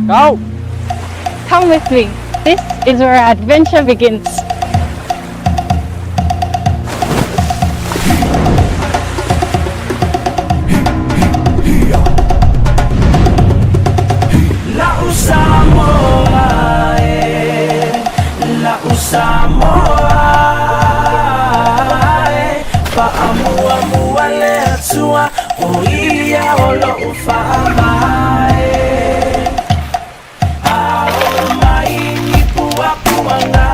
Go! Come with me. This is where our adventure begins. La'u Samoa e, la'u Samoa e, Faamuamua le Atua, o ia o lo'u faavae. A oo mai ni puapuaga,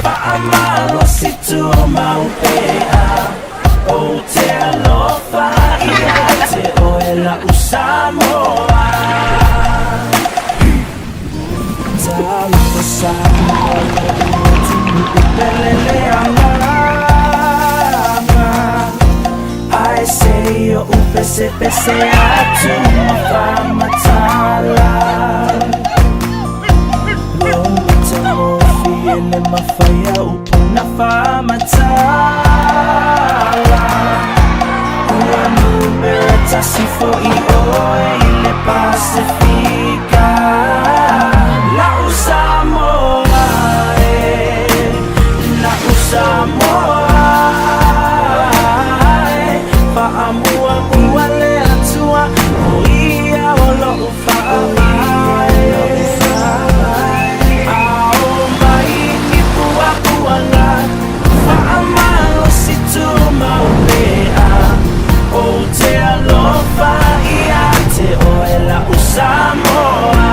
faamalosi tumau pea, Ou te alofa ia te oe la'u Samoa. Talofa Samoa lo'u atunuu pele le agaga, Ae se i o'u pesepese atu ma faamatala. Lou matagofie le mafai a upu na faamatala. Ua numera tasi fo'i oe i le Pasefika. La'u Samoa e, la'u Samoa e, Faamuamua le Atua, o ia o lo'u faavae. A oo mai ni puapuaga, faamalosi tumau pea, Ou te alofa ia te oe la'u Samoa.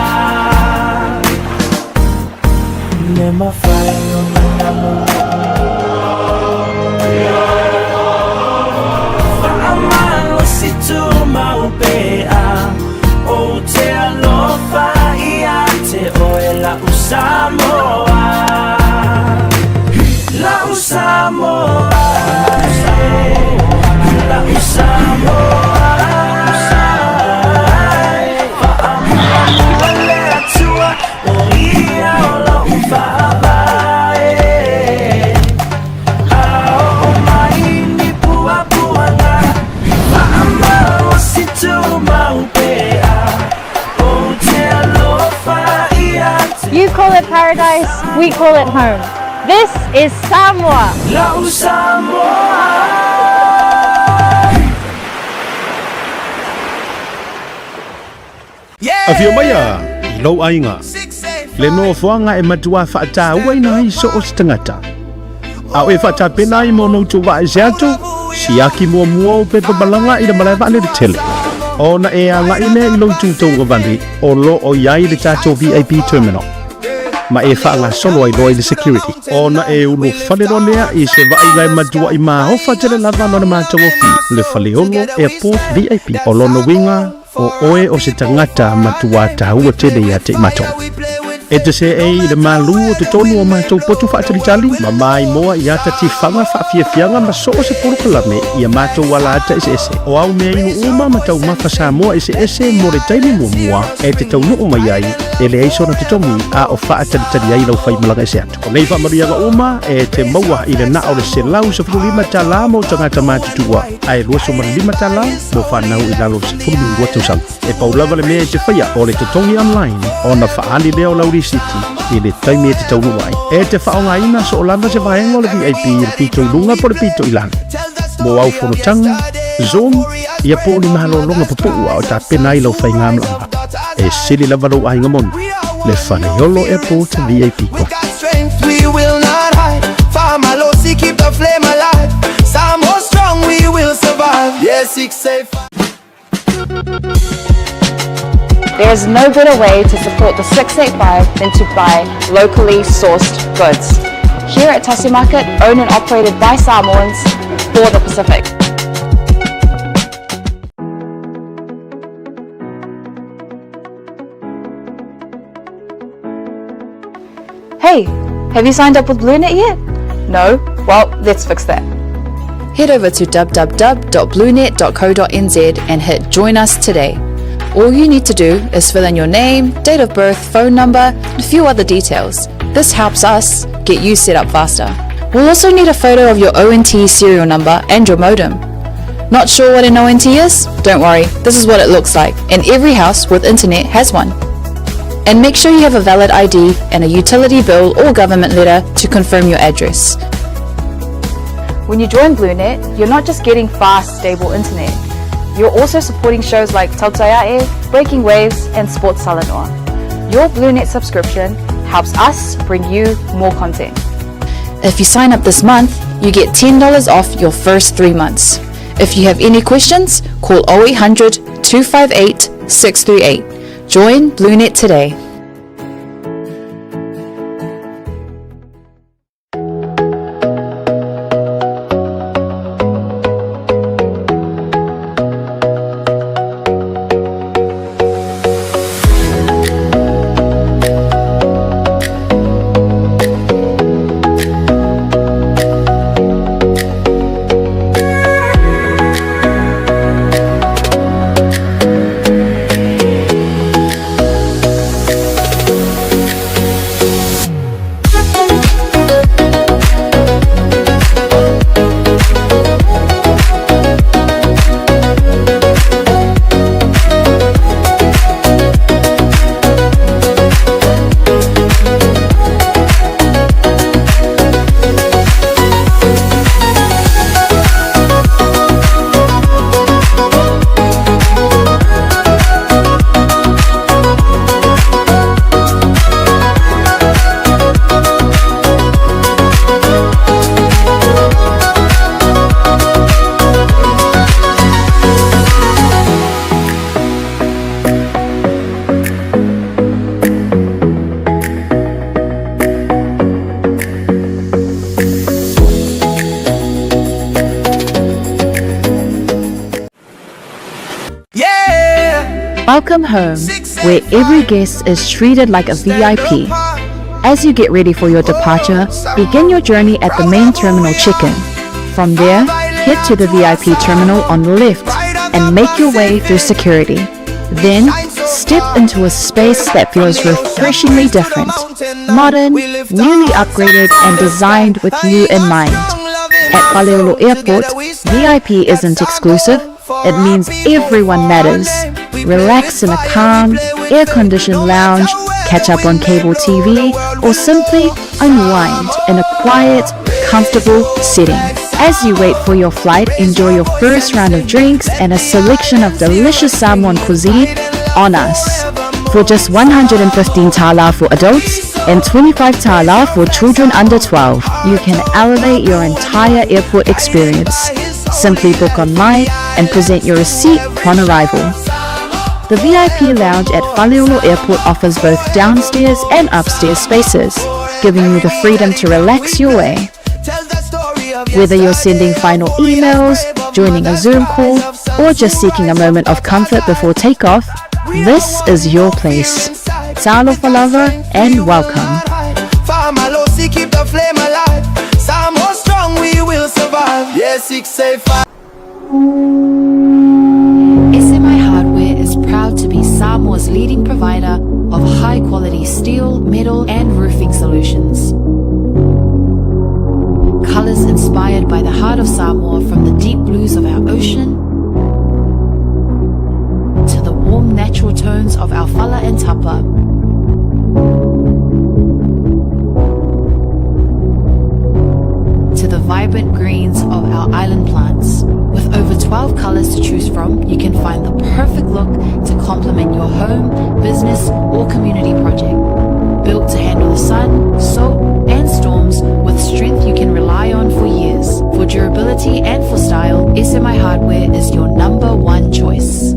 Le mafai ona namu Faamalosi tumau pea, Ou te alofa ia te oe la'u Samoa. La'u Samoa, la'u Samoa, Faamuamua le Atua, o ia o lo'u faavae. A oo mai ni puapuaga, faamalosi tumau pea, Ou te alofa ia te You call it paradise, we call it home. This is Samoa. La'u Samoa. Afio maia i lou aiga, le nofoaga e matua faatauaina ai so o se tagata. A o e faatapena ai mo ona outou vaa ese atu, siaki muamua ou pepa malaga i le malae vaalele tele. Ona e agai lea i lou itu tauagavale o lo o i ai le tatou VIP terminal, ma e faagasolo ai loa i le security. Ona e ulufale loa lea i se vaaiga e matuai maofa tele lava lona matagofie, le Faleolo Airport VIP. O lona uiga, o oe o se tagata matua taua tele ia te i matou. E te seei i le malu o totonu o matou potu faatalitali, ma maimoa i ata tifaga faafiafiaga ma so o se polokalame i a matou ala ata eseese. O au mea inu uma ma taumafa Samoa eseese mo le taimi muamua e te taunuu mai ai, e leai sona totogi a o faatalitali ai lau faimalaga ese atu. O nei faamanuiaga uma e te maua i le na o le $115 mo tagata matutua, ae $25 mo fanau i lalo o le 12 tausaga. E pau lava le mea e te faia o le totogi online ona faaali lea o lau risiti i le taimi e te taunuu ai. E te faaaogaina soo lava se vaega o le VIP i le pito i luga po o le pito i lalo. Mo au fonotaga, Zoom, ia po o ni malologa pupuu a o tapena ai lau faigamalaga. E sili lava lou aiga moni, le Faleolo Airport VIP We Coffee. got strength, we will not hide. Faamalosi, keep the flame alive. Samoa strong, we will survive. Yeah, 685. There is no better way to support the 685 than to buy locally sourced goods. Here at Tasi Market, owned and operated by Samoans for the Pacific. Hey, have you signed up with BlueNet yet? No? Well, let's fix that. Head over to www.bluenet.co.nz and hit Join Us Today. All you need to do is fill in your name, date of birth, phone number, and a few other details. This helps us get you set up faster. We'll also need a photo of your ONT serial number and your modem. Not sure what an ONT is? Don't worry, this is what it looks like, and every house with internet has one. And make sure you have a valid ID and a utility bill or government letter to confirm your address. When you join BlueNet, you're not just getting fast, stable internet. You're also supporting shows like Tautaiae, Breaking Waves, and Sports Talanoa. Your BlueNet subscription helps us bring you more content. If you sign up this month, you get $10 off your first three months. If you have any questions, call 0800 258 638. Join BlueNet today. Yeah. Welcome home, where every guest is treated like a VIP. As you get ready for your departure, begin your journey at the main terminal check-in. From there, head to the VIP terminal on the left and make your way through security. Then, step into a space that feels refreshingly different, modern, newly upgraded, and designed with you in mind. At Faleolo Airport, VIP isn't exclusive. It means everyone matters. Relax in a calm, air-conditioned lounge, catch up on cable TV, or simply unwind in a quiet, comfortable setting. As you wait for your flight, enjoy your first round of drinks and a selection of delicious Samoan cuisine on us. For just 115 tala for adults and 25 tala for children under 12, you can elevate your entire airport experience. Simply book online and present your receipt upon arrival. The VIP lounge at Faleolo Airport offers both downstairs and upstairs spaces, giving you the freedom to relax your way. Whether you're sending final emails, joining a Zoom call, or just seeking a moment of comfort before takeoff, this is your place. Talofa lava and welcome. Famalosi, keep the flame alive. Samoa strong, we will survive. Yeah, 685. SMI Hardware is proud to be Samoa's leading provider of high quality steel, metal, and roofing solutions. Colors inspired by the heart of Samoa from the deep blues of our ocean to the warm natural tones of our fala and tapa. To the vibrant greens of our island plants. With over 12 colors to choose from, you can find the perfect look to complement your home, business, or community project. Built to handle the sun, salt, and storms with strength you can rely on for years. For durability and for style, SMI Hardware is your number one choice.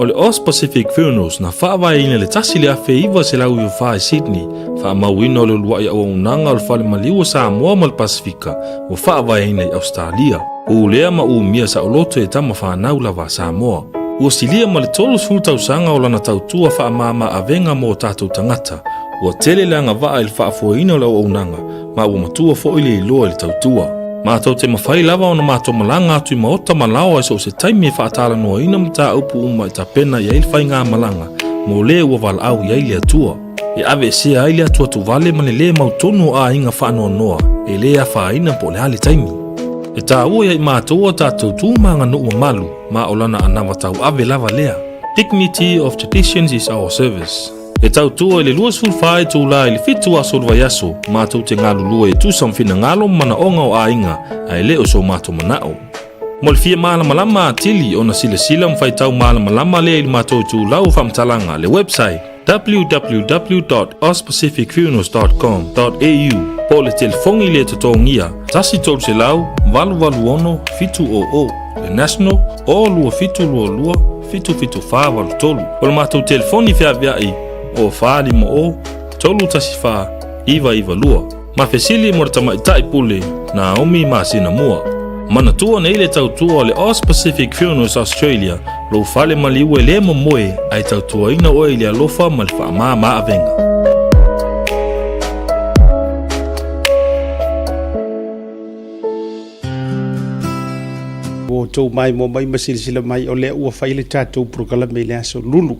O le Aus Pacific Funerals na faavaeina i le 1994 i Sydney, faamauina o le uluai auaunaga o le Fale Maliu o Samoa ma le Pasefika ua faavaeina i Ausetalia. Pulea ma umia saoloto e tama fanau lava a Samoa. Ua silia ma le 30 tausaga o lana tautua faamama avega mo o tatou tagata. Ua tele le agavaa i le faafoeina o le auaunaga ma ua matua foi le iloa i le tautua. Matou te mafai lava ona matou malaga atu i maota ma laoa i so o se taimi e faatalanoaina mataupu uma e tapena i ai le faigamalaga mo le ua valaau i ai le Atua. E aveesea ai le atuatuvale ma le lē mautonu o aiga faanoanoa e lē afaina po o le a le taimi. E taua ia i matou a tatou tu ma aganuu mamalu ma o lana anava tauave lava lea. Dignity of traditions is our service. E tautua i le 24 itula i le 7 aso o le vaiaso, matou te galulue e tusa ma finagalo ma manaoga o aiga, ae le o so matou manao. Mo le fia malamalama atili ona silasila ma faitau malamalama lea i le matou itulau o faamatalaga, le website www.auspacificfunerals.com.au po o le telefoni le totogia 1 300 886 700, le national o 2722 77483. O le matou telefoni feaveai o 450 314 992. Ma fesili mo le tamaitai pule Naomi masina mua. Manatua nei le tautua o le Aus Pacific Funerals Australia, lou fale maliu e le momoe ae tautuaina oe i le alofa ma le faamama avega. Ua outou maimoa mai ma silasila mai o lea ua fai le tatou polokalame i le aso Lulu.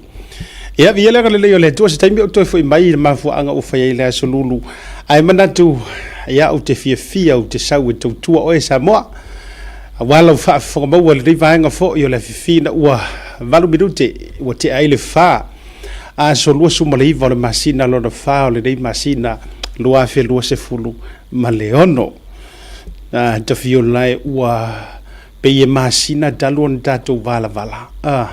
Ia, viia le agalelei o le Atua, se taimi ou toe foi mai i le mafuaaga ua fai ai le aso Lulu. Ae manatu, ia, ou te fiafia, ou te sau e tautua oe Samoa. Aua lau faafofoga maua i lenei vaega foi o le afiafi ina ua 8 minute ua tea ai le fa aso 29 o le masina lona fa o lenei masina 2026. A Tafiola e ua pei e masina talu ona tatou valavala. A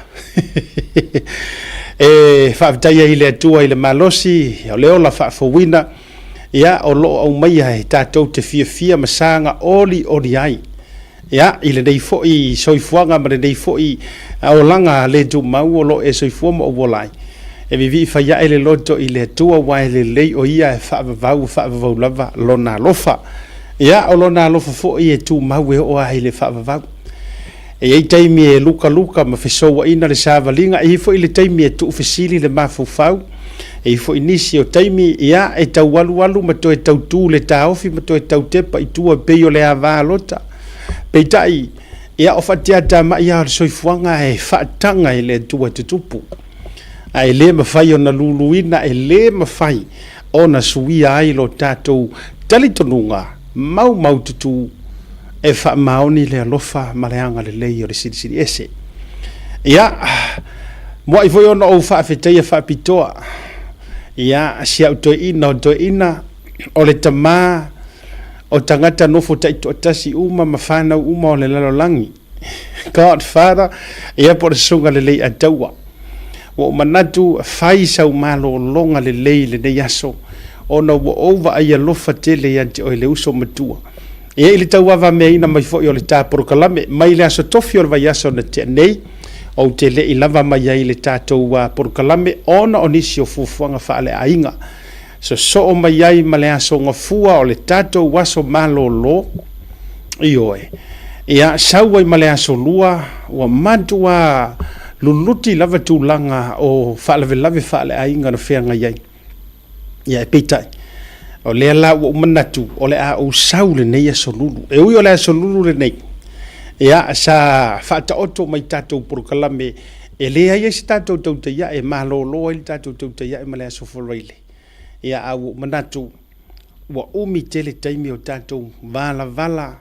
e faafetai ai i le Atua i le malosi o le ola faafouina, ia o lo o aumaia e tatou te fiafia ma saga olioli ai. Ia, i lenei foi soifuaga ma lenei foi olaga le tumau o lo o e soifua ma ou ola ai. E vivii fai ae le loto i le Atua aua e lelei o ia e faavavau e faavavau lava lona alofa. Ia, o lona alofa foi e tumau e oo lava i le faavavau. E i ai taimi e lukaluka ma fesouaina le savaliga, e i ai foi le taimi e tuufesili le mafaufau, e i ai foi nisi o taimi, ia, e tau alualu ma toe tau tu le taofi ma toe tau tepa i tua e pei o le ava lota. Peitai, ia, o faatiatamai lava o le soifuaga e faataga e le Atua e tutupu. Ae le mafai ona luluina, e le mafai ona suia ai lo tatou talitonuga maumaututu e faamaoni le alofa ma le agalelei o le Silisili Ese. Ia, muai foi ona ou faafetaia faapitoa, ia, si au toeaina o toeaina, o le tama o tagata nofo taitoatasi uma ma fanau uma o le lalolagi. God Father, ia po o le susuga lelei a Taua. Ua ou manatu fai sau malologa lelei i lenei aso, ona ua ou vaai alofa tele ia te oe le uso matua. Ia i le tauavameaina mai foi o le ta polokalame, mai le aso tofi o le vaiaso na tea nei, ou te le i lava mai ai i le tatou polokalame ona o nisi o fuafuaga faaleaiga. Sosoo mai ai ma le aso gafua o le tatou aso malolo, ioe, ia sau ai ma le aso lua, ua matua luluti lava tulaga o faalavelave faaleaiga na feagai ai. Ia, peitai, o lea la ua ou manatu o le a ou sau lenei aso Lulu. E ui o le aso Lulu lenei, ia, sa faataoto mai tatou polokalame e leai ai se tatou tautai ae, malolo ai le tatou tautai ae ma le aso Faraile. Ia, a ua ou manatu ua umi tele taimi o tatou valavala,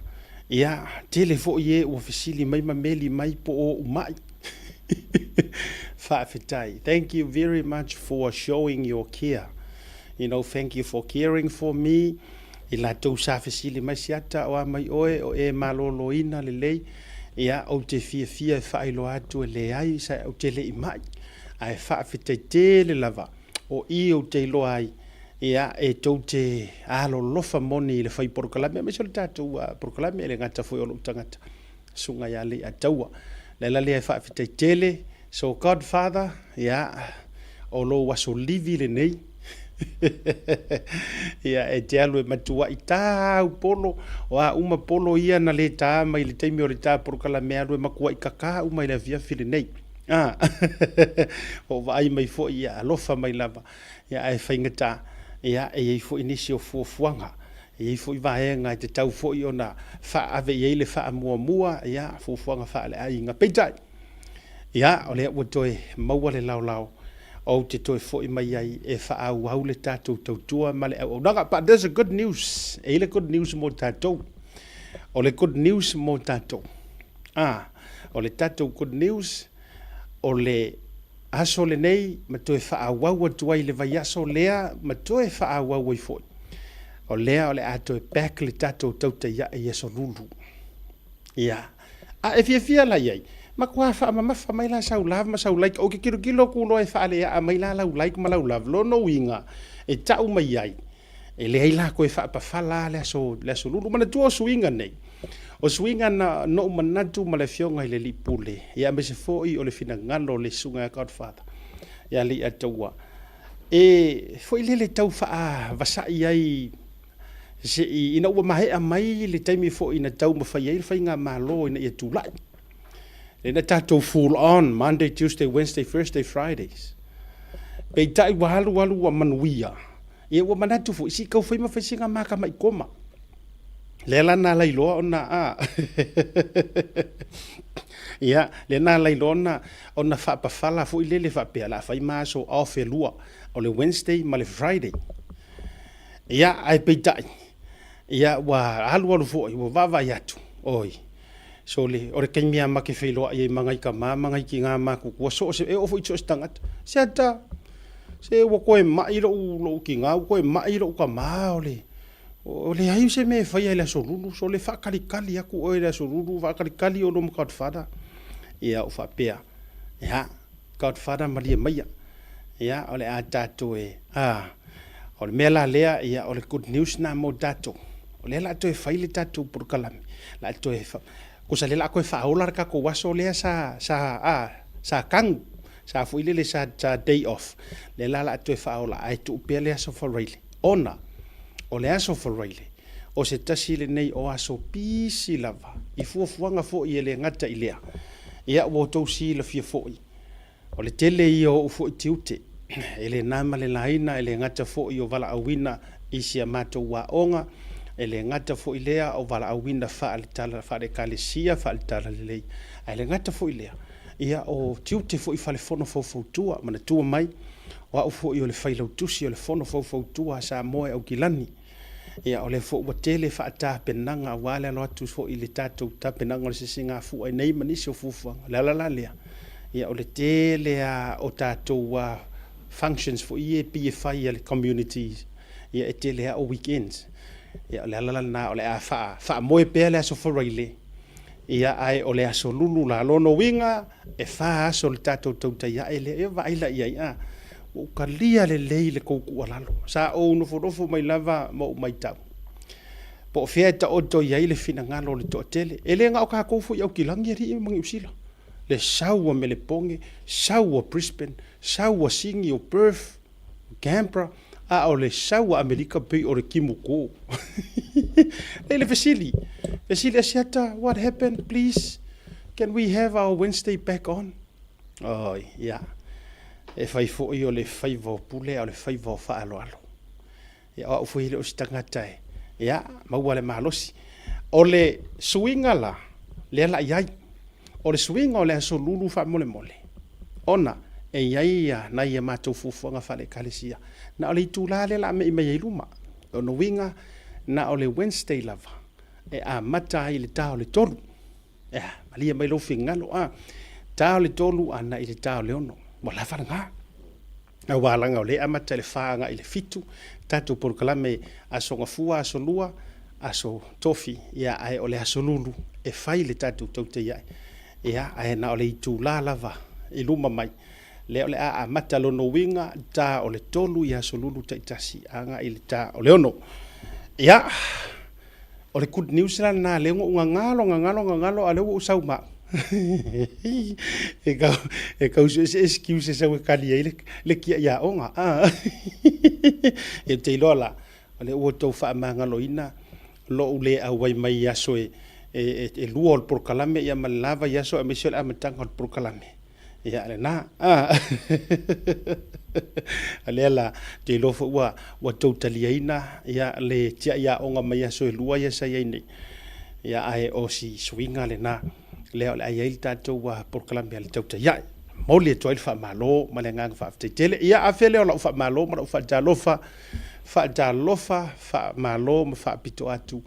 ia, tele foi e ua fesili mai ma meli mai po o ou mai. Faafetai. Thank you very much for showing your care. You know, thank you for caring for me. I latou sa fesili mai siata o a mai oe o e maloloina lelei. Ia, ou te fiafia e faailoa atu e leai sa ou te le i mai. Ae faafetai tele lava o i ou te iloa ai ia e tou te alolofa moni i le fai polokalame aemaise o le tatou polokalame e le gata foi o lou tagata. Susuga ia Leiataua. Le ala lea e faafetai tele. So Godfather, ia, o lou aso livi lenei. Ia, e te alu e matuai tāu polo, o a uma polo ia na le tā mai le taimi o le tā polokalame alu e makuai kakā uma i le afiafi lenei. Ah, o vaai mai foi ia alofa mai lava. Ia, ae faigata, ia, e i ai foi nisi o fuafuaga. E i ai foi vaega e tatau foi ona faaave i ai le faamuamua, ia, fuafuaga faaleaiga. Peitai, ia, o lea ua toe maua le laolao ou te toe foi mai ai e faaauau le tatou tautua ma le auaunaga. But there's a good news. E i ai le good news mo tatou. O le good news mo tatou. Ah, o le tatou good news, o le aso lenei ma toe faaauau atu ai le vaiaso lea ma toe faaauau ai foi. O lea o le a toe back le tatou tautai ae i aso Lulu. Ia. A e fiafia la i ai, matua faamamafa mai la sau love ma sau like. Ou te tilotilo atu loa e faaleaa mai la lau like ma lau love. Lona uiga, e tau mai ai, e leai la toe faapafala le aso, le aso Lulu. Manatua o suiga nei, o suiga na na ou manatu ma le afioga i le Alii Pule, ia aemaise foi o le finagalo o le Susuga ia Godfather, ia Leiataua, e foi lele tau faavasa'i ai se i, ina ua maea mai le taimi foi na taumafai ai le faigamalo ina ia tulai. Lea na tatou full on Monday, Tuesday, Wednesday, Thursday, Fridays. Peitai ua alu alu ua manuia. Ia ua manatu foi, se i tau fai ma fai sina maka mai koma. Lea la na alai loa ona a. Ia, lea na alai loa ona ona faapafala foi lele faapea, o le a fai ma aso off e lua, o le Wednesday ma le Friday. Ia, ae peitai, ia, ua alualu foi, ua vaavaai atu, oi, sole, o le taimi lava ma te feiloai ai ma nai tama ma nai tina matutua, so o se, e oo foi i so o se tagata. Seata, se ua toe mai lou, lou tina, ua toe mai lou tama, o le, o leai se mea e faia i le Aso Lulu, sole, faatalitali atu oe i le Aso Lulu, faatalitali oulua ma Godfather. Ia, ou faapea, ia, Godfather malie maia, ia, o le a tatou e, a, o le mea la lea, ia, o le good news lena mo tatou. O lea o le a toe fai le tatou polokalame, o le a toe, tusa o lea o le a toe faaola le tatou aso lea sa, sa, a, sa tanu, sa foi lele sa, sa day off, lea la o le a toe faaola, ae tuu pea le aso Faraile, ona o le aso Faraile, o se tasi lenei o aso pisi lava, i fuafuaga foi e le gata i lea. Ia, ua outou silafia foi, o le tele ia o ou foi tiute, e le na ma le laina, e le gata foi o valaauina i si a matou aoga, e le gata foi lea o valaauina faale-tala, faale-Ekalesia, faale-Talalelei, ae le gata foi lea, ia o tiute foi fale-fono faufautua. Manatua mai, o au foi o le failautusi o le Fono Faufautua a Samoa e Aukilani. Ia, o lea foi ua tele faatapenaga aua le alo atu foi i le tatou tapenaga o le sisigafua i nei ma nisi o fuafuaga. O le ala la lea, ia o le tele lava o tatou functions foi ia e pei e fai a le community, ia e tele lava o weekends. Ia o le ala la lena o le a faamoe pea le Aso Faraile, ia ae o le Aso Lulu la. Lona uiga, e fa aso le tatou tautai ae lea. Ia vaai la i ai, a. Ua ou talia lelei le tou tuualalo. Sa ou nofonofo mai lava ma ou matau, po o fea e taoto i ai le finagalo o le toatele. E le na o tatou foi Aukilani alii ma Niu Sila. Le sau a Melepone, sau a Brisbane, sau a Sini o Perth, o Canberra, a o le sau a Amerika pei o le timuku. Lei le fesili, fesili Asiata, what happened please? Can we have our Wednesday back on? Oi, ia. E fai foi o le faiva o pule a o le faiva o faaaloalo. Ia, o au foi e le o se tagata e, ia, maua le malosi. O le suiga la, lea la i ai, o le suiga o le Aso Lulu faamolemole, ona e i ai nai a matou fuafuaga faale-Ekalesia, na o le itula lea la a me'i mai ai i luma. O lona uiga, na o le Wednesday lava e amata ai i le ta o le 3. Ea, malie mai lou finagalo, a, ta o le 3 agai i le ta o le 6. Ua lava lena. Aua leaga o lea e amata i le 4 agai i le 7, tatou polokalame Aso Gafua, Aso Lua, Aso Tofi, ia, ae o le Aso Lulu e fai le tatou tautaia'i. Ia, ae na o le itula lava i luma mai, lea o le a amata lona uiga, ta o le 3 i Aso Lulu taitasi agai i le ta o le 6. Ia, O le good news la lena, lea ua ou gagalo, gagalo, gagalo, a o lea ua ou sau ma au. E kau, e kau suese excuse e sau e kali ai le, le kiaʻi aoga. Ou te iloa la, o lea ua outou faamagaloina lo'u le auai mai i aso e, e, e lua o le polokalame ia ma le la vaiaso aemaise o le amataga o le polokalame. Ia, lena. O lea la, ou te iloa foi ua, ua tou taliaina ia le tiai aoga mai aso e lua ia sa i ai nei. Ia, ae o si suiga lena, lea o le a i ai le tatou polokalame a le tautai ae. Momoli atu ai le faamalo ma le agaga faafetai tele. Ia, afe lea o lau faamalo ma lau faatalofa, faatalofa, faamalo ma faapito atu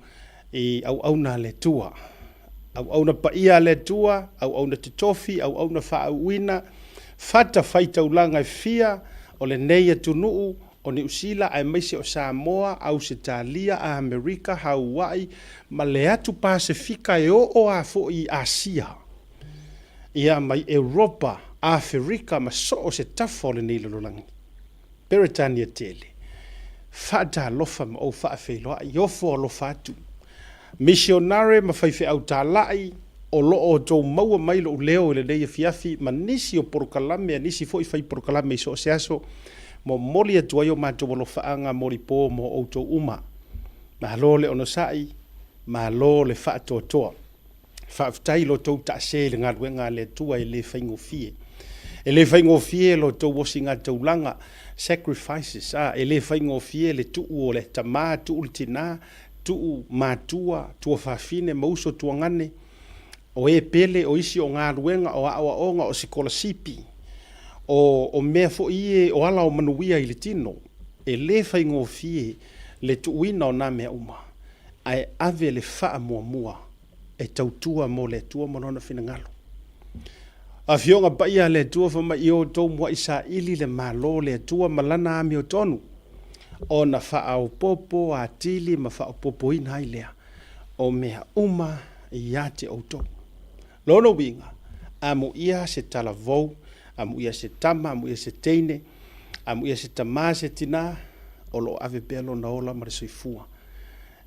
i auauna a le Atua. Auauna paia a le Atua, auauna totofi, auauna faauuina, fatafaitaulaga e fia o lenei atunuu o Niu Sila aemaise o Samoa, Ausetalia, Amerika, Haua'i ma le atu Pasefika e oo a foi i Asia, ia mai Europa, Aferika ma so o se tafa o lenei lalolagi. Peretania tele. Faatalofa ma ou faafeiloai, ofo alofa atu. Misionare ma faifeau talai, o lo o outou maua mai lou leo i lenei afiafi ma nisi o polokalame a nisi foi fai polokalame i so o se aso, momoli atu ai o matou alofaaga molipo mo outou uma. Malo le onosai, malo le faatoatoa. Faafetai i lo outou taase i le galuega a le Atua e le faigofie. E le faigofie lo outou osigataulaga, sacrifices, a, e le faigofie le tuu o le tama, tuu le tina, tuu matua, tuafafine ma uso tuagane, o e pele, o isi o galuega, o aoaoga, o sikolasipi, o, o mea foi ie o ala o manuia i le tino. E le faigofie le tuuina o na mea uma. ae ave le faamuamua e tautua mo le Atua ma Lona finagalo. Afioga paia a le Atua fai mai, Ia outou muai saili le Malo o le Atua ma Lana amiotonu, ona faaopoopo atili ma faaopoopoina ai lea o mea uma ia te outou. Lona uiga, amuia se talavou, amuia se tama, amuia se teine, amuia se tama, se tina, o lo o ave pea lona ola ma le soifua.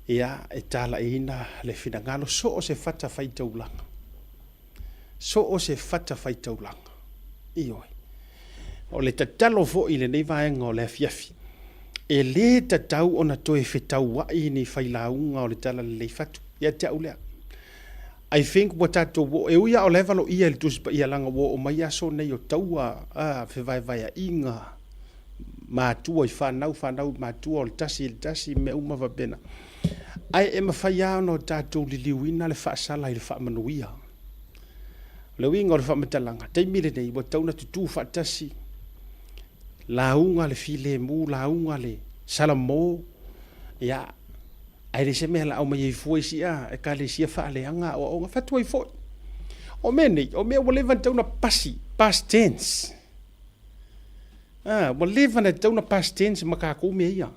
Ia, e talaiina le finagalo so o se fatafaitaulaga. So o se fatafaitaulaga. Ioe. O le tatalo foi i lenei vaega o le afiafi, e lē tatau ona toe fetauai ni failauga o le Talalelei Fatu. Ia te au lea. I think ua tatou oo, e ui lava o la e valoia i le Tusi Paia leaga ua oo mai aso nei o taua, a, fevaevaeaiga, matua i fanau, fanau i matua, o le tasi i le tasi, mea uma faapena. Ae e mafai lava ona o tatou liliuina le faasala i le faamanuia. O le uiga o le faamatalaga, taimi lenei ua tatau ona tutū faatasi, lauga le filemu, lauga le salamo, ia, ae le se mea la aumai ai fua isi a ekalesia faaleaga aoaoga fatu ai foi. O mea nei, o mea ua leva ona tatau ona pasi, past tense. Ah, ua leva ona tatau ona past tense ma tatou mea ia.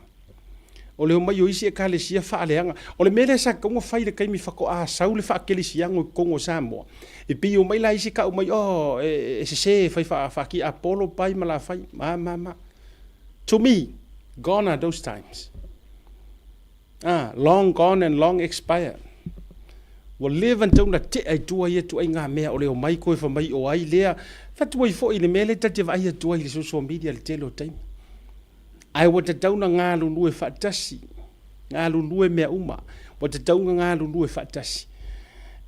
O le omai o isi ekalesia faaleaga. O le mea lea sa tatau ona fai i le taimi faatoa sau le faakelesiano i totonu o Samoa, e pei omai la isi tau mai, oh, e sese e fai faatiapolo pai ma lafai, ma, ma, ma. To me, gone are those times. Ah, long gone and long expired. Ua leva ona tatau ona tea i tua ia ituaiga mea o le omai koe fai mai o ai lea. Fatu ai foi i le mea lea ta te vaai atu ai i le social media i le tele o taimi. Ae ua tatau ona galulue faatasi, galulue mea uma. Ua tatau ona galulue faatasi.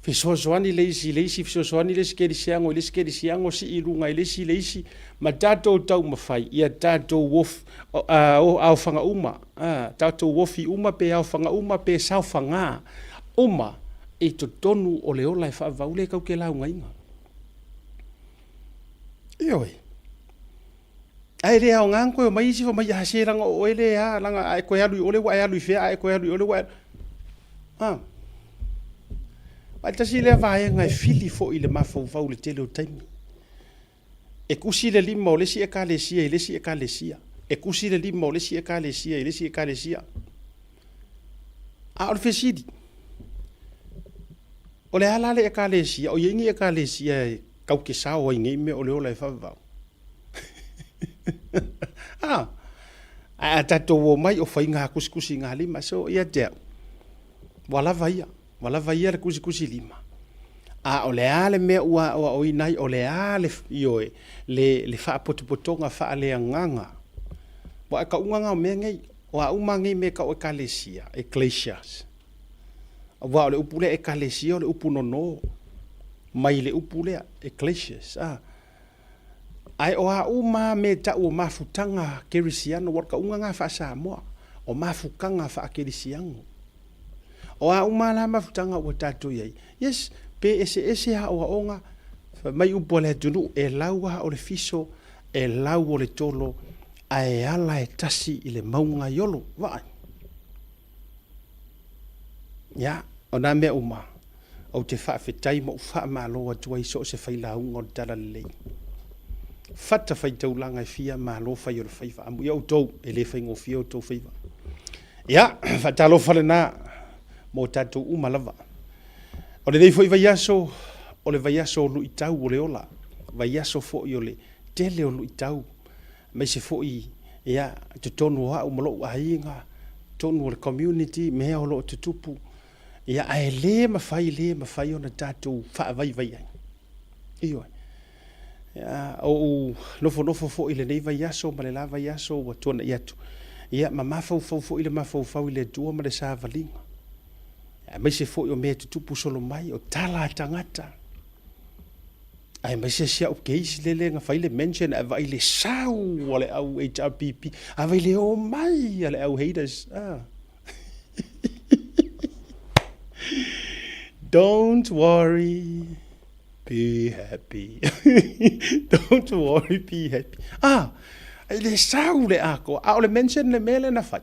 Fesoasoani le isi i le isi, fesoasoani le isi kerisiano i le isi kerisiano, sii i luga i le isi i le isi, ma tatou taumafai ia tatou aofaga uma A tatou ofi uma pe aofaga uma pe saofaga uma i totonu o le ola e faavavau lea tatou te laugaina. Ioe. Ae le aoga ona toe omai isi fai mai, a se leaga o oe lea a, leaga a e toe alu i o le ua e alu i fea, a e toe alu i o le ua e alu. A. Ae tasi lea vaega e fili foi i le mafaufau i le tele o taimi. E tusi le lima o le isi Ekalesia i le isi Ekalesia. E tusi le lima o le isi Ekalesia i le isi Ekalesia. A o le fesili, o le a la le Ekalesia? O i ai ni Ekalesia e tau te sao ai nei mea o le ola e faavavau? A, ae a tatou omai o faiga tusitusiga lima, so ia te au, ua lava ia. Ua lava ia le tusitusi lima. A o le a le mea ua aoaoina ai, o le a le, ioe, le, le faapotopotoga faaleagaga. Ua e kauga nga o mea nei, o a uma nei mea e tau Ekalesia, ecclesias. Aua o le upu lea Ekalesia o le upu nono mai le upu lea, ecclesias. A. Ae o a uma lava mea e tau o mafutaga kerisiano, ua o le kauga nga faa-Samoa, o mafutaga faa-kerisiano. O a uma la mafutaga ua tatou i ai, yes, pe eseese aoaoga, fai mai upu a le atunuu, e lau lava o le fiso, e lau o le tolo, ae ala e tasi i le mauga i Olo. Vaai. Ia, o na mea uma, ou te faafetai ma ou faamalo atu ai i so o se failauga o le Talalelei. Fatafaitaulaga e fia, malo fai o le faiva. Amuia outou, e le faigofie outou faiva. Ia, faatalofa lena mo tatou uma lava. O lenei foi vaiaso, o le vaiaso o luitau o le ola, vaiaso foi o le tele o luitau, aemaise foi ia, totonu o au ma lou aiga, totonu o le community, mea o lo o tutupu, ia, ae le mafai, le mafai ona tatou faavaivai ai. Ioe. Ia, ou nofonofo foi i lenei vaiaso ma le la vaiaso ua tuanai atu, ia, ma mafaufau foi le mafaufau i le Atua ma le savaliga, aemaise foi o mea e tutupu solo mai, o tala a tagata, aemaise si au case lele na fai le mention ae vaai le sau a le au HRPP, a vai le omai a le au haters. Ah. Don't worry. Be happy. Don't worry, be happy. Ah, e le sau le atoa. A o le mention le mea lea na fai.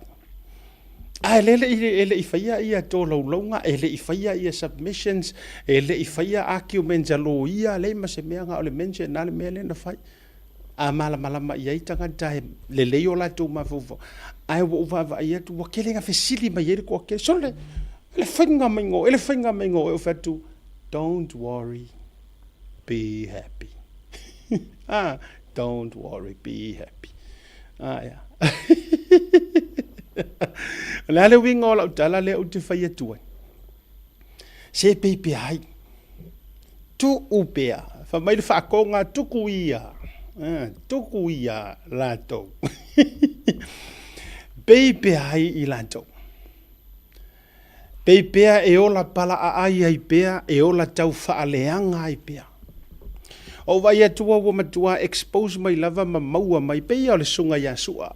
A e le le e le i faia ia tolaulauga, e le i faia ia submissions, e le i faia arguments a loia, leai ma se mea na o le mention na le mea lea na fai. A malamalama i ai tagata e lelei o latou mafaufau. Ae ua ou vaavaai atu, ua tele na fesili mai ai le toatele. Sole, e le faiga mai no, e le faiga mai no, e ou fai atu, don't worry, be happy. Ah, don't worry, be happy. Ah, yeah. O le a le uiga o lau tala lea ou te fai atu ai? Se pei pea ai. Tuu pea. Fai mai le faakoga, tuku ia. Tuku ia latou. Pei pea ai i latou. Pei pea e ola palaaai ai pea, e ola tau faaleaga ai pea. Ou vaai atu ua matua expose mai lava ma maua mai, pei o le susuga ia Sua.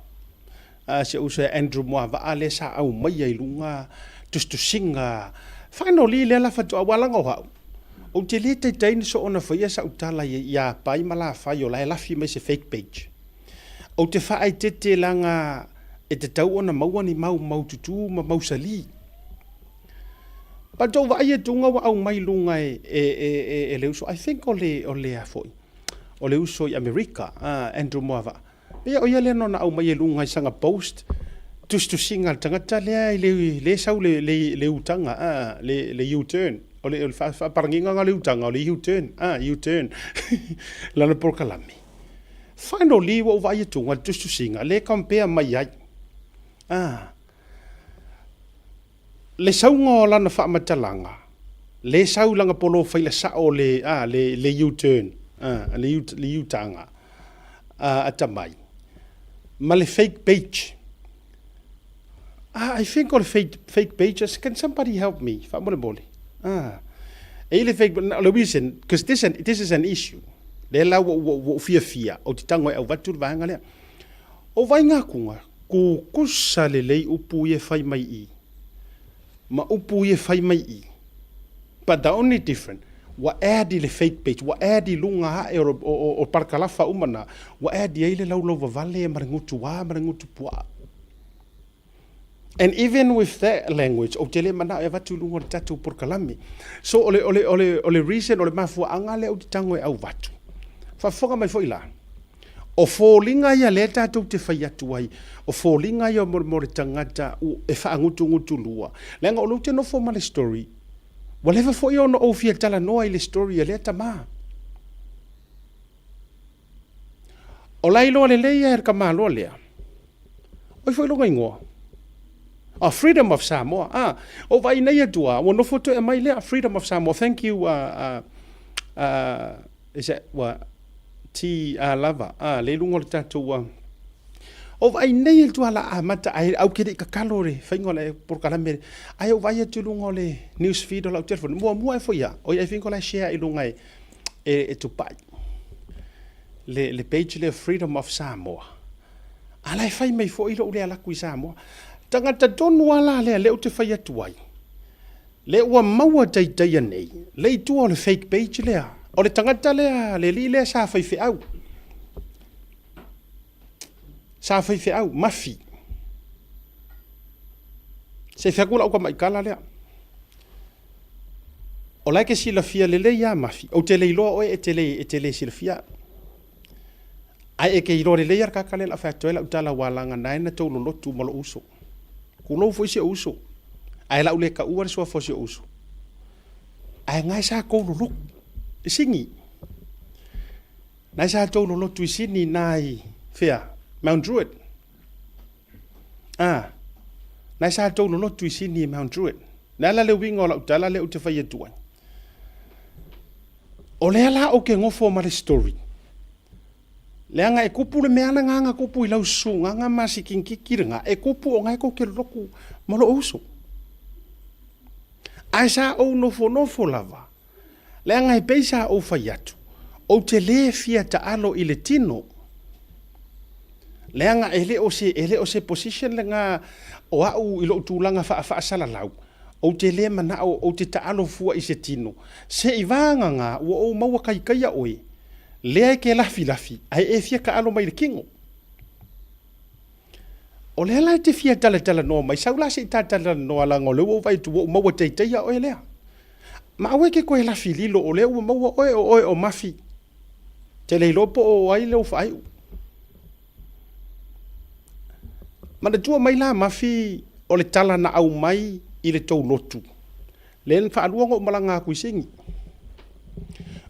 a si ou uso ia Andrew Moavaa lea sa aumaia i luga tusitusiga finally lea la faatoa aua leaga o au ou te le taitai na soona faia sau tala ia Pai ma Lafai o la e lafi mai se fake page. Ou te faaeteete leaga e tatau ona maua ni mau maututu ma mausali. But ou vaai atu ua aumai i luga e, e, e, e, e le uso, I think o le, o le a foi, o le uso i Amerika, Andrew Moavaa. Ia, o ia lea na ona aumai i luga i sana post, tusitusiga a le tagata lea i le, le sau le, le, le utaga, a, le, le U-turn. O le, o le faapalagiga o le utaga, o le U-turn, a, U-turn, lana polokalame. Finally, ua ou vaai atu i le tusitusiga, le compare mai ai. A, Le sauga o lana faamatalaga, le sau i lana polofaila sao le, a, le, le U-turn, a, le U, le U-taga, a, atamai, ma le fake page. A, I think o le fake, fake page, can somebody help me, faamolemole? A, e i le fake, o le reason, because this, this is an issue, lea la ua, ua, ua ou fiafia, ou te tago e avatu le vaega lea. O Vaingakuga, kukusa lelei upu ia e fai mai i, ma upu ia e fai mai i. But the only different, ua add i le fake page, ua add i luga ae o, o, o, o parakalafa uma na, ua add i ai le laulauwawale ma le gutuā ma le gutupuaa. And even with that language, ou te le manao e avatu i luga o le tatou polokalame. So o le, o le, o le, o le reason, o le mafuaaga lea ou te tago e auvatu. Faafofoga mai foi la, o foliga ia lea tatou te fai atu ai, o foliga ia mo, mo le tagata e faagutugutulua. Leaga o lea ou te nofo ma le story, ua leva foi ona ou fia talanoa i le story a lea tama. O la iloa lelei ia e le tamaloa lea. Oi foi lona igoa. Oh, Freedom of Samoa. Ah, o vaai nei atu a, ua nofo toe mai lea, Freedom of Samoa. Thank you, is that, what, T, lava, ah, le luga o le tatou, o vaai nei atu a la amata, ai, au ke le i kakalo le faiga o le polokalame, ai o vaai atu i luga o le news feed o lau telefoni, muamua e foi a, o i ai fingo la share i luga e, e, e tupai. Le, le page lea Freedom of Samoa. A la e fai mai foi lou lea laku i Samoa. Tagata tonu a la lea lea ou te fai atu ai. Le ua maua taitaia nei, le i tua o le fake page lea. O le tagata lea, le alii lea sa faifeau. Sa faifeau, mafi. Se i fai atu lau tamaikala lea. O la e ke silafia lelei a mafi. Ou te le iloa oe e te le, e te le silafia. Ae e ke iloa lelei a le kaka lea la fai atu ai lau tala ua laga nae na tou lolotu ma lou uso. Kulou foi si ou uso. Ae lau le kaua le suafa o si ou uso. Ae ngae sa kou lolotu. I sini. Nae sa tou lolotu i sini nai fea? Mount Druitt. Ah. Nae sa tou lolotu i sini i Mount Druitt. Le ala le uiga o lau tala lea ou te fai atu ai. O lea la ou ke gofo ma le story. Leaga e kupu le mea lena na kupu i lau susuga ma si kinkiki lena, e kupu o ngae kou ke loloku ma lou uso. Ae sa ou nofonofo lava, leaga e pei sa ou fai atu, ou te le fia taalo i le tino. Leaga e le o se, e le o se position lena o au i lou tulaga faafaasalalau, Ou te le manao ou te taalo fua i se tino, se i vagana ua ou maua kaikaia oe, lea e ke lafilafi, ae e fia taalo mai i le kino. O lea la e te fia talatalanoa mai, sau la se i ta talatalanoa leaga o lea ua ou vaai atu ua ou maua taitaia oe lea. Ma aua e ke toe lafi lilo o lea ua maua oe o oe o Mafi. Te le iloa po o ai lou faaiu. Manatua mai la Mafi o le tala na aumai i le tou lotu, lea na faalua ona ou malaga atu i Sini.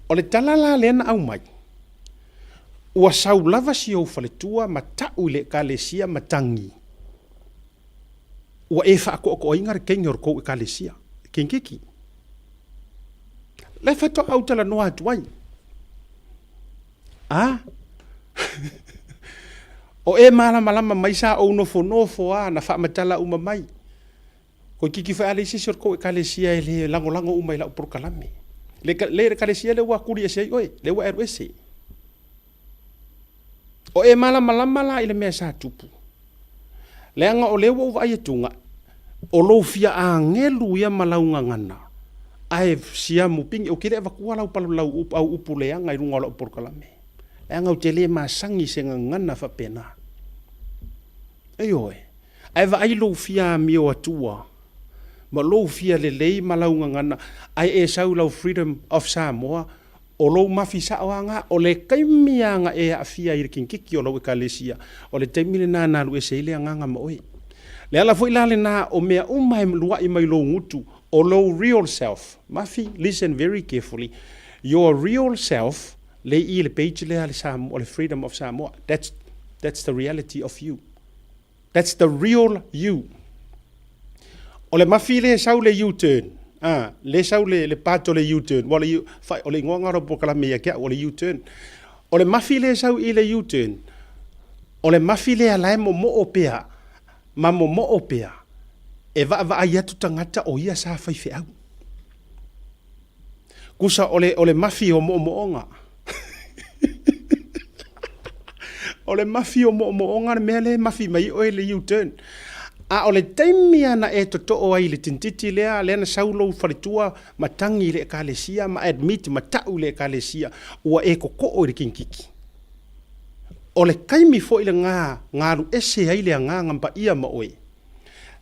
O le tala la lea na aumai, ua sau lava si ou faletua ma tau i le Ekalesia ma tagi, ua e faatoatoaina le teine o le tou Ekalesia, kinkiki. La e faatoa ou talanoa atu ai. A? O e malamalama mai sa ou nofonofo a na faamatala uma mai. Toeitiiti foi a leai se isi o le tou Ekalesia e le lagolago uma i lau polokalame. Le, le Ekalesia lea ua tuli ese ai oe, lea ua e alu ese. O e malamalama la i le mea sa tupu. Leaga o lea ua ou vaai atuga, o lou fia agelu ia ma lau gagana, ae siamu pigi, ou te le avatua lau lau au upu leaga i luga o lau polokalame. Leaga ou te le masani i se gagana faapena. Ioe. Ae vaai lou fia amio atua, ma lou fia lelei ma lau gagana, ae e sau i lau Freedom of Samoa, O lou mafi sao lava na, o le taimi lava na e aafia ai i le kinkiki o lau Ekalesia, o le taimi lena na alu ese ai le agaga ma oe. Le ala foi la lena o mea uma e luaʻi mai lou gutu, o lou real self. Mafi, listen very carefully, your real self, le i le page lea le Samoa, le Freedom of Samoa, that's, that's the reality of you. That's the real you. O le mafi le sau le U-turn. Ah, le sau le, le pato le U-turn. Ua le, fa, o le ingoa ngaro polokalame ia ke au, o le U-turn. O le mafi le sau i le U-turn, o le mafi lea la e momoo pea, ma momoo pea, e vaavaai atu tagata o ia sa faifeau. Kusa o le, o le mafi o moomooga. o le mafi o moomooga le mea lea e mafi mai oe le U-turn. A o le taimi lava na e totoo ai i le tintiti lea, lea na sau lou faletua ma tagi i le ekalesia ma admit ma tau i le ekalesia, ua e totoo i le kinkiki. O le taimi foi lena na alu ese ai le agaga paia ma oe.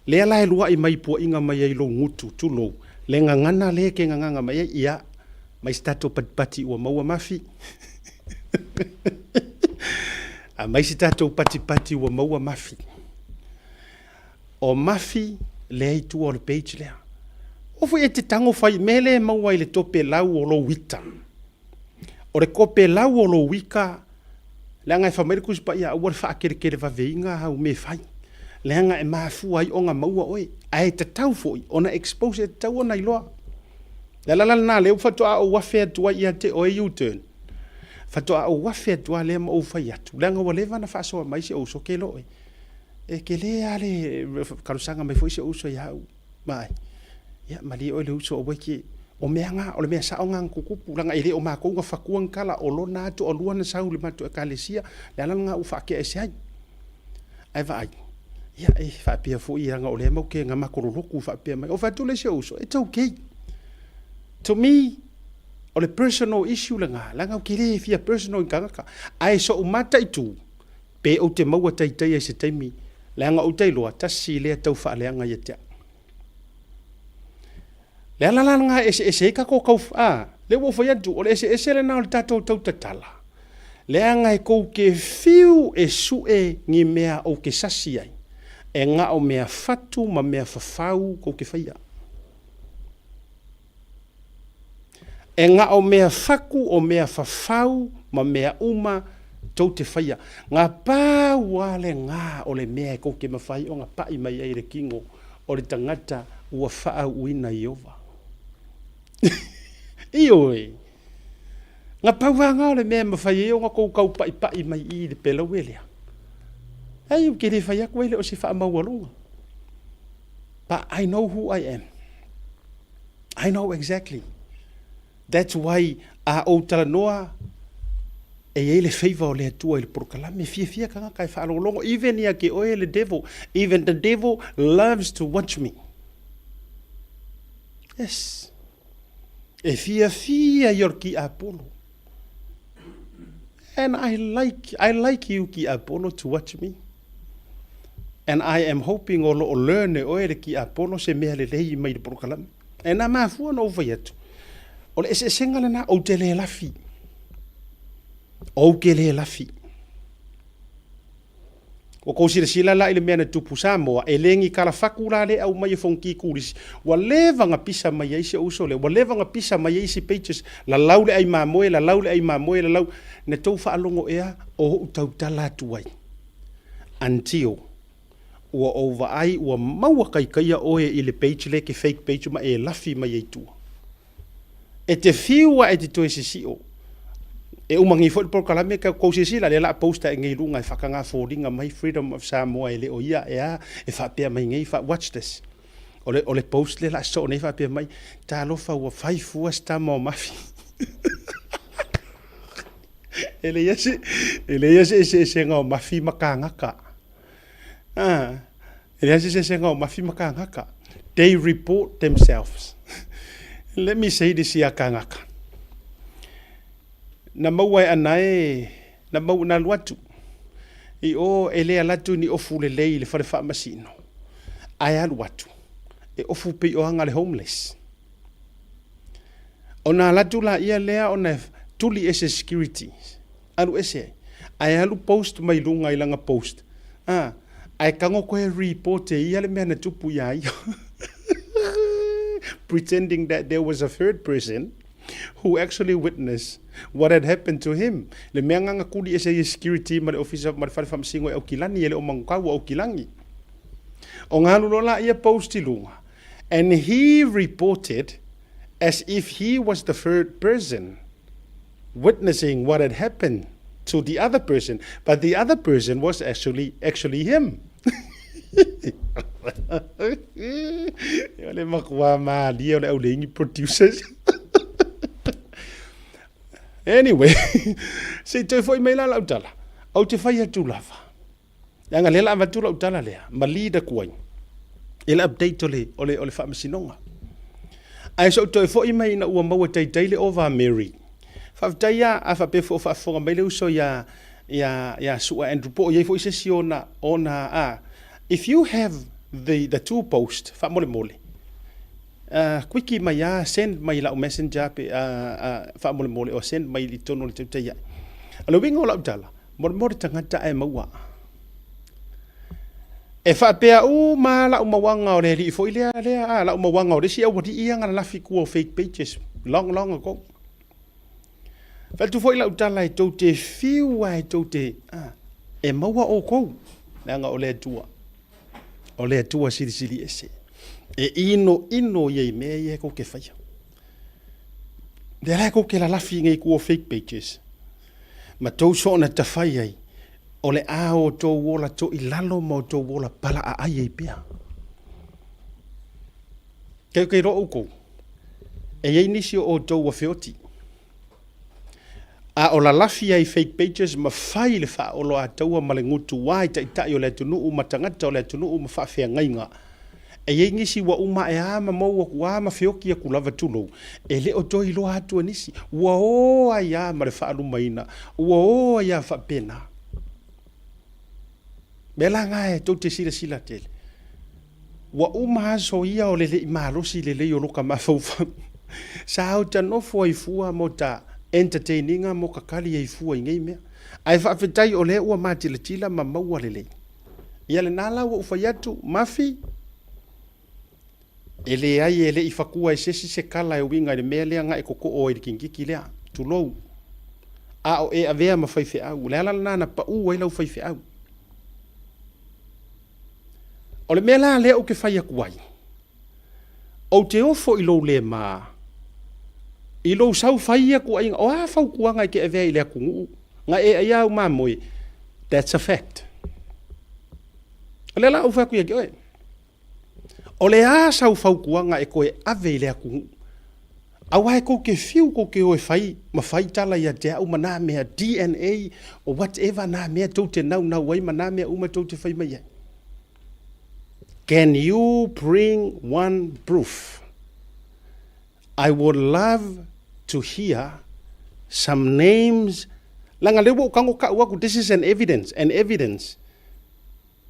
Lea la e luaʻi mai puaʻiga mai ai lou gutu, tulou, le gagana lea e ke gagaga mai ai, ia, mai se tatou patipati ua maua mafi. A mai se tatou patipati ua maua mafi. O mafi lea i tua o le page lea. O foi e te tago fai mea lea e maua i le topelau o lou ita. O le topelau o lou ita, leaga e fai mai le Tusi Paia, aua le faakeлекele vaveina au mea e fai. Leaga e mafua ai ona maua oe, ae tatau foi ona expose, e tatau ona iloa. Le ala la lena lea faatoa ou afe atu ai ia te oe U-turn. Faatoa ou afe atu lava lea ma ou fai atu, leaga ua leva ona faasoa mai si ou uso ke loe. E tele lava le talosaga mai foi si ou uso ia au. Vaai, ia malie oe le uso aua e te, o mea na, o le mea sao na na tutupu, leaga e le o matou na fatua ni tala, o lona lava toalua na sau i le matou ekalesia, le ala lena ua faatea ese ai. Ae vaai, ia e faapea foi leaga o lea matou te matou lolotu faapea mai. Ou fai atu lea i si ou uso, it's okay. To me, o le personal issue lena, leaga ou te le fia personal i tagata. Ae so'u mataitu, pe ou te maua taitaia i se taimi, leaga ou te iloa, tasi lea tau faaleaga ia te au. Le ala la lena e eseese ai tatou tau, a, lea ua ou fai atu, o le eseese lena o le tatou tau tatala, leaga e tou te fiu e sue ni mea ou te sasi ai, e na o mea fatu ma mea fafau tou te faia. E na o mea fatu o mea fafau ma mea uma tou te faia. Na pau lava lena o le mea e tou te mafai ona pai mai ai i le kino o le tagata ua faauuina Ieova. Ioe! Na pau lava lena o le mea e mafai ai ona tou tau paipai mai i i le pelaue lea. Ai, ou te le fai atu e le o se faamaualuga. But I know who I am. I know exactly. That's why a ou talanoa e i ai le favor o le Atua i le polokalame, fiafia tagata e faalogologo, even ia te oe le devil, even the devil loves to watch me. Yes. E fiafia i o le tiapolo. And I like, I like you tiapolo to watch me. And I am hoping o lo o learn e oe le tiapolo se mea lelei mai le polokalame. E na mafua ona ou fai atu, o le eseesega lena, ou te le lafi. Ou te le lafi. Ua kou silasila la i le mea na tupu Samoa, e le ni kalafatu la le aumai e Fonoti Turisi. Ua leva na pisa mai ai si ou uso lea, ua leva na pisa mai ai isi pages, lalau le ai mamoe, lalau le ai mamoe, lalau. Na tou faalogo ea o ou tautala atu ai until ua ou vaai ua maua kaikaia oe i le page lea ke fake page ma e lafi mai ai tua. E te fiu a e te toe sisio. E uma nei foi le polokalame ka kou silasila lea la post ae nei luga e whakanga foliga mai Freedom of Samoa e le o ia e a e faapea mai nei fa watch this. O le, o le post lea la soo nei faapea mai talofa ua fai fua se tama o Mafi. E leai se, e leai se eseesega o Mafi ma kāngaka. Ah, e leai se eseesega o Mafi ma kāngaka. They report themselves. Let me say this ia kāngaka. Na maua e ana e, na mau, na alu atu. I o e le ala atu ni ofu lelei i le fale faamasino. Ae alu atu. E ofu pei o aga le homeless. Ona alu atu laia lea ona e tuli ese security, alu ese ai. Ae alu post mai luga i lana post, a, ae tago koe report e ia le mea na tupu ia ia. Pretending that there was a third person who actually witnessed what had happened to him. Le mea nga na tuli ese ia security ma le ofisa ma le fale faamasino e Aukilani, e le o Manukau o Aukilani. Ona alu loa laia post i luga, And he reported as if he was the third person witnessing what had happened to the other person, but the other person was actually actually him. O le matua malie o le auleigi producers. Anyway, se i toe foi mai la lau tala. Ou te fai atu lava. Leaga lea la avatu lau tala lea ma lead atu ai i le update o le, o le, o le faamasinoga. Ae so'u toe fo'i mai ina ua maua taitai le ova a Mary. Faafetai a, a faapea foi o faafofoga mai le uso ia, ia, ia Su'a Andrew po o i ai foi se isi ona, ona, a, if you have the, the two post, faamolemole, uh, quickie mai a, send mai lau messenger pe, uh, uh, faamolemole, o send mai i totonu o le tautai ae. O le uiga o lau tala, Molemole tagata ae maua. E faapea uma lava lau mauaga o le alii foi lea, lea, a, lau mauaga o le isi aualii ia na lalafi i tua o fake pages long, long ago. Fai atu foi lau tala e tou te fiu lava e tou te, a, e maua outou, leaga o le Atua. O le Atua Silisili Ese, e inoino ia i mea ia e kou te faia. Lea la e kou te lalafi nei kua fake pages, ma tou soona tafai ai, o le a o tou ola toilalo ma o tou ola palaaai ai pea. Kei kei roa oukou, e iai nisi o outou ua feoti, A o lalafi ai fake pages ma fai le faaoloataua ma le gutuā i taitai o le atunuu ma tagata o le atunuu ma faafeagaiga. E i ai nisi ua uma ae a ma mou aku a ma feoki aku lava tulou, e le o toe iloa atu e nisi. Ua o ai a ma le faalumaina, ua o ai a faapena. Mea la na e tou te silasila tele. Ua uma aso ia o le leʻi malosi lelei o loka mafaufau. Sa ota nofo ai fua mo ta entertain-iga mo ka kali ai fua i nei mea. Ae faafetai o lea ua matilatila ma maua lelei. Ia lena la ua ou fai atu, Mafi, e leai e leʻi fakua e sesi se kala e uiga i le mea lea na e kokoo ai i le kingiki lea. Tulou. A o e avea ma faifeau. O le ala lena na paʻu ai lau faifeau. O le mea la lea ou te fai atu ai, ou te ofo i lou le ma, i lou sau fai atu aiga, o a fautuaga e te avea i le atunuu, na e ai au mamoe, that's a fact. O lea la ou fai atu ia te oe, o le a sau fautuaga e toe ave i le atunuu, Aua e kou te fiu kou te o e fai ma fai tala ia te au ma nā mea DNA or whatever nā mea tou te naunau ai ma nā mea uma tou te fai mai ai. Can you bring one proof? I would love to hear some names Langa lea ua ou tago kau aku, this is an evidence, an evidence.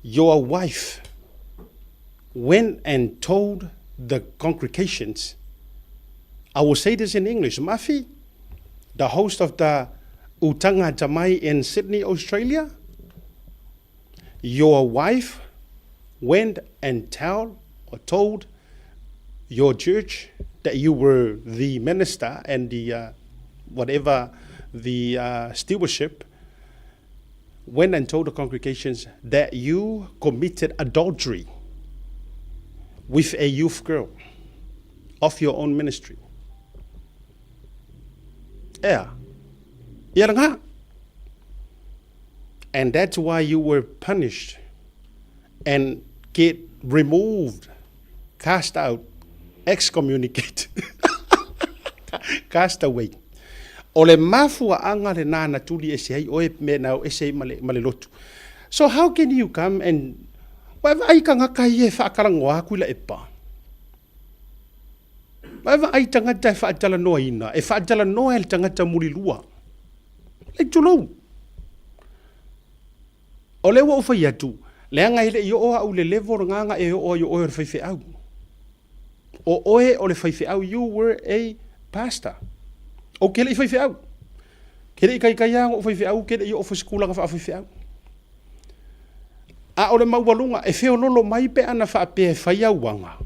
Your wife went and told the congregations, I will say this in English, Mafi, the host of the Utanga Tamai in Sydney, Australia, your wife went and tell or told your church that you were the minister and the uh, whatever the uh, stewardship went and told the congregations that you committed adultery with a youth girl of your own ministry. Yeah. And that's why you were punished and get removed, cast out, excommunicated, cast away. O le mafuaaga lena na tuli ese ai oe me na o ese ai ma le, ma le lotu. So how can you come and Ua e vaai i tagata ia e faatalanoa atu i la epa? Ua e vaai i tagata e faatalanoaina, e faatalanoa e le tagata mulilua. Like tulou. O lea ua ou fai atu, leaga e le i oo au i le level lena na e oo ai o oe o le faifeau. O oe o le faifeau, you were a pastor. Ou te le i faifeau. Ke le i kaikai lava ona ou faifeau, ke le i oo foi i se tulaga faafaifeau. A o le maualuga, e feololo mai pe ana faapea e fai auaga.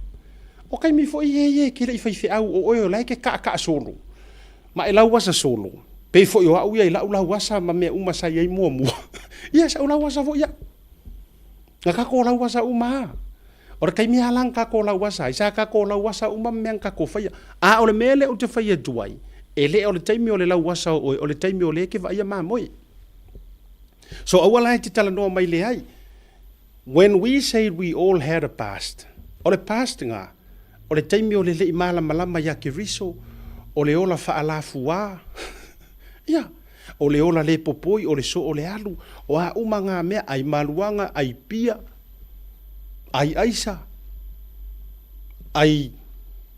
O taimi foi ia ia e te le i faifeau, o oe o la e te kaakaa solo, ma e lauasa solo, pei foi o au ia i lau lauasa ma mea uma sa i ai muamua. Ia, sa ou lauasa foi au. Na tatou lauasa uma lava. O le taimi lava la na tatou lauasa ai, sa tatou lauasa uma ma mea na tatou faia. A o le mea lea ou te fai atu ai, e le o le taimi o le lauasa o oe, o le taimi o lea e te vaaia mamoe. So aua la e te talanoa mai leai. When we say we all had a past, o le past na, o le taimi o le le i malamalama ia Keriso, o le ola faalafuā, ia, O le ola le popoi, o le soo o le alu, o a uma ngā mea, ai maluaga, ai pia, ai aisa, ai,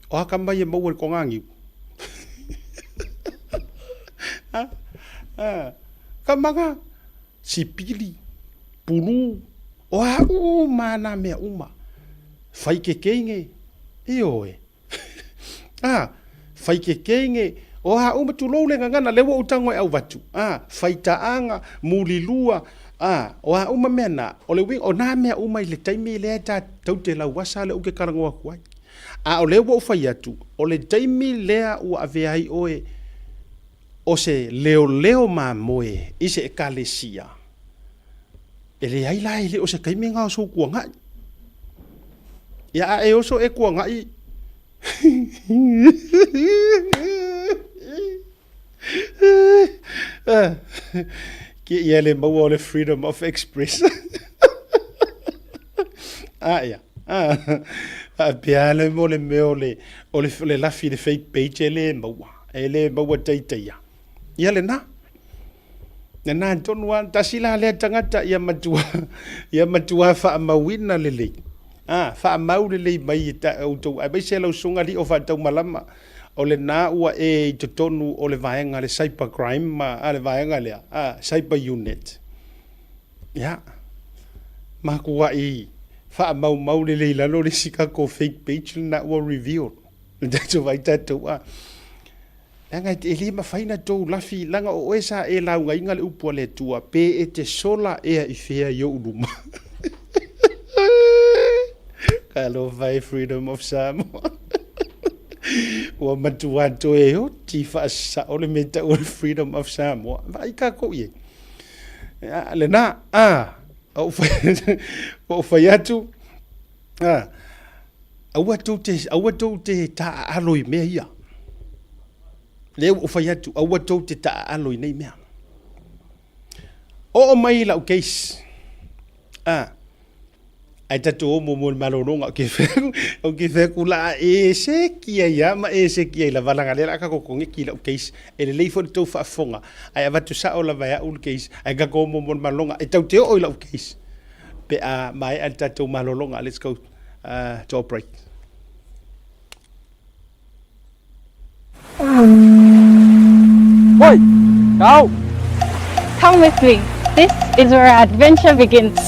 o a ka mai e maua i le togagiu? Ka maga, sipili, pulu, o a uma nā mea uma, whai ke keinge, ioe. A, whai ke keinge, o a uma tulou le gagana, le ua ou tago e auvatu, a, whai taaga, mulilua, a, o a uma mea na, o le uiga, o nā mea uma i le taimi lea ta tou te lauasa lea ou te talanoa atu ai. A o lea ua ou fai atu, o le taimi lea ua avea ai oe o se leoleo mamoe i se ekalesia, e leai la e le o se taimi na o sou tuanai. Ia a e oso e kuagaʻi Ke ia le maua o le freedom of express. A ia. Faapea le mo le mea o le, o le, o le lafi le fake page e le maua. E le maua taitaia. Ia lena. Lena tonu lava, tasi la lea tagata ia matua, ia matua faamauina lelei. A, faamau lelei mai e ta, outou, aemaise lau susuga alii o faataumalama, o lena ua e i totonu o le vaega le cyber crime ma a le vaega lea, a, cyber unit. Ia, matuai faamaumau lelei i lalo le isi tatou fake page lena ua reveal. Le tatou vaai tatou, a. Leaga e le mafai na tou lafi, leaga o oe sa e laugaina le upu a le Atua, pe e te sola ea i fea i ou luma. Talofa e Freedom of Samoa. Ua matua toe oti faasao le mea tau o le Freedom of Samoa. Vaai tatou i ai. Lena, a, ou fai atu, a, aua tou te, aua tou te taaalo i mea ia. Lea ua ou fai atu, aua tou te taaalo i nei mea. Oo mai i lau case. A, ae tatou o muamua i le malologa, ou te fai atu, ou te fai atu, la e seki ai lava ma e seki ai lava, leaga o lea o le a tatou koneti i lau case. E lelei foi le tou faafofoga, ae avatu sao lava e au le case, ae tatou o muamua i le malologa. E tatou te oo i lau case pe a maea le tatou malologa. Let's go to our break. Oi, go! Come with me. This is where our adventure begins.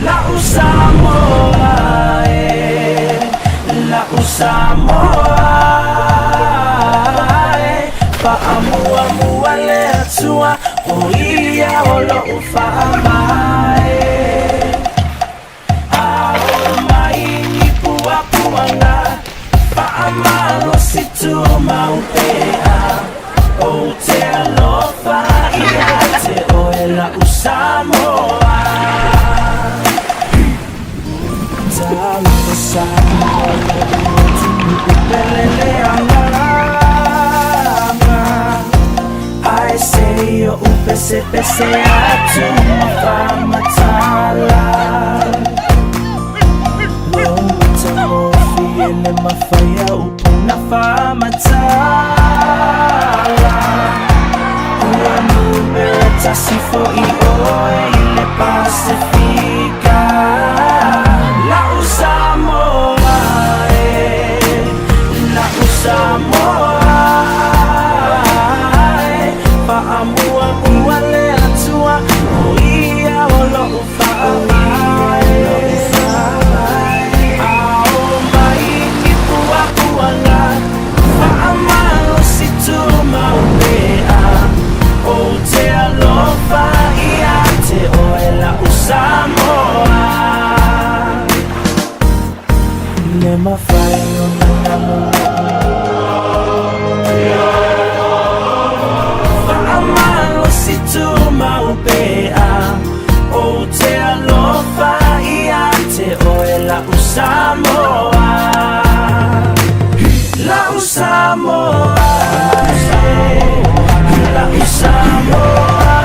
La'u Samoa e, la'u Samoa e, Faamuamua le Atua, o ia o lo'u faavae. A oo mai ni puapuaga, faamalosi tumau pea, Ou te alofa ia te oe la'u Samoa. Talofa Samoa lo'u atunuu pele le agaga, Ae se i oʻu pesepese atu ma faamatala. Lou matagofie le mafai a upu na faamatala. Ua numera tasi foʻi oe i le Pasefika. La'u Samoa e, la'u Samoa e, Faamuamua le Atua, o ia o lo'u faavae. A oo mai ni puapuaga, faamalosi tumau pea, Ou te alofa ia te oe la'u Samoa. Le mafai ona namu Faamalosi tumau pea, Ou te alofa ia te oe la'u Samoa. La'u Samoa, la'u Samoa,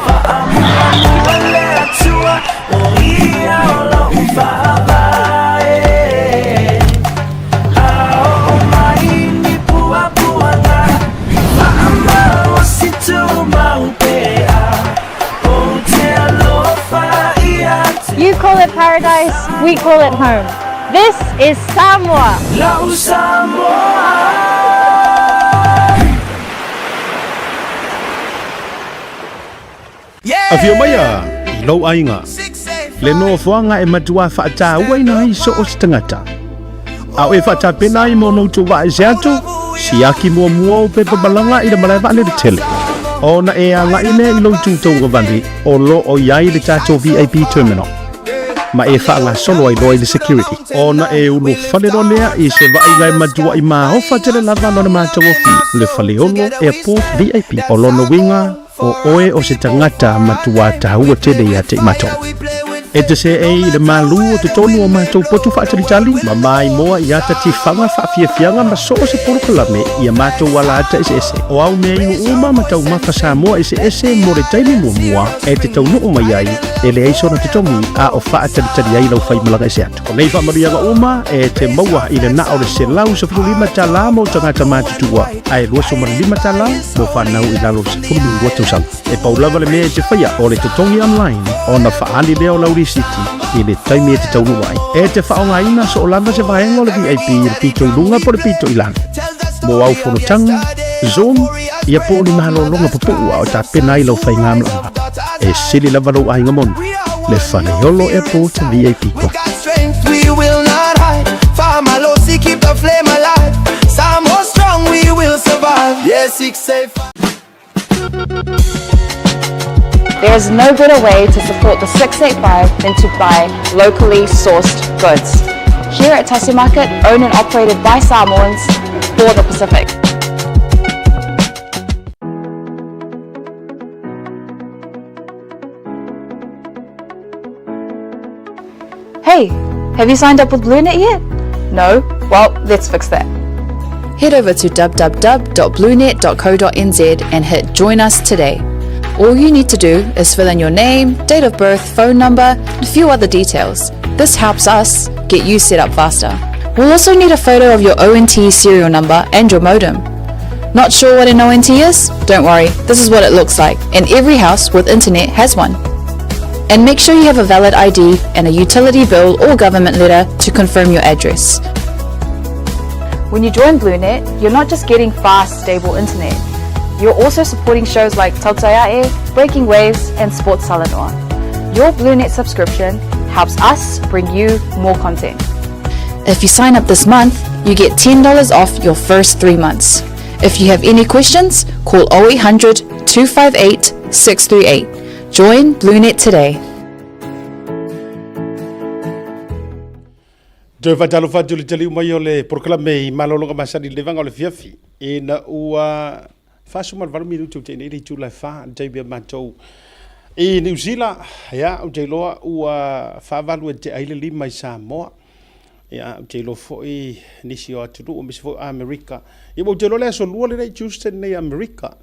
Faamuamua le Atua, o ia o lo'u faavae. A oo mai ni puapuaga, faamalosi tumau pea, Ou te alofa ia te You call it paradise, we call it home. This is Samoa. La'u Samoa. Afio maia i lou aiga, le nofoaga e matua faatauaina ai so o se tagata. A o e faatapena ai mo ona outou vaa ese atu, siaki muamua ou pepa malaga i le malae vaalele tele. Ona e agai lea i lou itu tauagavale o lo o i ai le tatou VIP Terminal. ma e faagasolo ai loa i le security. Ona e ulufale loa lea i se vaaiga e matuai maofa tele lava lona matagofie, le Faleolo Airport VIP. O lona uiga, o oe o se tagata matuā taua tele ia te i matou. E te seei i le malū o totonu o matou potu faatalitali, ma maimoa i ata tifaga faafiafiaga ma so o se polokalame i a matou alaata eseese. O au mea inu uma ma taumafa Samoa eseese mo le taimi muamua e te taunuu mai ai, e leai sona totogi a o faatalitali ai lau faimalaga ese atu. O nei faamanuiaga uma e te maua i le na o le $115 mo tagata matutua ae $25 mo fanau i lalo o le 12 tausaga. E pau lava le mea e te faia o le totogi online ona faaali lea o lau lisiti i le taimi e te taunuu ai. E te faaaogaina soo lava se vaega o le VIP i le pito i luga po o le pito i lalo. Mo au fonotaga, Zoom, ia po o ni malologa pupuu a o tapena ai lau faigamalaga. E sili lava lou aiga moni, le Faleolo Airport VIP We Club. got strength, we will not hide. Famalosi, keep the flame alive. Samoa strong, we will survive. Yeah, 685. There is no better way to support the 685 than to buy locally sourced goods. Here at Tasi Market, owned and operated by Samoans for the Pacific. Hey, have you signed up with BlueNet yet? No? Well, let's fix that. Head over to www.bluenet.co.nz and hit Join Us today. All you need to do is fill in your name, date of birth, phone number, and a few other details. This helps us get you set up faster. We'll also need a photo of your ONT serial number and your modem. Not sure what an ONT is? Don't worry, this is what it looks like, and every house with internet has one. And make sure you have a valid ID and a utility bill or government letter to confirm your address. When you join BlueNet, you're not just getting fast, stable internet. You're also supporting shows like Tautaiae, Breaking Waves, and Sports Salanoa. Your BlueNet subscription helps us bring you more content. If you sign up this month, you get $10 off your first 3 months. If you have any questions, call 0800 258 638. Join BlueNet today. Toe faatalofa atu i le taliu mai o le polokalame i malologa masani i le levaga o le fiafi ina ua 48 minute ua tea nei le itula e fa le taimi a matou i Niu Sila. Ia, ou te iloa ua faavalu e tea ai le lima i Samoa. Ia, ou te iloa foi nisi o atunuu aemaise foi o Amerika. Ia, ou te iloa le aso lua lenei Tuesday lenei i Amerika.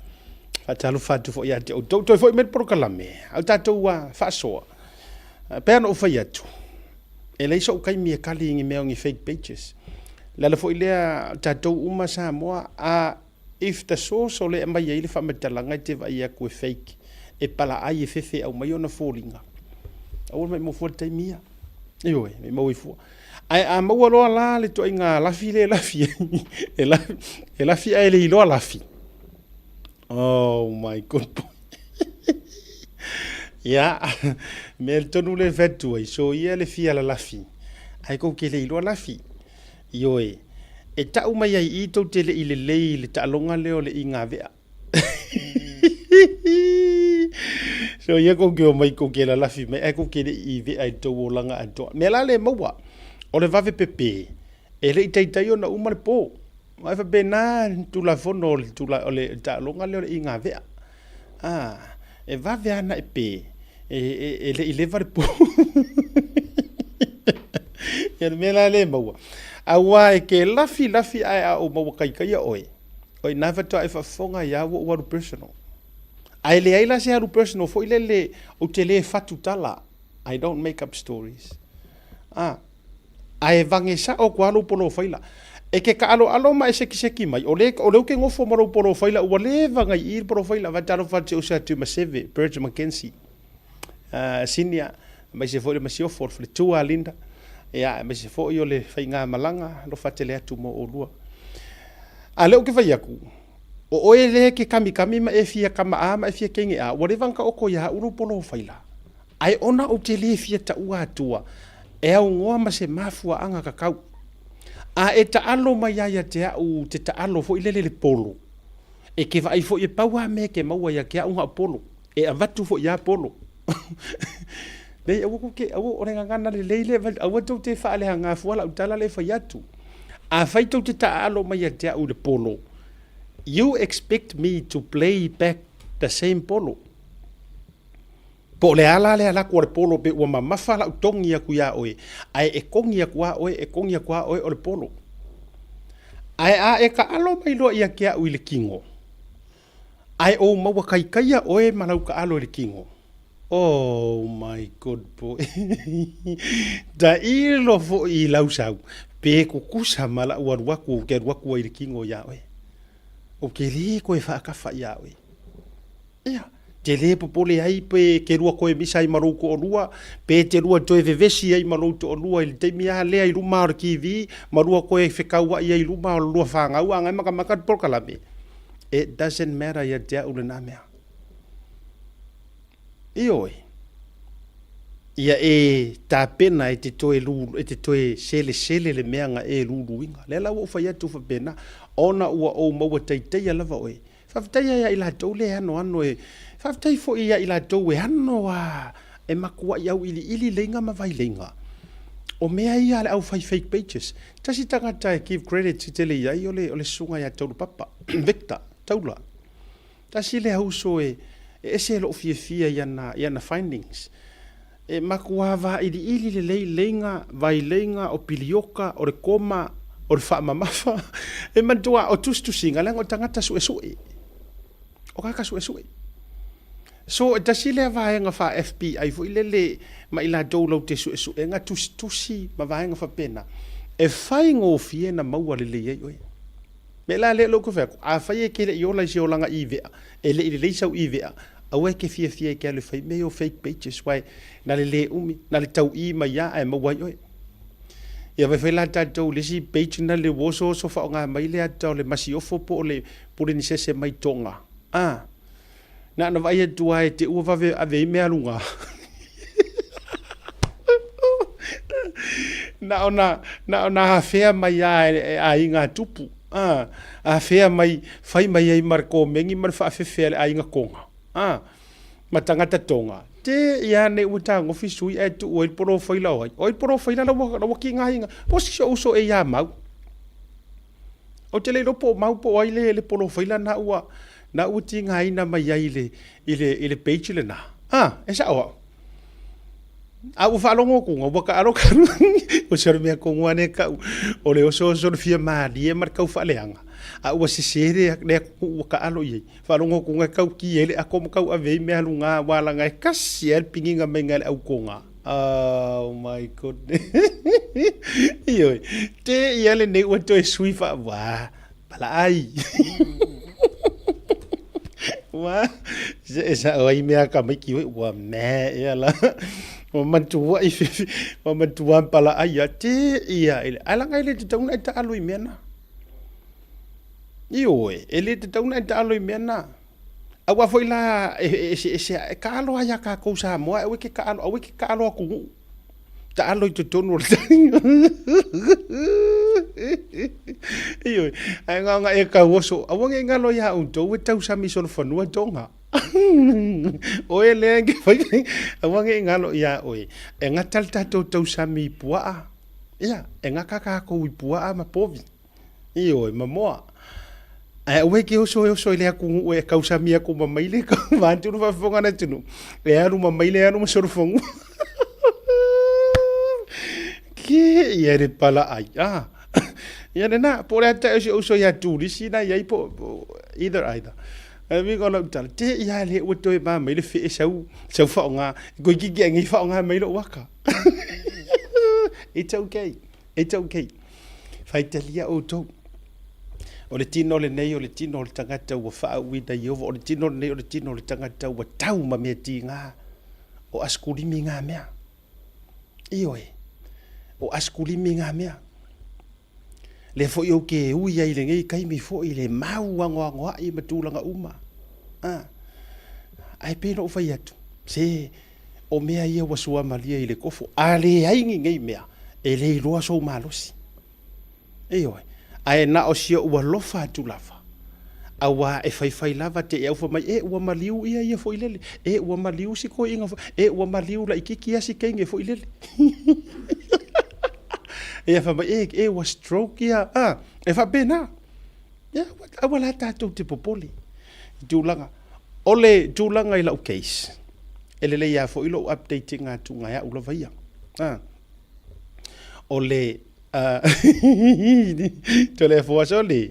Faatalofa atu foi ia te outou. Toe foi mai le polokalame, a o tatou ua faasoa. Pei ona ou fai atu, e leai so'u taimi e kali i ni mea o ni fake pages. O le ala foi lea o tatou uma Samoa, a if the source o lea e aumai ai le faamatalaga e te vaai atu e fake, e palaai e fefe e aumai ona foliga, aua le maimau fua le taimi ia. Ioe, maimau ai fua. Ae a maua loa la le ituaiga lafi lea e lafi ai, e lafi, e lafi ae le iloa lafi. Oh my good boy. Ia, mea tonu le fai atu ai, so ia le fia lalafi, ae kou te le iloa lafi. Ioe, e tau mai ai i tou te le i lelei i le taaloga lea o le igavea. So ia kou te omai kou te lalafi mai, ae kou te le i vea i le tou olaga atoa. Mea la le maua, o le vave pepe, e le i taitai ona uma le po. Aua e faapena le Tulafono o le tula, o le taaloga lea o le igavea. A, e vave lava ona e pe, e, e, e le i leva le po. Ia le mea la lea e maua. Aua e ke lafi lafi ae a ou maua kaikaia oe, o ina faatoa e faafofoga ai lava ua ou alu personal. Ae leai la se alu personal foi lele ou te le fatu tala. I don't make up stories. A, Ae vage sao atu lava lou polofaila. E ke kaaloalo ma e sekiseki mai, o le, o lea ou te nofo ma lou polofaila, ua leva ona i i le polofaila, faatalofa atu i si ou uso ia Tuimaseve, Burge McKenzie, Senior, aemaise foi le masiofo, le faletua a Linda, ia, aemaise foi o le faigamalaga, alofa tele atu mo oulua. A o lea ou te fai atu, o oe lea e te kamikami ma e fia kama a ma e fia kege a, ua leva ona taoto ia au lou polofaila. Ae ona ou te le fia taua atua, e aunoa ma se mafuaaga kakau. A e taalo mai lava ia te au te taalo foi lele le polo, e ke vaai foi e pau lava mea e ke maua ia te au na o polo, e avatu foi ia polo. Leai, aua kou te, aua, o le gagana lelei lea e avatu, aua tou te faaleaga fua lau tala lea e fai atu. Afai tou te taaalo mai ia te au i le polo, you expect me to play back the same polo. Po o le a la le alu atu a le polo pe ua mamafa lau togi atu iā oe, ae e kogi atu lava oe, e kogi atu lava oe o le polo. Ae a e taalo mai loa ia te au i le tino, ae ou maua taitaia oe ma lau taalo i le tino, Oh my good boy. Tailo foi i lau sau, pe tutusa ma lau alu atu ou te alu atu ai i le tino iā oe. Ou te le toe faatafa iā oe. Ia, te le popole ai pe te lua toe misa ai ma lou toalua, pe te lua toe vevesi ai ma lou toalua i le taimi lava lea i luma o le TV, ma lua toe fekauai ai i luma o le lua fanau a na e matamata le polokalame. It doesn't matter ia te au lena mea. Ioe, ia e tapena e te toe lū, e te toe selesele le mea na e luluina. Lea la ua ou fai atu faapena, ona ua ou maua taitaia lava oe. Faafetai ia i latou lea e anoano e, faafetai foi ia i latou e ano a e matuai auiliili leiga ma vaileiga. O mea ia a le aufai fake pages. Tasi tagata e give credit tele i ai o le, o le susuga ia Taulapapa, Victor Taula. Tasi lea uso e ese lou fiafia i ana, i ana findings. E matua vailiili lelei leiga, vaileiga, o pilioka, o le koma, o le faamamafa. E matua o tusitusiga leaga o tagata suesue. O tagata suesue. So e tasi lea vaega faa-FBI foi lele ma i latou lau te suesuega tusitusi ma vaega faapena, e faigofie na maua lelei ai oe. Mea la lea o lea ou te fai atu, afai e te le i ola i se olaga ivea, e le i lelei sau ivea, aua e te fiafia e te alu e fai mea ia o fake pages, aua na le le umi, na le tau'i mai lava ae maua ai oe. Ia vaai foi la tatou i le isi page lena le ua osooso faaaoga mai le ata o le masiofo po o le pulenisese mai Tonga, a, Na ona vaai atu lava e te ua vave ave ai mea luga. Na ona, na ona afea mai lava e aiga tupu. A, afea mai, fai mai ai ma le komeni ma le faafefe a le aiga Tonga. A, ma tagata Tonga. Te ia nei ua tagofi sui ae tuu ai le polofaila o ai. O ai le polofaila la ua, la ua tigaina. Po o si uso e ia mau. Ou te le iloa po o mau po o ai le, le polofaila na ua, na ua tigaina mai ai i le, i le, i le page lena. Ah, e sao au. A ua faalogo atu ua taalo kalu. O se mea kongo ane kau. O le oso oso le fia malie ma le kau faaleaga. A ua sese le, le atunuu ua taalo i ai. Faalogo atu e kau ki ai le ako ma kau ave ai mea luga aua laga e kasi ai le pigiga maiga e le au Tonga. Oh my goodness. Ioe, te ia lenei ua toe sui faa, palaai. Ua, se e sao ai mea ka mai ki ua me ia la. Ua matua i fifi, ua matua palaai ia te ia ile. Ai langa ile te tauna e taalo i mea na. Ioe, e le tatau ona e taalo i mea na. Aua foi la e eseese e taalo lava ia tatou Samoa, aua e te taalo, aua e te taalo atunuu. Taalo i totonu o le Ioe, ae na ona e tauoso, aua ne i galo iā outou e tausami solofanua Tonga. Oe lea e te fai, aua ne i galo iā oe, e gata le tatou tausami i puaa. Ia, e gata tatou i puaa ma povi. Ioe, ma moa. Ae aua e te oso e oso i le atunuu e kausami aku ma maile ka vaeatu le faafofoga a le atunuu. E alu ma maile alu ma solofanua. Ke ia le pala ai. Ah. Ia lena, po o le ata o si ou uso ia Tulisi na iai po, either either. Ae mi ko lau tala, te ia le ua toe ma mai le fee sau, sau whaonga, koe ki ki ngi whaonga mai lo waka. It's okay. It's okay. Faitalia outou. O le tino lenei o le tino o le tagata ua faauuina i Ieova, o le tino lenei o le tino o le tagata ua tau ma mea tiga, o asikulimi ngā mea. Ioe, o asikulimi ngā mea. Lea foi ou te ui ai i lenei taimi foi i le mau anoanoai ma tulaga uma. Ah, ae pei ona ou fai atu, se o mea ia ua suamalie i le kofo, a leai ni nei mea, e le iloa sou malosi. Ioe, ae na o si ou alofa atu lava. Auā e faifai lava te i aufa mai, e ua maliu ia ia foi lele, e ua maliu si koiinga foi, e ua maliu laititi ia si teine foi lele. Ia fai mai, e, e ua stroke ia, a, e faapena. Ia, aua la tatou te popole i tulaga. O le tulaga i lau case, e lelei lava foi lou update ina atu e au lava ia. A, o le Tole fua soli.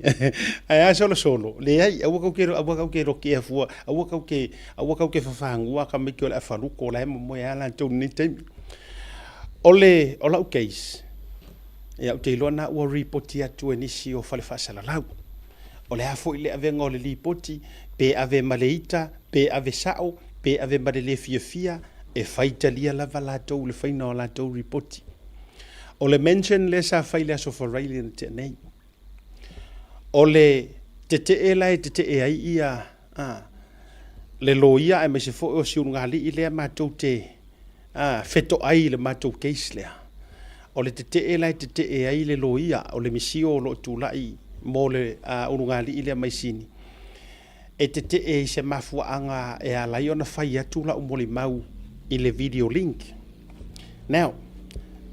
Ae a solo solo. Leai, aua kau ke aua kau ke roki e fua, aua kau ke aua kau ke fafagua ka mai o le afaluko la e momoe a latou nei taimi. O le o lau case, ia ou te iloa na ua ripoti atu e nisi o fale faasalalau. O le a foi le avega o le lipoti, pe ave ma le ita, pe ave sao, pe ave ma le le fiafia, e faitalia lava latou i le faina o latou ripoti. O le mention lea sa fai i le Aso Faraile na tea nei, o le tetee la e tetee ai ia a, le loia aemaise foi o si ulugalii lea matou te a, fetoai i le matou case lea. O le tetee la e tetee ai le loia, o le misio o lo o tulai mo le a, ulugalii lea mai Sini, e tetee i se mafuaaga e ala ai ona fai atu lau molimau i le video link. Now,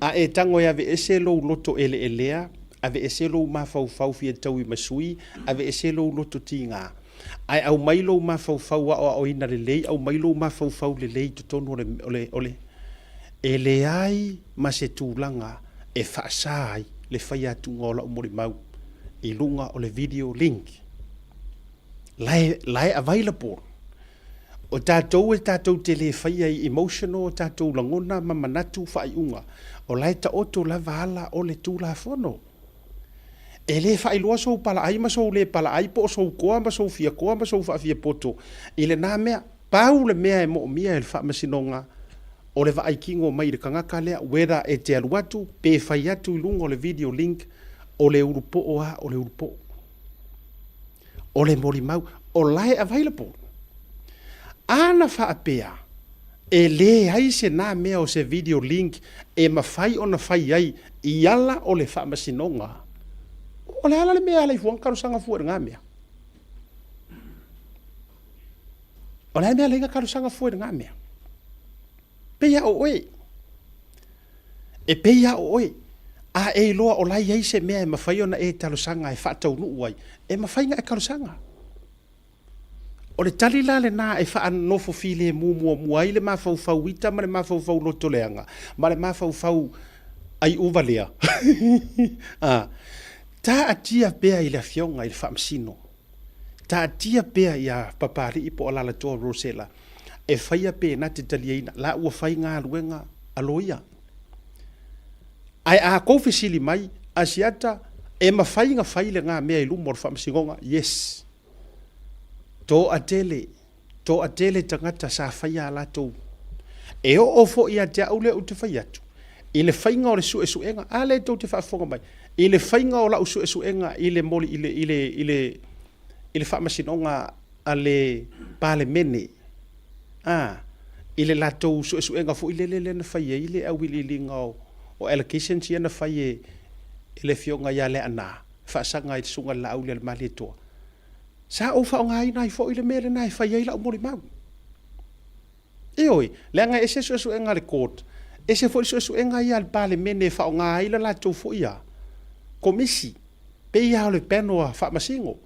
a e tago e aveese lou loto eleelea, aveese lou mafaufau fia taui ma sui, aveese lou loto tiga, ae aumai lou mafaufau aoaoina lelei, aumai lou mafaufau lelei i totonu o le, o le, o le, e leai ma se tulaga e faasa ai le faia atuga o lau molimau i luga o le video link. La e, la e available. O tatou e tatou te le faia i emotional o tatou lagona ma manatu faaiuga, o la e taoto lava ala o le Tulafono. E le faailoa sou palaai ma sou le palaai po o sou koa ma sou fia koa ma sou faafiapoto i lena mea. Pau le mea e moomia e le Faamasinoga o le vaai kino mai i le tagata lea whether e te alu atu pe fai atu i luga o le video link o le ulupoo a o le ulupoo. O le molimau, o la e available. Ana faapea, e leai se na mea o se video link e mafai ona fai ai i ala o le faamasinoga, o le a la le mea e ala ai fua talosaga fua i lena mea? O le a le mea e ala ai talosaga fua i lena mea? Pei a o oe. E pei lava o oe, a e iloa o la e i ai se mea e mafai ona e talosaga e faataunuu ai, e mafai ona e talosaga. O le tali la lena e faanofo filemu muamua ai le mafaufau ita ma le mafaufau lotoleaga ma le mafaufau aiuva lea. A, taatia pea i le Afioga i le Faamasino, taatia pea ia Papalii po o Alalatoa Rosella e faia pe na te taliaina la ua fai galuega a loia. Ae a kou fesili mai, Asiata, e mafai na fai lena mea i luma o le faamasinoga? Yes. Toatele, toatele tagata sa faia a latou. E oo foi ia te au lea ou te fai atu, i le faiga o le suesuega, a lea tou te faafofoga mai, i le faiga o lau suesuega i le moli, i le, i le, i le, i le faamasinoga a le Palemene, a, i le latou suesuega foi lele lea na fai ai le auiliiliga o, o allegations ia na fai e, e le Afioga ia Leaana e faasaga i le Susuga i le Laauli a le Malietoa. Sa ou faaaogaina ai foi le mea lena e fai ai lau molimau. Ioe, leaga e ese suesuega a le court, ese foi le suesuega ia a le Palemene e faaaoga ai le latou foi a Komisi, pei lava o le panel a Faamasino.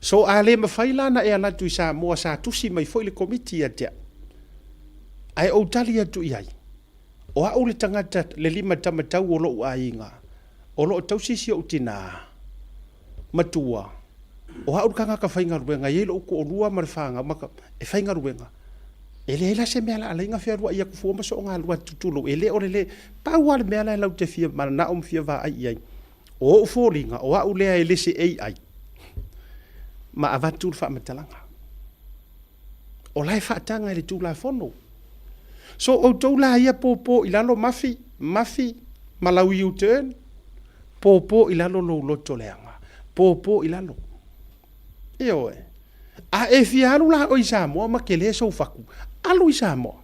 So a le mafai la ona e alu atu i Samoa sa tusi mai foi le Komiti ia te au, ae ou tali atu i ai, o au le tagata le limatamatau o lou aiga, o lo o tausi si ou tina matua, o au le tagata faigaluega, e i ai lou toalua ma le fanau ma ka, e faigaluega. E leai la se mea la alai na fealuai atu fua ma soogalua atu tulou, e le o le le, pau lava le mea la e lau te fia mananao ma fia vaai i ai, o ou foliga, o au lea e le se AI, ma avatu le faamatalaga. O la e faataga e le Tulafono. So outou la ia pōpō i lalo mafi, mafi ma lau U-turn, pōpō i lalo lou loto leaga, pōpō i lalo. Ioe. A e fia alu la oe i Samoa ma tele sou fatu, alu i Samoa.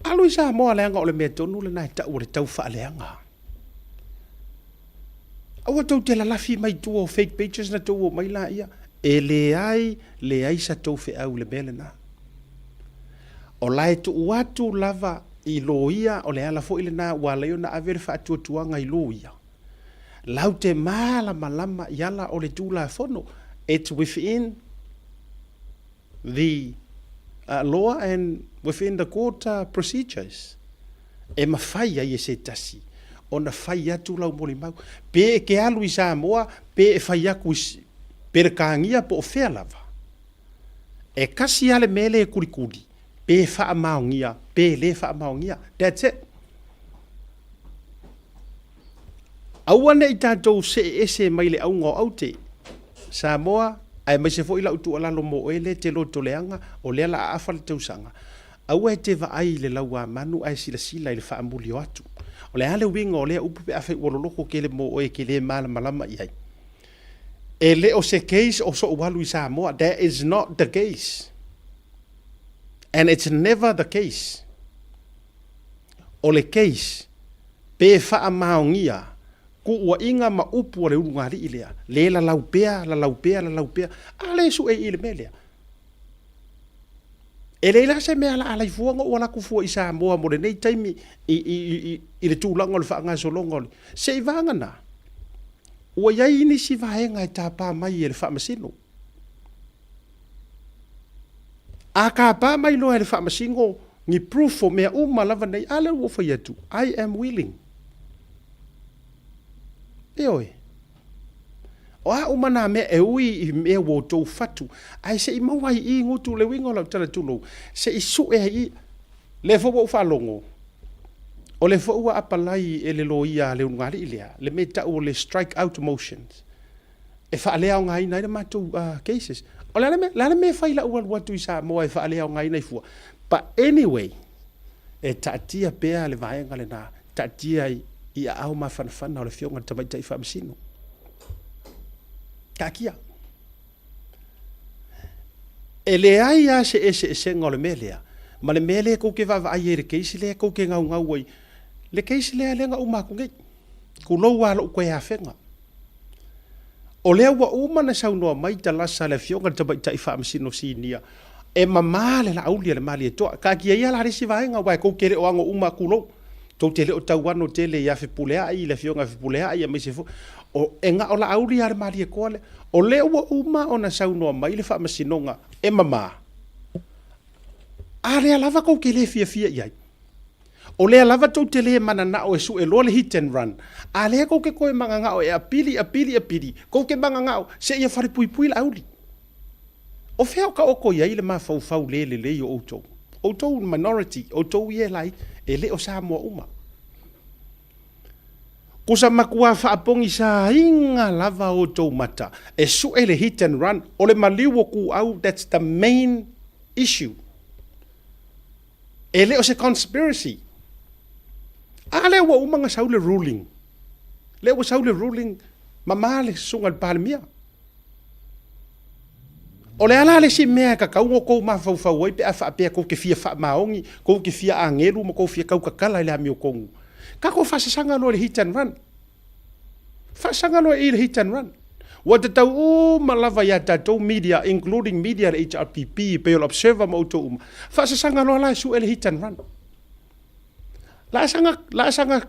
Alu i Samoa leaga o le mea tonu lena e tau o le taufaaleaga. Aua tou te lalafi mai tua o fake pages na tou omai laia. E leai, leai sa tou feau i le mea lena. O la e tuu atu lava i loia, o le ala foi lena ua ala ai ona ave le faatuatuaga i loia, lau te malamalama i ala o le Tulafono, it's within the law and within the court procedures e mafai ai e se tasi ona fai atu lau molimau, pe e te alu i Samoa, pe e fai atu i Peretania po o fea lava. E kasi lava le mea lea e kulikuli, pe faamaonia, pe le faamaonia. That's it. Aua ne i tatou see ese mai le auga o aute, Samoa, aemaise foi lau tuualalo mo oe lea e te loto leaga, o lea la a afa le tausaga. Aua e te vaai i le lauamanu ae silasila i le faamuli o atu. O le a le uiga o lea upu pe afai ua loloto tele mo oe e te le malamalama i ai? E le o se case o so'u alu i Samoa, that is not the case and it's never the case. O le case, pe faamaonia kuuaiga ma upu a le ulugalii lea, le lalau pea, lalau pea, lalau pea, a le sue i i le mea lea. E leai la se mea la alai fua ona ou alu atu fua i Samoa mo lenei taimi i, i, i, i le tulaga o le faagasologa o le, se i vagana. Ua i ai nisi vaega e tapa mai e le Faamasino. A tapa mai loa e le Faamasino ni proof o mea uma lava nei, a lea ua ou fai atu, I am willing. Ioe. O a uma nā mea e ui i mea ua outou fatu, ae se i maua ai i i gutu le uiga o lau tala tulou, se i sue ai i. Lea foi ua ou faalogo, o lea foi ua apalai e le loia a le ulugalii lea, le mea e tau o le strike out motions, e faaleaogaina ai le matou cases. O le a le mea, le a le mea e fai i lau alu atu i Samoa e faaleaogaina ai fua? But anyway, e taatia pea le vaega lena, taatia i aao mafanafana o le Afioga i le Tamaitai Faamasino. Taatia. E leai lava se eseesega o le mea lea ma le mea lea tou te vaavaai ai i le case lea tou te gaugau ai, le case lea lea na uma atu nei. Tulou lava lou toe afega. O lea ua uma ona saunoa mai talasa a le Afioga i le Tamaitai Faamasino Sinia, e mama le Laauli a le Malietoa. Taatia ia la le isi vaega aua tou te le o ano uma, tulou. Tou te le o tauano tele ia Fepuleai, le Afioga ia Fepuleai aemaise foi o, e na o Laauli lava le Malietoa lea. O lea ua uma ona saunoa mai le Faamasinoga e mama, a lea lava tou te le fiafia i ai. O lea lava tou te le mananao e sue loa le hit and run, a lea tou te toe mananao e apili, apili, apili, tou te mananao seia falepuipui Laauli. O fea o taoto i ai le mafaufau le lelei o outou? Outou minority, outou ia e laiti, e le o Samoa uma. Kusa matua faapogisaina lava outou mata e sue le hit and run, o le maliu o kuau, that's the main issue. E le o se conspiracy. A lea ua uma ona sau le ruling. Lea ua sau le ruling, mama le susuga i le Palemia. O le a la le isi mea e tatau ona outou mafaufau ai pe a faapea tou te fia faamaoni, tou te fia agelu ma tou fia tautatala i le amiotonu? Tatou faasasaga loa i le hit and run. Faasaga loa i le hit and run. Ua tatau uma lava ia tatou media, including media a le HRPP, e pei o le Observer ma outou uma, faasasaga loa la e sue le hit and run. Laasaga, laasaga,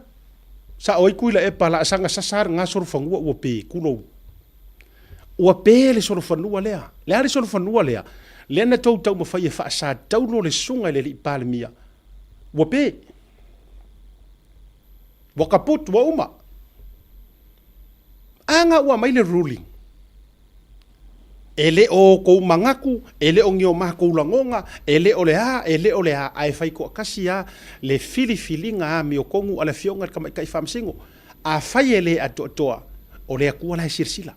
sao ai Tuilaepa, laasaga sasa lena solofanua ua pe, tulou. Ua pe le solofanua lea. Le a le solofanua lea? Lea na tou taumafai e faasataulo le susuga i le alii Palemia. Ua pe. Ua kaput, ua uma. A na ua aumai le ruling. E le o outou manatu, e le o ni o matou lagona, e le o le a, e le o le a, ae fai toatasi lava le filifiliga amiotonu a le Afioga i le Tamaitai Faamasino. Afai e le atoatoa, o le Atua la e silasila.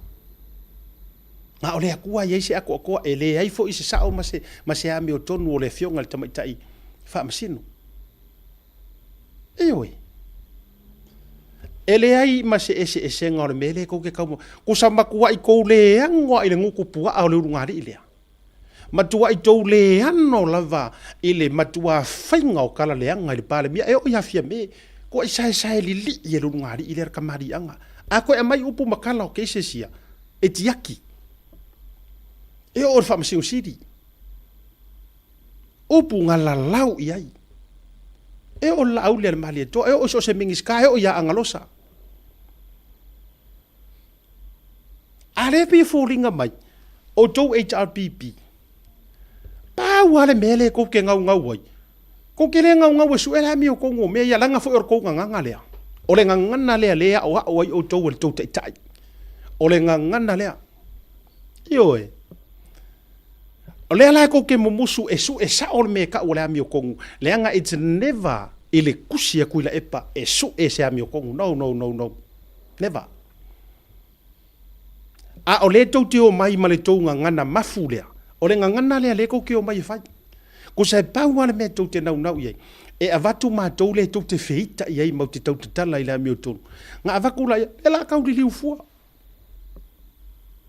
Na o le Atua e i ai se atoatoa, e leai foi se sao ma se, ma se amiotonu o le Afioga i le Tamaitai Faamasino. Ioe. E leai ma se eseesega o le mea lea tou te tau... Kusa matuai tou leano lava i le gutu puaa o le ulugalii lea. Matuai tou leano lava i le matuā faiga o tala leaga i le Palemia e oo ia Fiame, tuai saesae lilii e le ulugalii lea le kamaliiaga. A koe aumai upu ma tala o cases ia, e tiaki. E oo i le Faamasino Sili. Upu na lalau i ai. E oo i le Laauli a le Malietoa, e oo i so o se Minisita, e oo ia Agalosa. A lea e pei e foliga mai, outou HRPP, pau lava le mea lea tou te naunau ai, tou te le naunau e sue le amiotonu o mea ia, leaga foi o le tou gagana lea. O le gagana lea lea e aoao ai outou e le tou taitai. O le gagana lea. Ioe. O lea la tou te mumusu e sue sao le mea e tau o le amiotonu, leaga it's never i le tusi a Tuilaepa e sue se amiotonu. No, no, no, no. Never. A o lea tou te omai ma le tou gagana mafu lea, o le gagana lea lea tou te omai e fai. Tusa e pau lava le mea tou te naunau i ai, e avatu matou lea tou te feita i ai matou te tautatala i le amiotonu, na avatu laia, lea la tauliliu fua.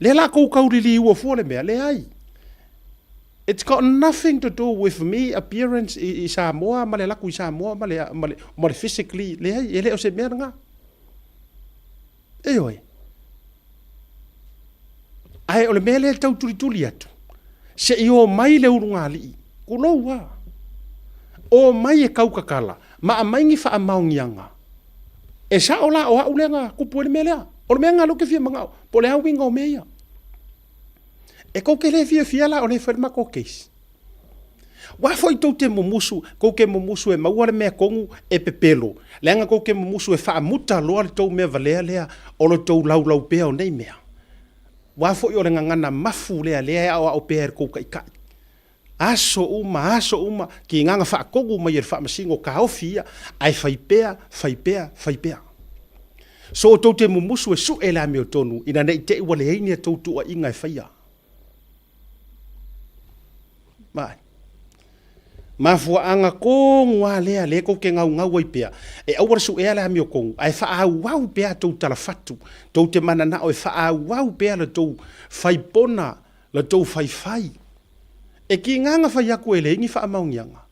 Lea la tou tauliliua fua le mea, leai. It's got nothing to do with me appearance i Samoa ma le alu atu i Samoa ma le, ma le, ma le physically, leai, e le o se mea lena. Ioe. Ae o le mea lea e tau tulituli atu, se i omai le ulugalii, tulou lava, omai e tautatala ma aumai ni faamaoniaga. E sao la o au lea na tupu ai le mea lea. O le mea lena lea ou te fia manao, po o le a uiga o mea ia. E tou te le fiafia la o lea e fai le matou case. Aua foi tou te mumusu, tou te mumusu e maua le mea tonu e pepelo, leaga tou te mumusu e faamuta loa le tou mea valea lea o lo tou laulau pea o nei mea. Aua foi o le gagana mafu lea lea e aoao pea e le tou taitai. Aso uma, aso uma, tiga na faatonu mai e le Faamasino taofi ia, ae fai pea, fai pea, fai pea. So tou te mumusu e sue le amiotonu ina ne i te i ua leai ni a tou tuuaiga e faia. Vaai. Mafuaaga tonu lava lea, lea tou te gaugau ai pea, e aua le suea le amiotonu, ae faaauau pea a tou talafatu, tou te mananao e faaauau pea le tou faipona, le tou faifai. E tiga na fai atu e leai ni faamaoniaga,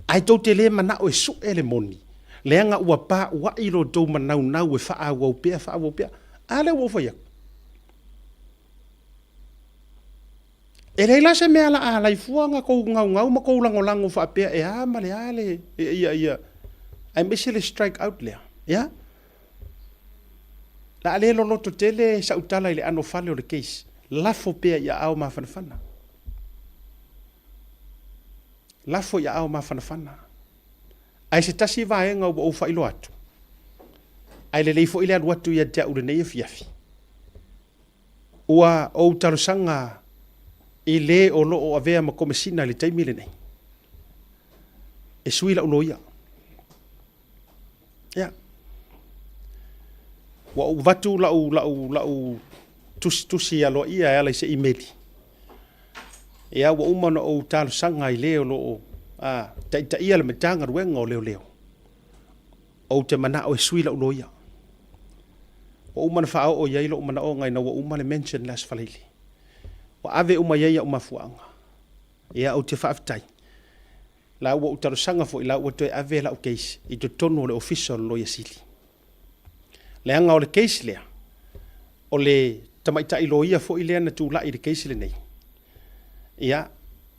ae tou te le manao e sue le moni, leaga ua paauai lo tou manaunau e faaauau pea, faaauau pea. A lea ua ou fai atu. E leai la se mea la a alai fua na tou gaugau ma tou lagolago faapea e a ma le a le ia ia aemaise le strike out lea. Ia. La a le loloto tele sau tala i le ano fale o le case. Lafo pea i aao mafanafana. Lafo i aao mafanafana. Ae se tasi vaega ua ou faailoa atu, ae lelei foi le alu atu ia te au i lenei afiafi, Ua ou talosaga i le o lo o avea ma Komesina i le taimi lenei, e sui lau loia. Ia. Ua ou avatu lau, lau, lau tusitusi aloaia e ala i se imeli. Ia, ua uma ona ou talosaga i le o lo o a, taitaia le Matagaluega o Leoleo. Ou te manao e sui lau loia. Ua uma ona faaoo i ai lou manaoga ina ua uma le mention i le Aso Faraile. Ua ave uma i ai au mafuaaga. Ia, ou te faafetai. La ua ou talosaga foi, la ua toe ave lau case i totonu o le Ofisa o le Loia Sili. Leaga o le case lea, o le tamaitai loia foi lea na tulai i le case lenei, ia,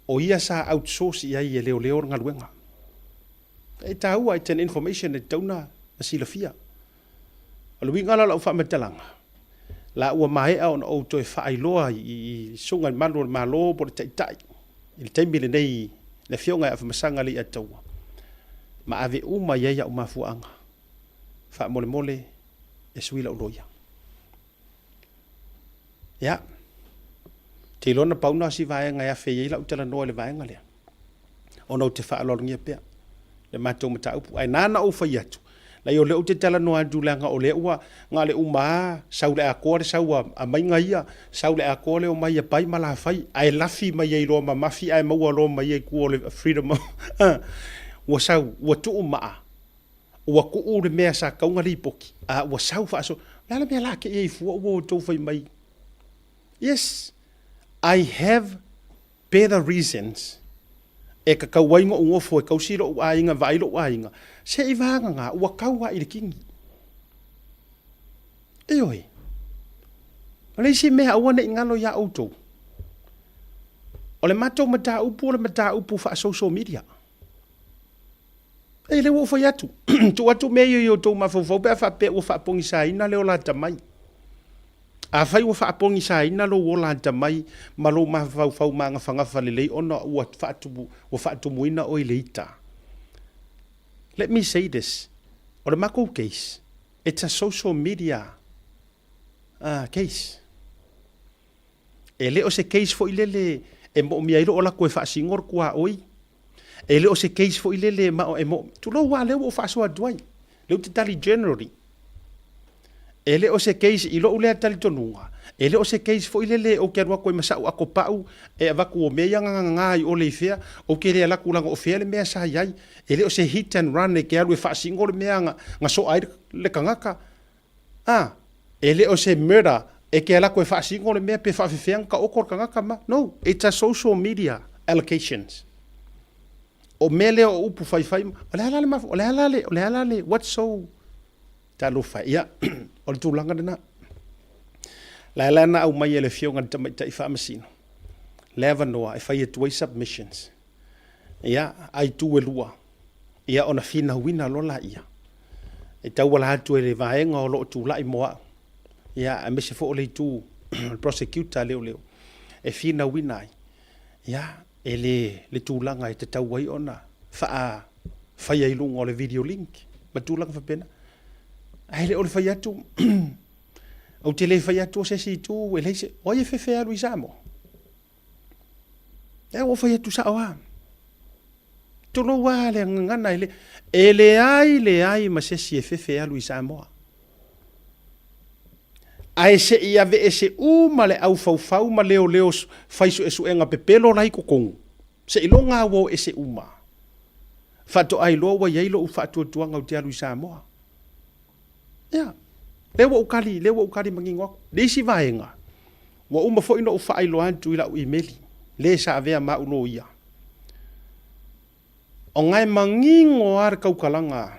o ia sa outsource i ai e leoleo le galuega. E taua, it's an information e tatau ona silafia. O le uiga la o lau faamatalaga, la ua maea ona ou toe faailoa i Susuga i le Malu o le Malo po o le Taitai i le taimi lenei le Afioga ia Afamasaga Leiataua, ma ave uma i ai au mafuaaga faamolemole e sui lau loia. Ia, ou te iloa na pau na o si vaega e afe i ai lau talanoa i le vaega lea, ona ou te faaaloalogia pea le matou mataupu. Ae na ona ou fai atu, leai o lea ou te talanoa atu leaga o lea ua na o le uma lava sau le atoa le sau a maiga ia, sau le atoa le omai a pai ma lafai, ae lafi mai ai loa ma mafi ae maua loa ma ia i tua o le freedom ua sau, ua tuu maa. Ua tuu le mea sa tatau ona lipoti, a ua sau faasolo. O le a le mea la te i ai fua ua outou fai mai? Yes, I have better reasons e tatau ai ona ou nofo e tausi lou aiga, vaai lou aiga, se i vagana ua tau lava i le kini. Ioe. O le isi mea aua ne i galo iā outou, o le matou mataupu o le mataupu faa-social media. E lea ua ou fai atu, tuu atu mea ia i outou mafaufau pe a faapea ua faapogisaina le ola atamai. Afai ua faapogisaina lou ola atamai ma lou mafaufau magafagafa lelei ona ua faatumu, ua faatumuina oe i le ita. Let me say this, o le matou case, it's a social media case. E le o se case foi lele e moomia ai lou alu atu e faasino le tuaoi. E le o se case foi lele e mao e mo, tulou lava lea ua ou faasoa atu ai, lea ou te tali generally. E le o se case i lou lea talitonuga, e le o se case foi lele ou te alu atu ai ma sa'u ato pa'u e avatu o mea ia gagagaga ai ole i fea, ou te le alu atu leaga o fea le mea sa i ai. E le o se hit and run e te alu e faasino le mea na soa ai le tagata. A, e le o se murder e te alu atu e faasino le mea pe faafefea ona taoto le tagata ma, no, it's a social media allocations. O mea lea o upu faifai, o le a la le mafu, o le a la le, o le a la le, what's so, talofa e. Ia, o le tulaga lena. La la na aumai e le Afioga i le Tamaitai Faamasino le avanoa e fai atu ai submissions. Ia, a itu e lua, ia ona finauina loa laia e tauala atu e le vaega o lo o tulai mo au, ia, aemaise foi o le itu o le prosecutor a leoleo e finauina ai, ia, e le le tulaga e tatau ai ona faa faia i luga o le video link ma tulaga faapena. Ae le o le fai atu, ou te le fai atu o se isi itu e leai se, o ai e fefe e alu i Samoa? Lea ua ou fai atu sao lava. Tulou lava le gagana e le, e leai leai ma se isi e fefe e alu i Samoa. Ae se i aveese uma le aufaufau ma leoleo fai suesuega pepelo la i totonu, seiloga lava ua o ese uma, faatoa iloa ua i ai lou faatuatuaga ou te alu i Samoa. Ia, lea ua ou tali, lea ua ou tali manino atu. Le isi vaega, ua uma foi ona ou faailoa atu i lau imeli, le sa avea ma au loia. O na e manino lava le tautalaga,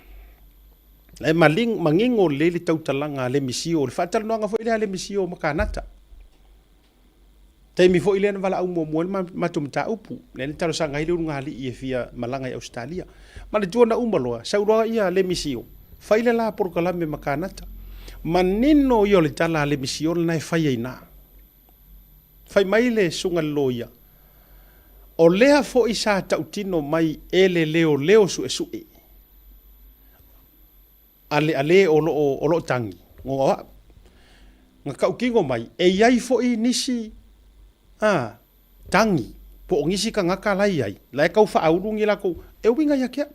na e manino lelei le tautalaga a Lemisio, le faatalanoaga foi lea a Lemisio ma Kanata. Taimi foi lea na valaau muamua ai le matou mataupu, lea na talosaga ai le ulugalii e fia malaga i Ausetalia. Manatua na uma loa, sau loa ia Lemisio, fai le la polokalame ma Kanata. Manino ia o le tala a Lemisio lena e fai ai ina. Fai mai le susuga i le loia, o lea foi sa tautino mai e le leoleo suesue a le a le o lo o o lo o tagi, o au. Na tautino mai, e i ai foi nisi a tagi po o nisi tagata la e i ai, la e tau faaulu ni latou, e uiga ia te au.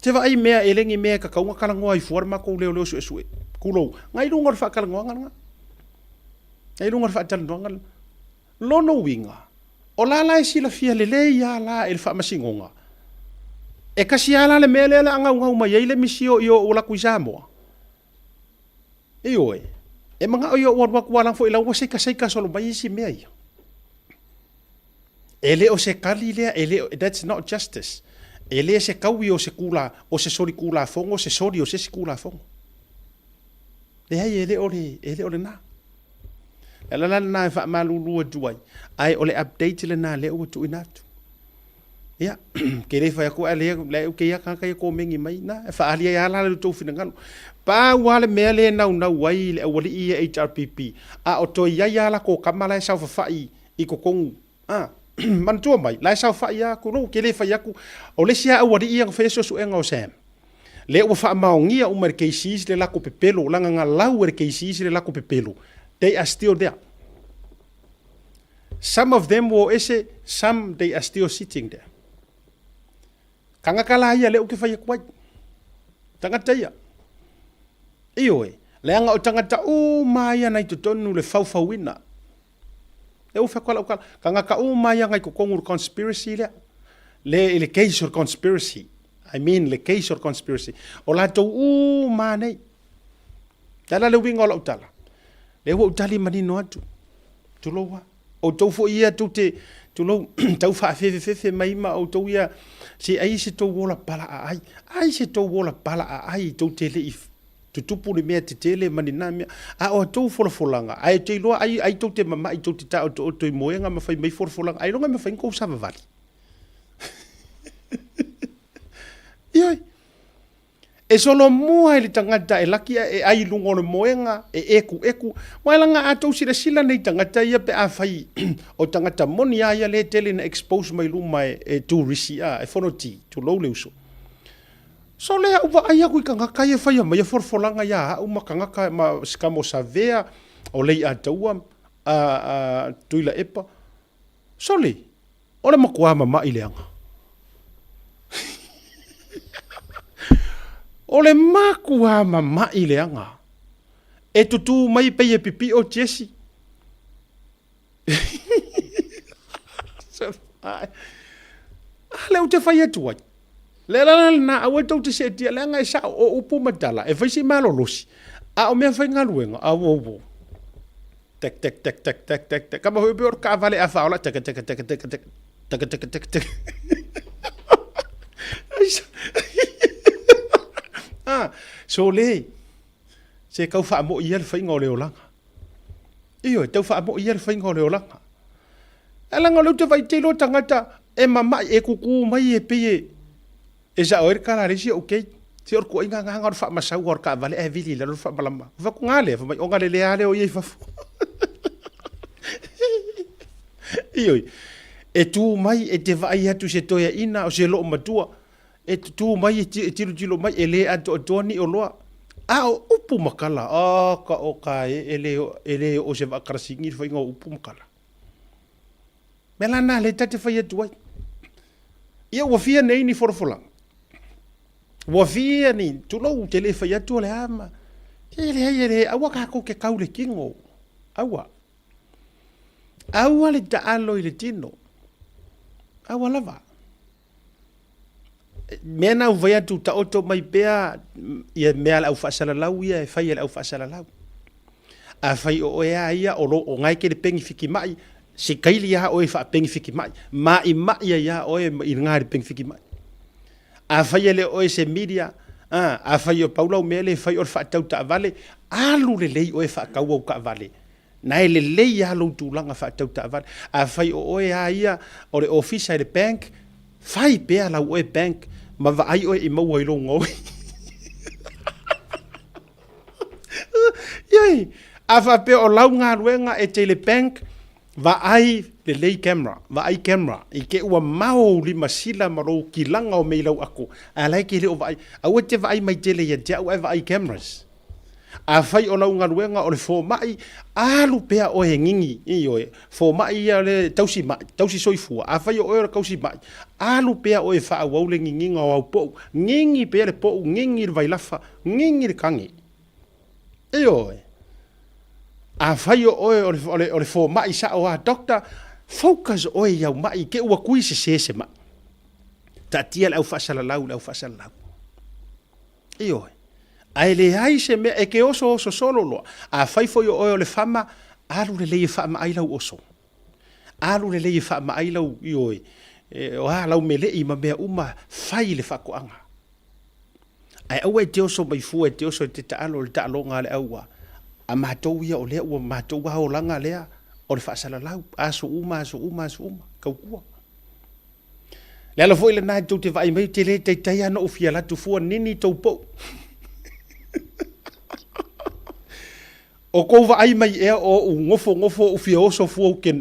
Te vaai mea e le ni mea e tatau ona talanoa ai fua le matou leoleo suesue, tulou, na i luga o le faatalanoaga lena. Na i luga o le faatalanoaga lena. Lona uiga, o la la e silafia lelei lava la e le Faamasinoga, e tasi lava la le mea lea o le a naunau mai ai le misio i o ou alu atu i Samoa. Ioe, e manao i ou alu atu aua foi la ua saika solo mai isi mea ia. E le o se tali lea, e le o, that's not justice. E le se taui o se kula, o se soli Tulafono, se soli o se isi Tulafono. Leai, e le o le, e le o lena. Le ala la lena e faamalulu atu ai, ae o le update lena lea ua tuuina atu. Ia, ke le fai atu ae lea, lea ke ia tagata ia komeni mai, na, e faaali ai lava la le tou finagalo. Pau lava le mea lea e naunau ai le aualii ia HRPP, a o toe i ai lava latou tama la e saofafai i totonu, a, manatua mai, la e saofai lava, tulou, ke le fai atu, o le isi lava aualii ia na faia suesuega o Sam, lea ua faamaonia uma e le KCs le latou pepelo, leaga na lau e le KCs le latou pepelo, they are still there. Some of them ua o ese, some they are still sitting there. Tagata la ia lea ou te fai atu ai. Tagata ia. Ioe, leaga o tagata uma ia na i totonu le faufauina. Lea ua fai atu lau tala, tagata uma ia na i totonu le conspiracy lea. Le, i le case o le conspiracy. I mean le case o le conspiracy. O latou uma nei. Le a la le uiga o lau tala? Lea ua ou tali manino atu. Tulou lava. Outou foi ia tou te, tulou, tau faafefefefe mai ma outou ia, se ai se tou ola palaaai. Ai se tou ola palaaai tou te le i Tutupu ni mea tetele ma ni na mea. A o a tou folafolaga, ae ou te iloa ai, ai tou te mama'i tou te taotooto i moega ma fai mai folafolaga, ailoga e mafai ona kou savavali. Ioe. E solomua i le tagata e laki ae e ai i luga o le moega, e ekueku. Aua e leaga a tou silasila nei tagata ia pe afai o tagata moni a ia lea e tele ina expose mai luma e turisi a, e fonoti, tulou le uso. So lea ou vaai aku i tagata ia e faia mai folafolaga ia au ma tagata ma si tama o Savea, o Leiataua, a, a Tuilaepa. Sole, O le matua mama'i leaga. O le matua mama'i leaga. E tutū mai pei e pipio Jesse. A lea ou te fai atu ai. Le ala la lena, aua tou te seetia, leaga e sao o upu ma tala, e fai si malolosi. A o mea faigaluega, auauo. Tek tek tek tek tek tek tek. Kama hui pe o kaavale a whaola tek tek tek tek tek tek tek tek tek. Ah, so le se kau whaamo ia le whainga o le olaga. Ioe, tau whaamo ia le whainga o le olaga. E langa o le ute vai te iloa tangata e mamai e kuku mai e pei e E sao ai le tala a le isi ou kei. Se o le tuuaiga agaga o le faamasau o le taavale ae vili i lalo le faamalama. Ou fai atu, Ga lea, fai mai, ona lelea lava lea o ia i fafo. Ioe, e tu mai e te vaai atu i se toeaina o se loomatua, e tu mai e tilotilo mai e le atoatoa ni oloa. A o upu ma tala, a ka o ka e, e le, e le oo i se vaa karasigi le faiga o upu ma tala. Mea la na lea ta te fai atu ai. Ia ua fia nei ni folafolaga. Ua fia ni, tulou te le fai atu o le a ma, e leai e le, aua kākou ke kau le kino. Aua. Aua le taalo i le tino. Aua lava. Mea na ou fai atu, taoto mai pea ia mea a le au faasalalau ia e fai e le au faasalalau. Afai o oe a ia o lo o ngae ke le pengi fiki mai, se kaili a oe faapengi fiki mai, maimai ai a oe i nga le pengi fiki mai. Afai e le oe se media, a, afai o pau lau mea le fai o le faatau taavale, alu lelei oe faatau au taavale. Na e lelei lava lou tulaga faatau taavale. Afai o oe a ia o le ofisa i le bank, fai pea lau oe bank ma vaai oe i maua i lou gaoi. Ioe, a faapea o lau galuega e te i le bank, vaai lelei camera, vaai camera, i te ua mao ou lima sila ma lou kilaga o mea i lau ato, ae la e te le o vaai. Aua e te vaai mai tele ia te au ae vaai cameras. Afai o lau galuega o le fomai, alu pea oe e gigi, ioe, fomai ia le tausi mai, tausi soifua. Afai o oe o le tausi mai, alu pea oe e faaauau le gigiga o au pou, gigi pea le pou, gigi le vailafa, gigi le kage. Ioe. Afai o oe o le, o le, o le fomai sao a doctor, focus oe i au mai, ke ua kui sese se mai. Taatia le au faasalalau i le au faasalalau. Ioe. Ae leai se mea e ke osooso solo loa. Afai foi o oe o le fama, alu lelei e faamaai lau oso. Alu lelei e faamaai lau, ioe, e, o a, lau melei ma mea uma, fai le faatoaga. Ae aua e te oso mai fua e te oso e te taalo i le taaloga a le au a, a matou ia o lea ua matou a olaga lea o le faasalalau, aso uma, aso uma, aso uma, tautua. Le ala foi lena e tou te vaai mai ou te le taitai lava na ou fia alu atu fua nini tou pou. O kou vaai mai ea o ou nofonofo ou fia oso fua ou ke,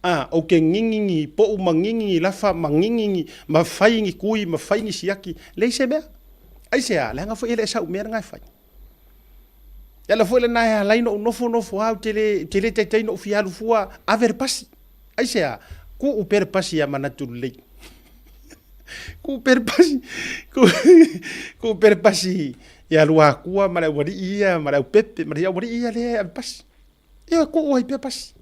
a, ou ke ngingingi pou ma ngingingi lafa ma ngingingi ma fai ni kui ma fai ni siaki, leai se mea. Aisea? Leaga foi e le sau mea lena e fai. Le ala foi lena e ala ai na ou nofonofo lava ou te le, te le taitai na ou fia alu fua ave le pasi. Aisea? Kuu pea le pasi ia manatu lelei. Kuu pea le pasi, kuu pea le pasi ia Luakua ma le aualii ia ma le aupepe ma le aualii ia lea e ave pasi. Ia kuu ai pea pasi.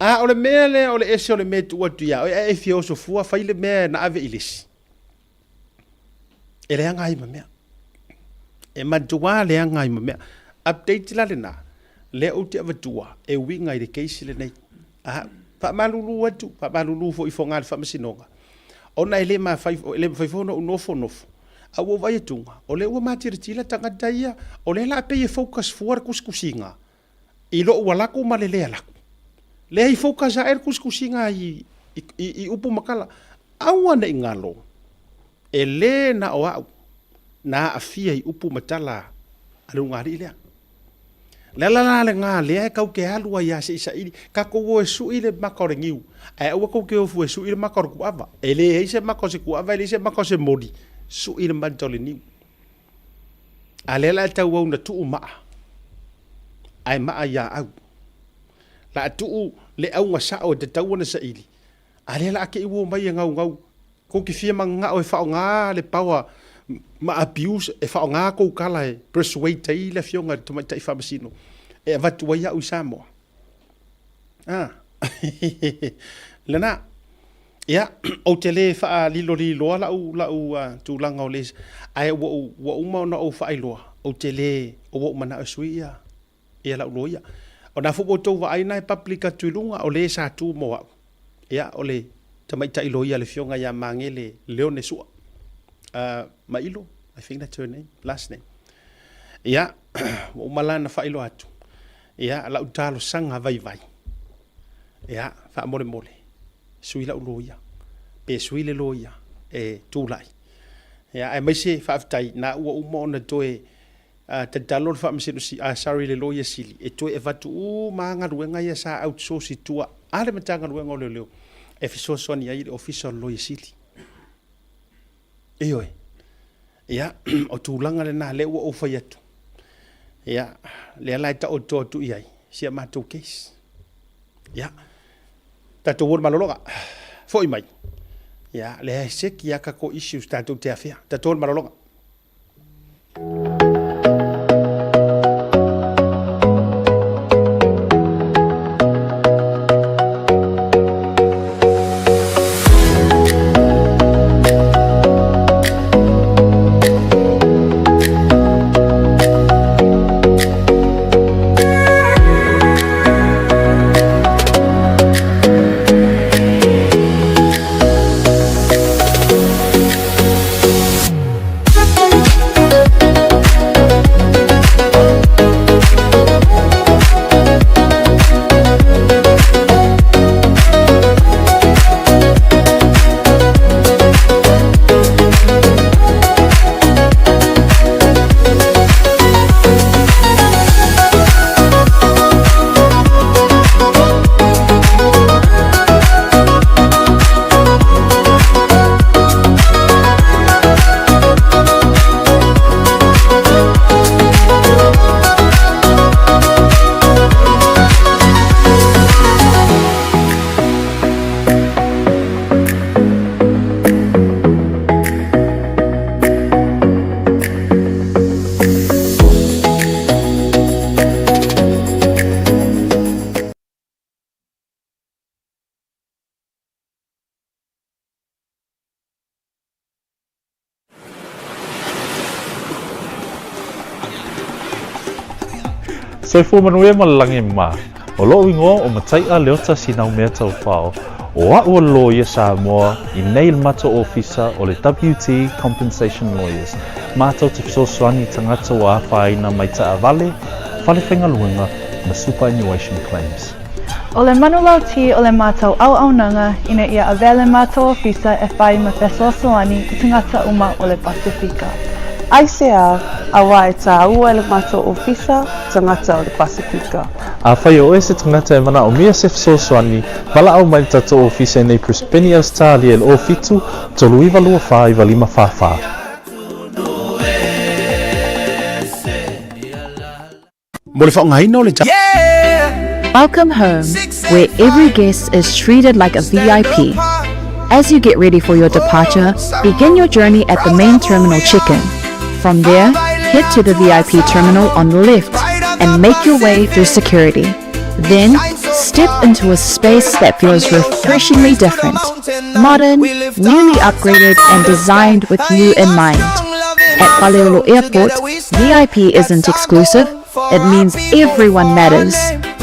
A o le mea lea o le ese o le mea e tuu atu ia oe ae e fia oso fua fai le mea na ave i le isi. E leaga ai ma mea. E matua leaga ai ma mea. Update la lena, lea ou te avatua e uiga i le case lenei. A, faamalulu atu, faamalulu foi i foga a le Faamasinoga, ona e le mafai, e le mafai foi ona ou nofonofo. A ua ou vaai atuga, o lea ua matilatila tagata ia, o lea la pei e focus fua le tusitusiga i lou alaku ma le le alaku. Leai focus ae le tusitusiga i, i, i upu ma tala. Aua ne i galo, e le na o au na aafia i upu ma tala a le ulugalii lea. O le ala la lena lea e tau te alu ai lava se i saili. Tatou o e sui le maka o le niu, ae aua tou te o fua e sui le maka o le tuava. E leai se maka o se tuava, e leai se maka o se moli, sui le mata o le niu. A lea la e tauau na tuu maa, ae maa ia au. La a tuu le auga sao e tatau ona saili, a lea la a te i ua omai e gaugau. Kou te fia manao e faaaoga le power ma abuse, e faaaoga kou tala e persuade ai le afioga i le Tamaitai Faamasino e avatu ai au i Samoa. Ah. Lena. Ia, ou te le faaliloliloa lau, lau uh, tulaga o le, ae ua, ua uma ona ou faailoa, ou te le, ua ou manao e sui ia, ia lau loia. O na foi ua outou vaai na e public atu i luga, o le sa tu mo au. Ia, o le tamaitai loia le afioga ia Magele Leone Sua. Mailo, I think that's her name, last name. Ia, ua uma la na faailoa atu. Ia, lau talosaga vaivai. Ia, faamolemole, sui lau loia. Pe sui le loia e tulai. Ia, aemaise faafetai, na ua uma ona toe Tatalo le Faamasino sorry le Loia Sili e toe avatu uma lava galuega ia sa outsource i tua a le Matagaluega o Leoleo e fesoasoani ai i le Ofisa o le Loia Sili. Ioe. Ia, o tulaga lena lea ua ou fai atu. Ia, lea la e taoto atu i ai si a matou case. Ia, tatou o le malologa. Foi mai. Ia, lea e seki a tatou issues tatou te afea. Tatou o le malologa. Soifua manuia ma le lagi ma. O lo'u igoa o Matai'a Leota Sinaumea Taufao, o a'u o le loia Samoa i nei le matou ofisa o le WT Compensation Lawyers, matou te fesoasoani i tagata ua afaina mai taavale, fale faigaluega ma superannuation claims. O le manulauti o le matou auaunaga ina ia avea le matou ofisa e fai ma fesoasoani i tagata uma o le Pasefika. Aisea, auā e tāua e le matou ofisa tagata o le Pasefika. Afai o oe se tagata e manaomia se fesoasoani, valaau mai le tatou ofisa i nei Brisbane, Ausetalia i le 07 39 24 95 44. Mo le faaaogaina o le. Welcome home, where every guest is treated like a VIP. As you get ready for your departure, begin your journey at the main terminal check-in. From there, head to the VIP terminal on the left and make your way through security. Then, step into a space that feels refreshingly different. Modern, newly upgraded and designed with you in mind. At Faleolo Airport, VIP isn't exclusive, it means everyone matters.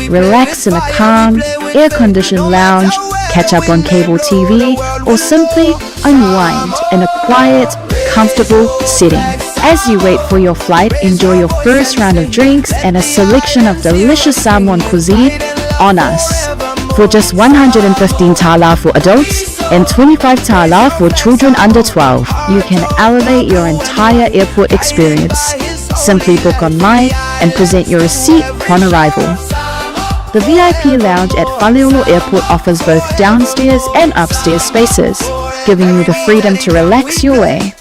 Relax in a calm, air-conditioned lounge, catch up on cable TV, or simply unwind in a quiet, comfortable setting. As you wait for your flight, enjoy your first round of drinks and a selection of delicious Samoan cuisine on us. For just 115 tala for adults and 25 tala for children under 12, you can elevate your entire airport experience. Simply book online and present your receipt upon arrival. The VIP lounge at Faleolo Airport offers both downstairs and upstairs spaces, giving you the freedom to relax your way.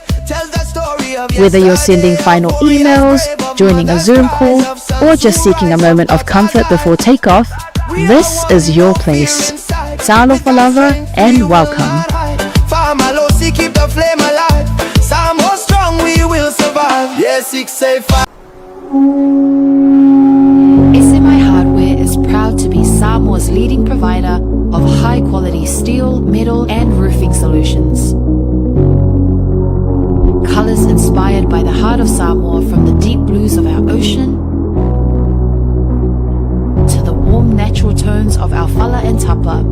Whether you're sending final emails, joining a Zoom call, or just seeking a moment of comfort before takeoff, this is your place. Talofa lava and welcome. Famalosi, keep the flame alive. Samoa strong, we will survive. Yeah, 685. SMI Hardware is proud to be Samoa's leading provider of high quality steel, metal, and roofing solutions. Colors inspired by the heart of Samoa from the deep blues of our ocean to the warm natural tones of our fala and tapa.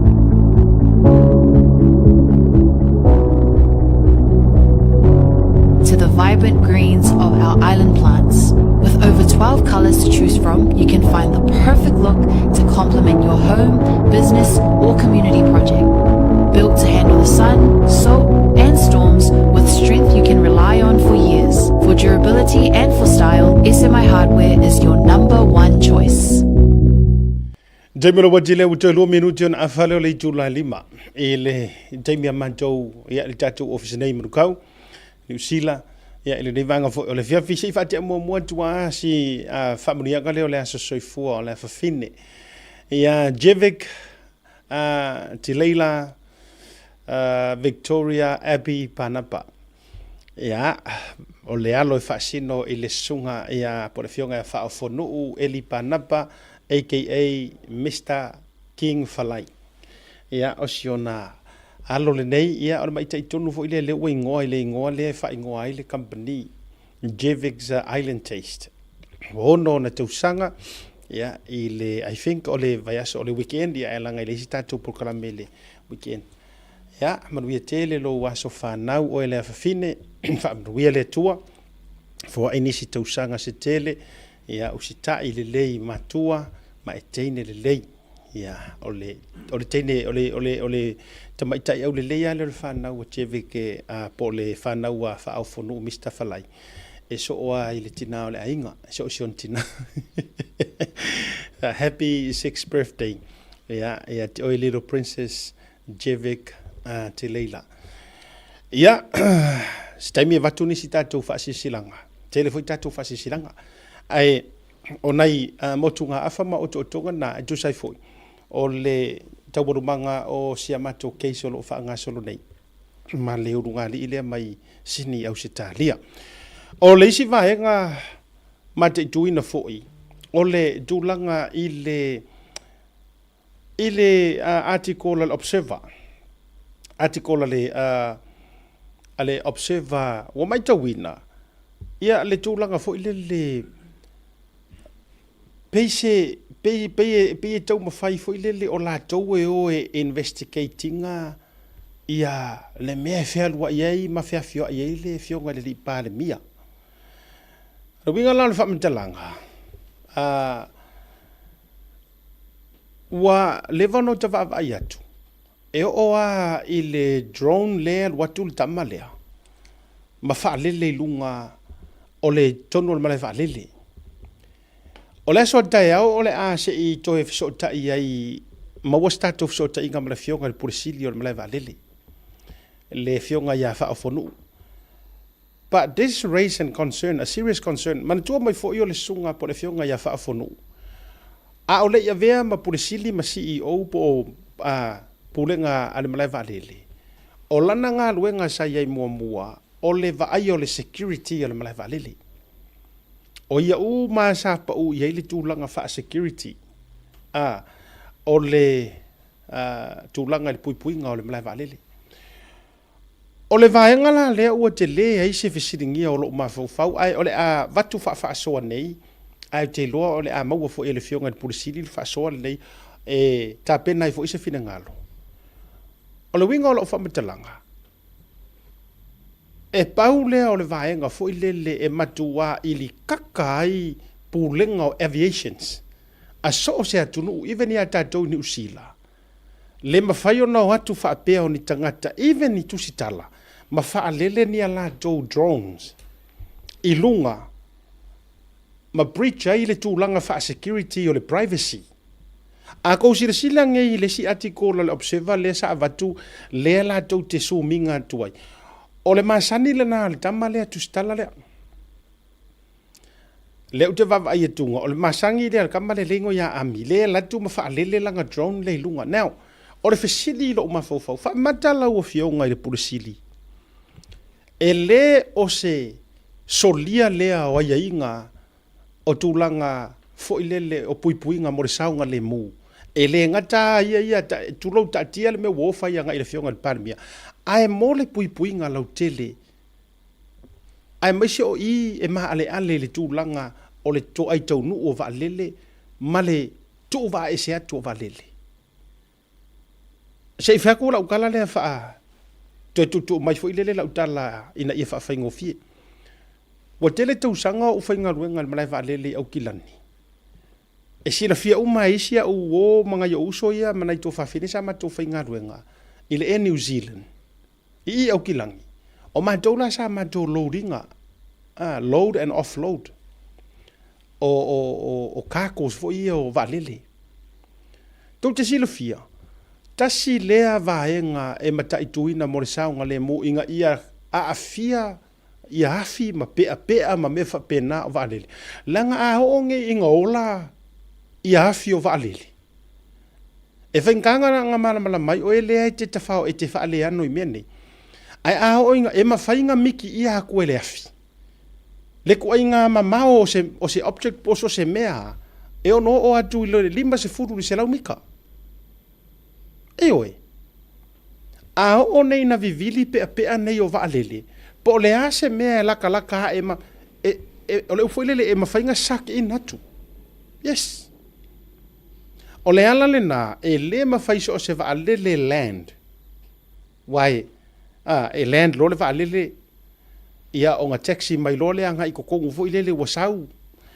To the vibrant greens of our island plants. With over 12 colors to choose from, you can find the perfect look to complement your home, business, or community project. Built to handle the sun, salt, and storms with strength you can rely on for years. For durability and for style, SMI Hardware is your number one choice. Taimi o le uati lea ua toe lua minute ona afa lea o le itula e lima i le taimi a matou ia i le tatou ofisa nei i Manukau, Niu Sila, ia i lenei vaega foi o le afiafi. Se i faatea muamua atu lava si faamanuiaga lea o le aso soifua o le afafine ia Jevic Tileila Victoria Abby Panapa. Ia, o le alo e faasino i le susuga ia po o le afioga ia Faaofonuu Eli Panapa aka Mister King Falai. Ia, o si ona alo lenei, ia o le maita'i tonu foi lea lea ua igoa i le igoa lea e faaigoa ai le kamupani Jevic's Island Taste. Ua ono ona tausaga, ia, i le, I think o le vaiaso o le weekend, ia e laga i le isi tatou polokalame i le weekend. Ia, manuia tele lou aso fanau oe le afafine, faamanuia le Atua, foai nisi tausaga se tele, ia usitai lelei matua ma e teine lelei. Ia, o le, o le teine, o le, o le, o le tamaitai aulelei lava lea o le fanau a Jeveke, a, po o le fanau a Faaofonuu Mister Falai, e soo lava i le tina o le aiga, e soo si ona tina. Happy sixth birthday. Ia, ia te oe Little Princess Jevic Te Leila. Ia, se taimi e avatu nisi tatou faasilasilaga. Tele foi tatou faasilasilaga. Ae o nai motugaafa ma otootoga na e tusa ai foi o le taualumaga o si a matou case o lo o faagasolo nei ma le ulugalii lea mai Sini Ausetalia. O le isi vaega mataituina foi o le tulaga i le I le article a le Observer, article a le, a le Observer ua matauina, ia le tulaga foi lele, pei se, pei, pei, pei e taumafai foi lele o latou e o e investigate ina ia le mea e fealuai ai ma feafioai ai le Afioga i le Alii Palemia. O le uiga la o le faamatalaga, Ua leva ona ou vaavaai atu, e oo lava i le drone lea e alu atu le tama lea ma faalele i luga o le totonu o le malae vaalele. O le aso a taeao o le a se i toe fesootai ai, maua se tatou fesootaiga ma le Afioga i le Pule Sili o le malae vaalele, le Afioga ia Faaofonuu. But this raise an concern, a serious concern, manatua mai foi o le susuga po o le afioga ia Faafonuu, a o le i avea ma Pule Sili ma CEO po o Pulega a le Malae Vaalele, o lana galuega sa i ai muamua o le vaaia o le security o le Malae Vaalele. O ia uma sa pau i ai le tulaga faa-security, a o le tulaga i le puipuiga o le Malae Vaalele. O le vaega la lea ua tele ai se fesiligia o lou mafaufau ae o le a avatu faafaasoa nei Ae ou te iloa o le a maua foi e le Afioga i le Pule Sili le faasoa lenei e tapena ai foi se finagalo. O le uiga o lau faamatalaga, e pau lea o le vaega foi lele e matuā ilikaka ai pulega o aviations a so o se atunuu, even ia tatou i Niu Sila, le mafai ona o atu faapea o ni tagata even i Tusitala ma faalele ni a latou drones i luga ma breach ai le tulaga faa-security o le privacy. A kou silasila nei i le isi article a le Observer lea sa avatu lea latou te sumiga atu ai, o le masani lena a le tama lea tusitala lea. Lea ou te vaavaai atuga, o le masani lea a le tama lea le igoa ia Ami, lea e alu atu ma faalele lana drone lea i luga. Now, o le fesili i lou mafaufau, faamata lau Afioga i le Pule Sili, E le o se solia lea o aiaiga o tulaga foi lele o puipuiga mo le saogalemu. E le gata a ia ia, tulou taatia le mea ua ofa ai agai i le Afioga i le Palemia, ae mo le puipuiga lautele, aemaise o i e maaleale i le tulaga o le toai taunuu o vaalele ma le tuuvaaese atu o vaalele. Se i fai atu lau tala lea faa toe tuutuu mai foi lele lau tala ina ia faafaigofie. Ua tele tausaga o ou faigaluega i le malae vaalele i Aukilani. E silafia uma e isi au uo ma nai ou uso ia ma nai tuafafine sa matou faigaluega i le Air New Zealand i i Aukilani. O matou la sa matou load ina, load and offload o cargos foi ia o vaalele. Tou te silafia, tasi lea vaega e mataituina mo le saogalemu ina ia aafia ia afi ma peapea ma mea faapena o vaalele, leaga a oo nei ina ola ia afi o vaalele, e faigata ona malamalama ai oe lea e te tafao e te faaleano i mea nei. Ae a oo ina e mafai ona mikiia atu e le afi, le ituaiga mamao o se object po o se mea e ono oo atu i le 50 i le 100 mita. Ioe. A oo nei ina vivili peapea nei o vaalele, po o le a se mea e latalata ae ma, e, e, o le upu foi lele e mafai ona suck in atu. Yes. O le ala lena e le mafai so o se vaalele land Aua e, a, e land loa le vaalele, ia ona taxi mai loa lea agai i totonu foi lele ua sau,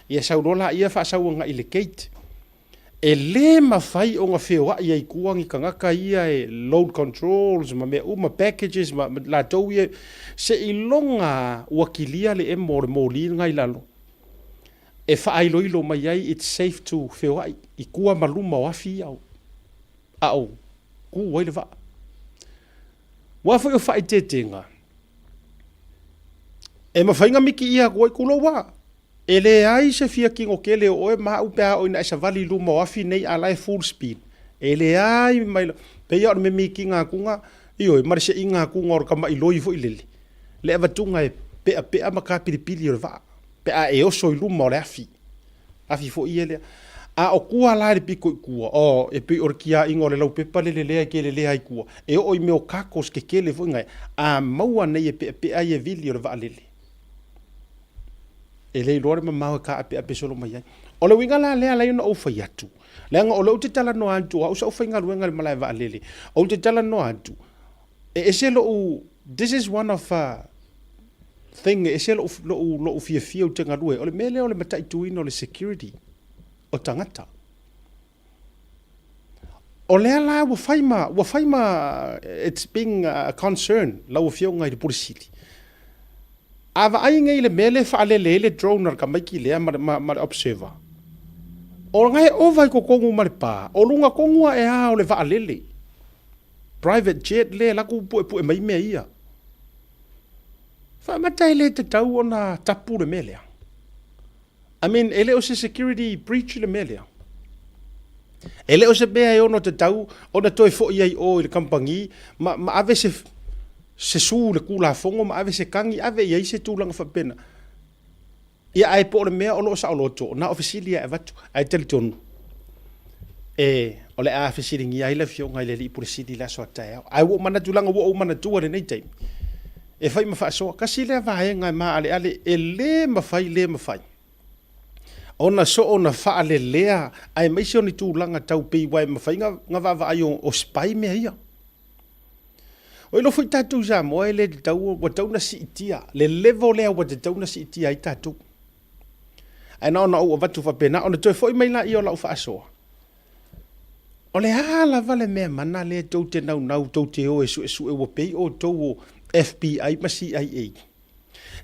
ia sau loa laia faasau agai i le gate. E le mafai ona feoai ai i tua ni tagata ia e load controls ma mea uma, packages ma latou ia, seiloga lava ua kilia le emo o le moli lena i lalo e faailoilo mai ai it's safe to feoai i tua ma luma o afi ia a o Kū ai le vaa. Aua foi o faaeteetega, e mafai ona mikiia atu ai tulou a. E leai se fia kino tele o oe ma au pe a oo ina e savali i luma o afi nei a la e full speed. E leai mai, pei lava o le mimikiga atuga, ioe, ma le seiga atuga o le tamailoi foi lele, le avatuga e peapea ma kapilipili o le vaa pe a e oso i luma o le afi. Afi foi ia lea. A o tua la i le pito i tua, oh, e pei o le tiaiga o le laupepa lele lea e kelelea ai tua, e oo i mea o cargos kekele foi nai, a maua nei e peapea ai e vili o le vaalele. E le iloa le mamao e kaapeape solo mai ai. O le uiga la lea alai ona ou fai atu, leaga o lea ou te talanoa atu, o au sa ou faigaluega i le malae vaalele, ou te talanoa atu, e ese lou, this is one of thing e ese lou, lou, lou fiafia ou te galue, o le mea lea o le mataituina o le security o tagata. O lea la ua fai ma, ua fai ma, it's being a concern lau Afioga i le Pule Sili. A vaai nei i le mea lea e faalele ai le drone a le tamaiti lea ma, ma, ma le observer, o lena e ova i totonu ma le pa, o luga tonu ae lava o le vaalele. Private jet lea e alu atu puepue mai mea ia. Faamata e le tatau ona tapu le mea lea. I mean, e le o se security breach le mea lea. E le o se mea e ono tatau ona toe foi ai o i le kamupani ma, ma ave se, se su le Tulafono ma ave se kagi, ave i ai se tulaga faapena. Ia ae po o le mea o lo o saoloto, na o fesili lava e avatu, ae talitonu, e, o le a fesiligia ai le Afioga i le Alii Pule Sili i le aso a taeao. Ae ua ou manatu, leaga ua ou manatua i lenei taimi, e fai ma faasoa. Tasi lea vaega e maaleale, e le mafai, le mafai. Ona soo na faalelea aemaise o ni tulaga tau pei ua e mafai na vaavaai o spy mea ia. O iloa foi tatou i Samoa e le tatau, ua tatau ona siitia le level lea ua tatau ona siitia ai tatou. Ae na ona ou avatu faapena, ona toe foi mai laia o lau faasoa. O le a lava le mea mana lea tou te naunau tou te o e suesue ua pei outou o FBI ma CIA.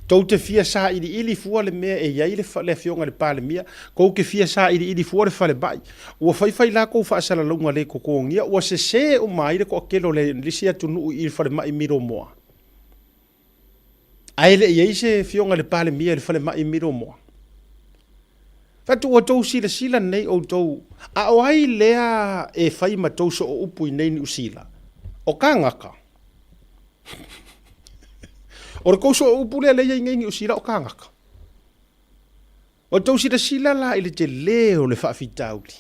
Tou te fia sailiili fua le mea e i ai le le Afioga i le Palemia, tou te fia sailiili fua le falemai. Ua fai fai latou faasalalauga le totogia, ua sese uma ai le toatele o le isi atunuu i le falemai Milomoa. Ae le i ai se Afioga i le Palemia i le falemai Milomoa. Fai atu ua outou silasila nei outou, a o ai lea e fai ma tou sooupu i nei Niu Sila? O kānaka. O le tou sooupu lea lea e i ai nei Niu Sila o kānaka. Ua outou silasila la i le tele o le faafitauli.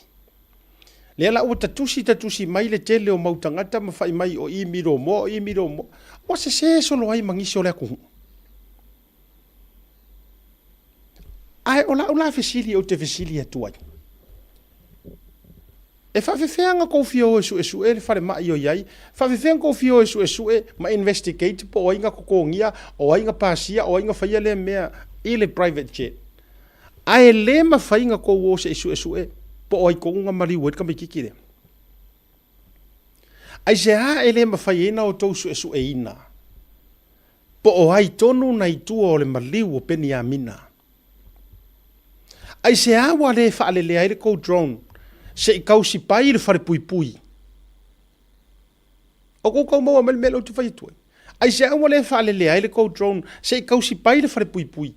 Lea la ua tatusi tatusi mai le tele o mau tagata ma fai mai o i Milomoa, o i Milomoa. Ua sese solo ai ma nisi o le atunuu. Ae o lau la fesili ou te fesili atu ai, e faafefea na tou fia o e suesue le falemai o i ai? Faafefea na tou fia o e suesue ma investigate po o ai na totogia, o ai na pasia, o ai na faia lea mea i le private jet? Ae le mafai na tou o se i suesue po o ai tonu na maliu ai le tamaititi lea? Aisea e le mafai ai na outou suesueina Po o ai tonu nai tua o le maliu o Peniamina? Aisea ua le faalelea ai le kou drone se i tausipai i le falepuipui? O kou tau maua mai le mea lea ou te fai atu ai. Aisea ua le faalelea ai le kou drone se i tausipai le falepuipui?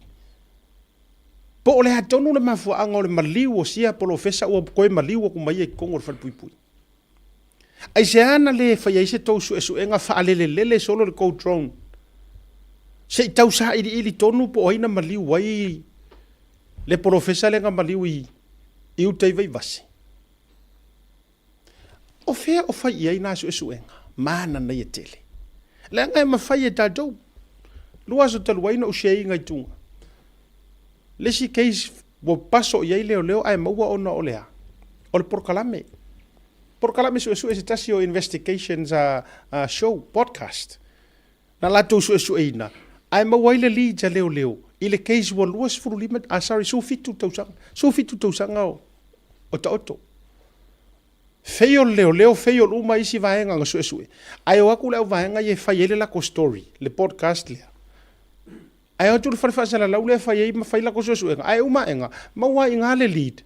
Po o le a tonu le mafuaaga o le maliu o sia polofesa ua toe maliu atu ma ia i totonu o le falepuipui? Aisea na le fai ai se tou suesuega faalelelele solo le tou drone se i tau sailiili tonu po o ai na maliu ai le polofesa lea na maliu i i uta i Vaivase? O fea o fai i ai na suesuega? Mananaia tele. Leaga e mafai e tatou. Lua aso talu ai na ou share ina i tuga. Le isi case Ua paso i ai leoleo ae maua ona o le a? O le polokalame. Polokalame suesue se tasi o investigations a show, podcast. Na latou suesueina ae maua ai le leads a leoleo i le case ua 25, ah sorry, 17 tausaga, 17 tausaga o taoto. Fail leoleo, fail uma isi vaega na suesue, ae o atu le auvaega ia e fai ai le latou story, le podcast lea. Ae o atu i le fale faasalalau lea e fai ai ma fai latou suesuega, ae uma aega, maua ai i ina le lead.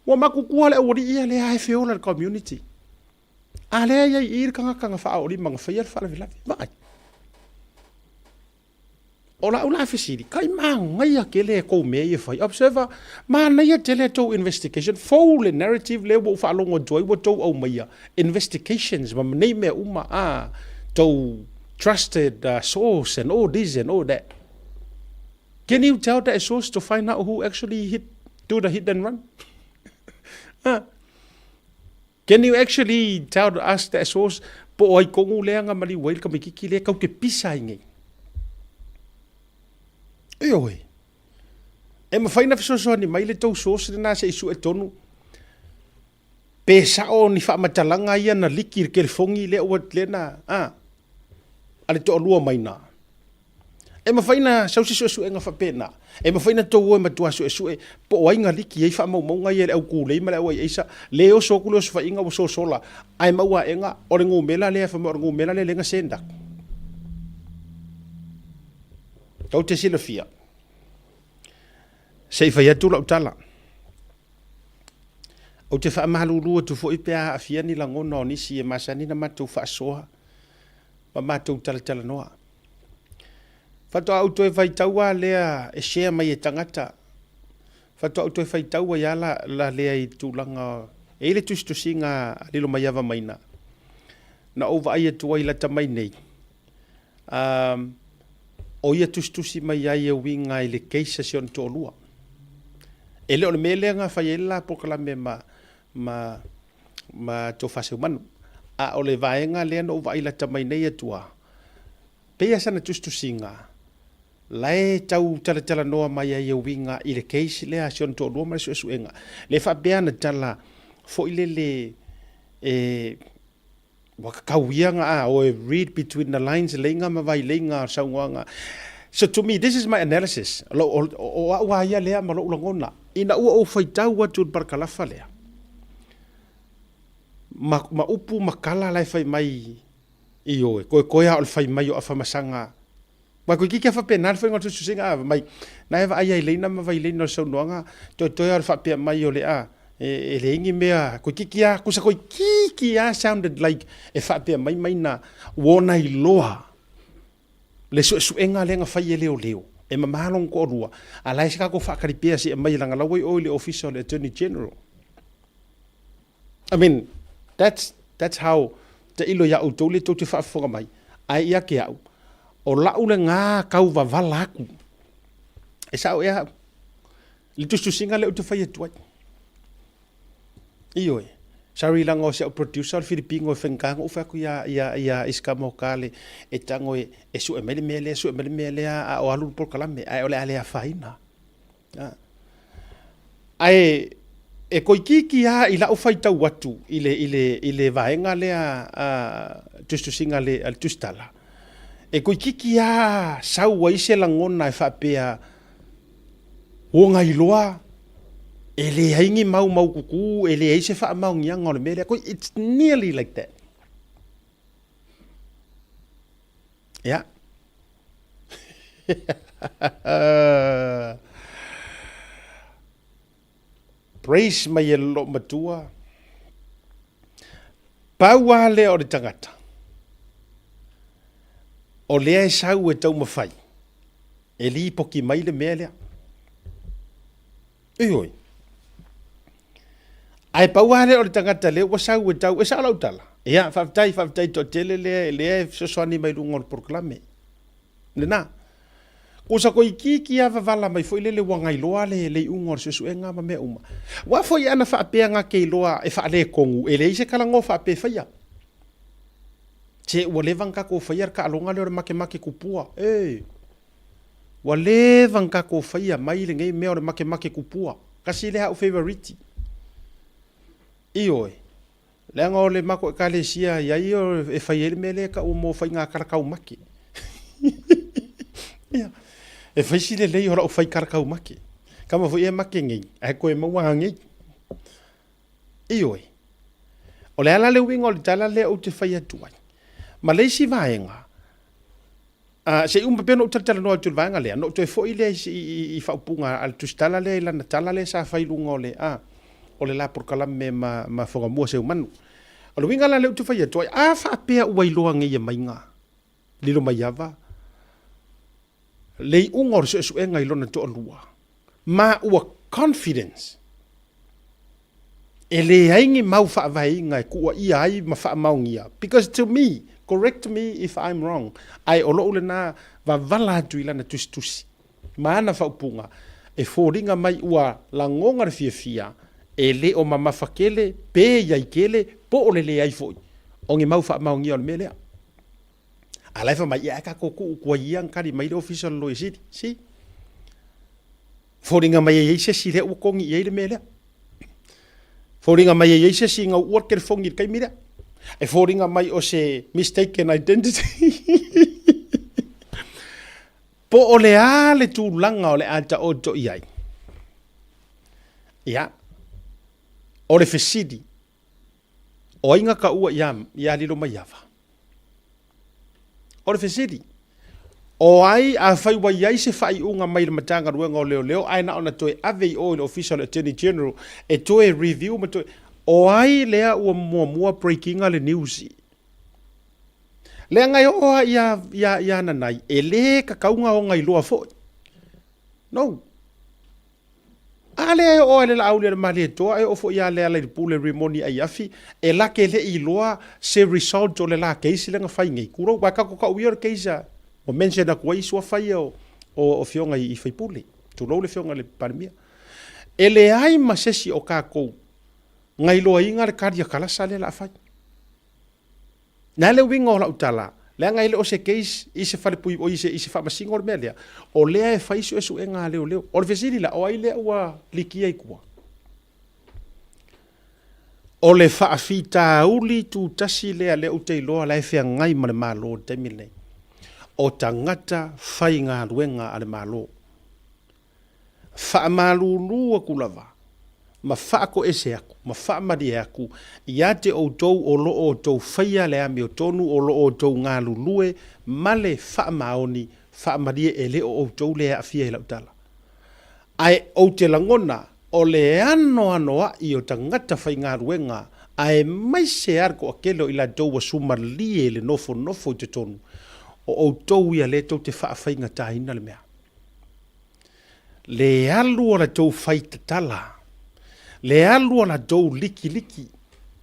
Ua matutua le aualii ia lea e feola i le community. A lea e i ai i i le tagata na faaolima na faia le faalavelave. Vaai. O lau la fesili, kai manaia tele e tou mea ia e fai. Observer, manaia tele a tou investigation, fou le narrative lea ua ou faalogo atu ai ua tou aumaia, investigations ma nei mea uma a tou trusted source and all this and all that. Can you tell that source to find out who actually hit, do the hit and run? Huh? Can you actually tell us that source po o ai tonu lea na maliu ai le tamaititi lea kau te pisa ai nei? Ioe. E mafai na fesoasoani mai le tou source lena se i sue tonu Pe sao ni faamatalaga ia na liki i le telefoni lea ua lea na a a le toalua mai na. E mafai na sau se suesuega faapena. E mafai na tou o e matua suesue po o ai na liki ai faamaumauga ia e le au kūlei ma le au aiaisa, le oso atu le osofaiga ua sosola ae maua aega o le numera lea fai mai o le numera lea lea na send atu. Tou te silafia, se i fai atu lau tala. Ou te faamalulu atu foi pe a aafia ni lagona o nisi e masani na matou faasoa ma matou talatalanoa. Faatoa ou toe faitau lava lea e share mai e tagata, faatoa ou toe faitau ai lava la lea i tulaga, e i ai le tusitusiga a Lilomaiava Maina, na ou vaai atu ai lata mai nei, o ia tusitusi mai ai e uiga i le case a si ona toalua. E le o le mea lea na fai ai le la polokalame ma, ma, ma Tofa Seumanu. A o le vaega lea na ou vaai lata mai nei atu a, pei lava sana tusitusiga, La e tau talatalanoa mai ai e uiga i le case lea a si ona toalua ma le suesuega. Le faapea ana tala foi lele e ua kakau ia nga a o e read between the lines leiga ma vai leiga o saunoaga. So to me, this is my analysis. O, o, o au a ia lea ma lou lagona. Ina ua ou faitau atu i le parakalafa lea, ma, ma upu ma kala la e fai mai Ioe, koekoe a o le fai mai o Afamasaga. Ua toeitiiti lava faapena le faiga o le tusitusiga, a mai, na e vaai ai leina ma vai leina o le saunoaga, toetoe lava o le faapea mai o le a, e leai ni mea, toeitiiti lava, tusa toeitiiti lava sounded like e faapea mai mai na ua ona iloa le suesuega lea na fai e leoleo, e mama lona toalua, a la e se tatou faatali pea se i aumai leaga la ua i o i le Ofisa o le Attorney General. I mean, that's, that's how, tailo ia outou le tou te faafofoga mai, ae ia te au, o la'u lena tau vavala atu, e sao ea au, le tusitusiga lea ou te fai atu ai. Ioe, sorry leaga o si au producer o le Filipino e faigata ona ou fai atu ia, ia, ia Iska Mokale e tago e, e sue mai le mea lea, sue mai le mea lea, a o alu le polokalame, ae o le a le afaina. Ae e koikiiki lava i lau faitau atu i le, i le, i le vaega lea a tusitusiga a le, a le tusitala, e koikiiki lava sau ai se lagona e faapea, ua gailoa, e leai ni mau maukuku, e leai se faamaoniaga o le mea lea. It's nearly like that. Ia. Praise mai e loo matua. Pau a lea o le tagata. O lea e sau e taumafai. E lipoki mai le mea lea. Ioe. Ae pau lava lea o le tagata lea ua sau e tau, e sao lau tala. Ia, faafetai, faafetai toatele lea, lea e fesoasoani mai luga o le polokalame. Lena. Kusa ko ikiiki lava vala mai foi lele ua gailoa le, le iuga o le suesuega ma mea uma. Ua foi ana faapea nga ke iloa e faaletonu, e leai se talanoa faapea e faia. Se ua leva ona tatou faia le taaloga lea o le makemake kupua. E! Ua leva ona tatou faia mai lenei mea o le makemake kupua. Tasi lea au favourite. Ioe. Leaga o le matou ekalesia i ai e fai ai le mea lea e tau mo faiga kalakaumake. Ia. E fai si lelei o lau fai kalakaumake. Kama foi e make nei, ae koe maua nei. Ioe. O le ala le uiga o le tala lea ou te fai atu ai. Ma le isi vaega, Se i uma pea ona ou talatalanoa atu i le vaega lea, ona ou toe foi lea i faaupuga a le tusitala lea i lana tala lea sa fai i luga o le, a, o le la polokalame ma, ma Fogamua Seumanu. O le uiga la lea ou te fai atu ai, a faapea ua iloa nei e maiga, Lilomaiava, le iuga o le suesuega i lona toalua, ma ua confidence, E leai ni mau faavaeina e kuaia ai ma faamaonia because to me, correct me if I'm wrong, ae o lou lena vavala atu i lana tusitusi ma ana faaupuga e foliga mai ua lagona le fiafia e le o mamafa tele pe i ai tele po o le leai foi o ni mau faamaonia o le mea lea. A la e fai mai, ia ae tatou tuu tua ia na tali mai le Ofisa o le Loia Sili. See? Foliga mai e i ai se isi lea ua togi i ai le mea lea. Foliga mai e i ai se isi na uua le telefoni i le taimi lea. E foliga mai o se mistaken identity. Po o le a le tulaga o le a taoto i ai. Ia, o le fesili, O ai na taua ia, ia Lilomaiava? O le fesili, o ai, afai ua i ai se faaiuga mai le Matagaluega o Leoleo ae na ona toe ave i o i le Ofisa o le Attorney General e toe review ma toe, o ai lea ua muamua break ina le news? Leaga e oo lava ia, ia, ia Nanai, e le tatau ona ona iloa foi. No. A lea e oo ai le Laauli a le Malietoa, e oo foi ia Lealailepule Rimoni Aiafi, e lake le i iloa se result o le la case lea na fai nei. Kulou, aua tatou tau ia o le case a, ua mention atu ai suafa ia o, o afioga i faipule, tulou le afioga i le Palemia. E leai ma se isi o tatou na iloaina le tali a Kalasa lea o le a fai. Na le uiga o lau tala, Leaga e le o se case i se falepui oi se i se faamasino le mea lea, o lea e fai suesuega a leoleo. O le fesili la, o ai lea ua likia i tua? O le faafitauli tutasi lea lea ou te iloa la e feagai ma le Malo i le taimi lenei, o tagata faigaluega a le Malo. Faamalulu atu lava, ma faatoese atu, ma faamalie atu ia te outou o lo o outou faia le amiotonu o lo o outou galulue ma le faamaoni, faamalie e le o outou lea e aafia i lau tala. Ae ou te lagona o le anoanoai o tagata faigaluega aemaise lava le toatele o i latou ua sumalie i le nofonofo i totonu, o outou ia lea tou te faafaigataina le mea. Le alu o la tou fai tatala, le alu o la tou likiliki.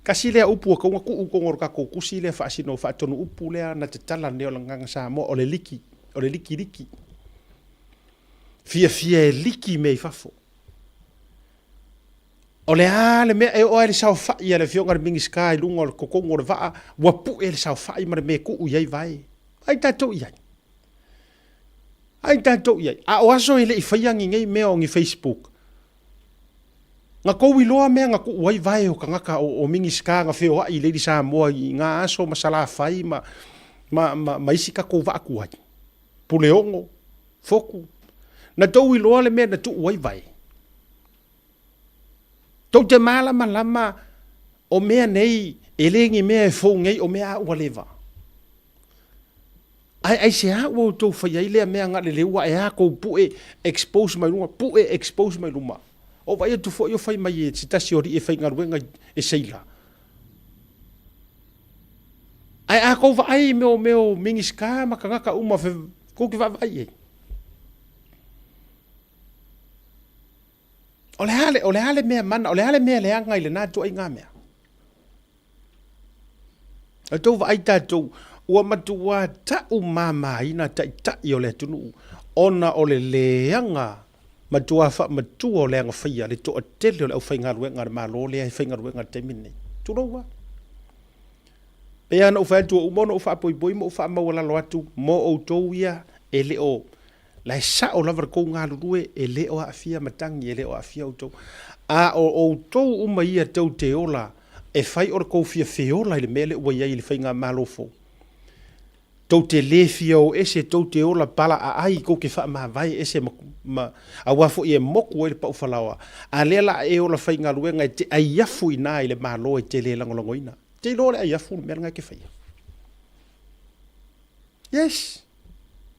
Kasi lea upu ua tatau ona tuu i totonu o le tatou tusi lea faasino faatonu upu lea na tatala nei o le Agaga Samoa, o le liki, o le likiliki. Fiafia e liki mea i fafo. O le a le mea e oo ai le saofai a le afioga i le Minisita i luga o le totonu o le vaa, ua pue le saofai ma le mea e tuu i ai vae. Ai tatou i ai. Ai tatou i ai. A o aso e le i faia ni nei mea o ni Facebook, na tou iloa mea na tuu ai vae o tagata o, o Minisita na feoai i le ili Samoa i na aso ma Salafai ma, ma, ma, ma isi tatou vaa tuai. Puleono, Foku. Na tou iloa le mea na tuu ai vae. Tou te malamalama o mea nei e le ni mea e fou nei o mea a ua leva. Ae aisea ua outou faia ai lea mea na le leua e a kou pue expose mai luma, pue expose mai luma. O vaai atu foi o fai mai e se tasi o alii e faigaluega e seila. Ae a kou vaai i mea o mea o Minisita ma tagata uma kou te vaavaai i ai. O le a le, o le a le mea mana, o le a le mea leaga i lena ituaiga mea? O tou vaai tatou, ua matua taumamaina taitai o le atunuu ona o le leaga matua faamatua o le agafaia le toatele o le aufaigaluega a le Malo lea e faigaluega i le taimi lenei. Tulou lava. Pei lava ona ou fai atu, ua uma ona ou faapoipoi ma ou faamaualalo atu mo outou ia e le o La e sao lava le tou galulue, e le o aafia matagi, e le o aafia outou. A o outou uma ia tou te ola, e fai o le tou fia feola i le mea lea ua i ai i le faigamalo fou. Tou te le fia o ese, tou te ola pala aai, tou te faamavae ese ma, ma, aua foi e moku ai le pau falaoa. A lea la a e ola faigaluega e te aiafu i ina i le Malo e te le lagolagoina. Te iloa o le aiafu le mea lena e te faia. Yes.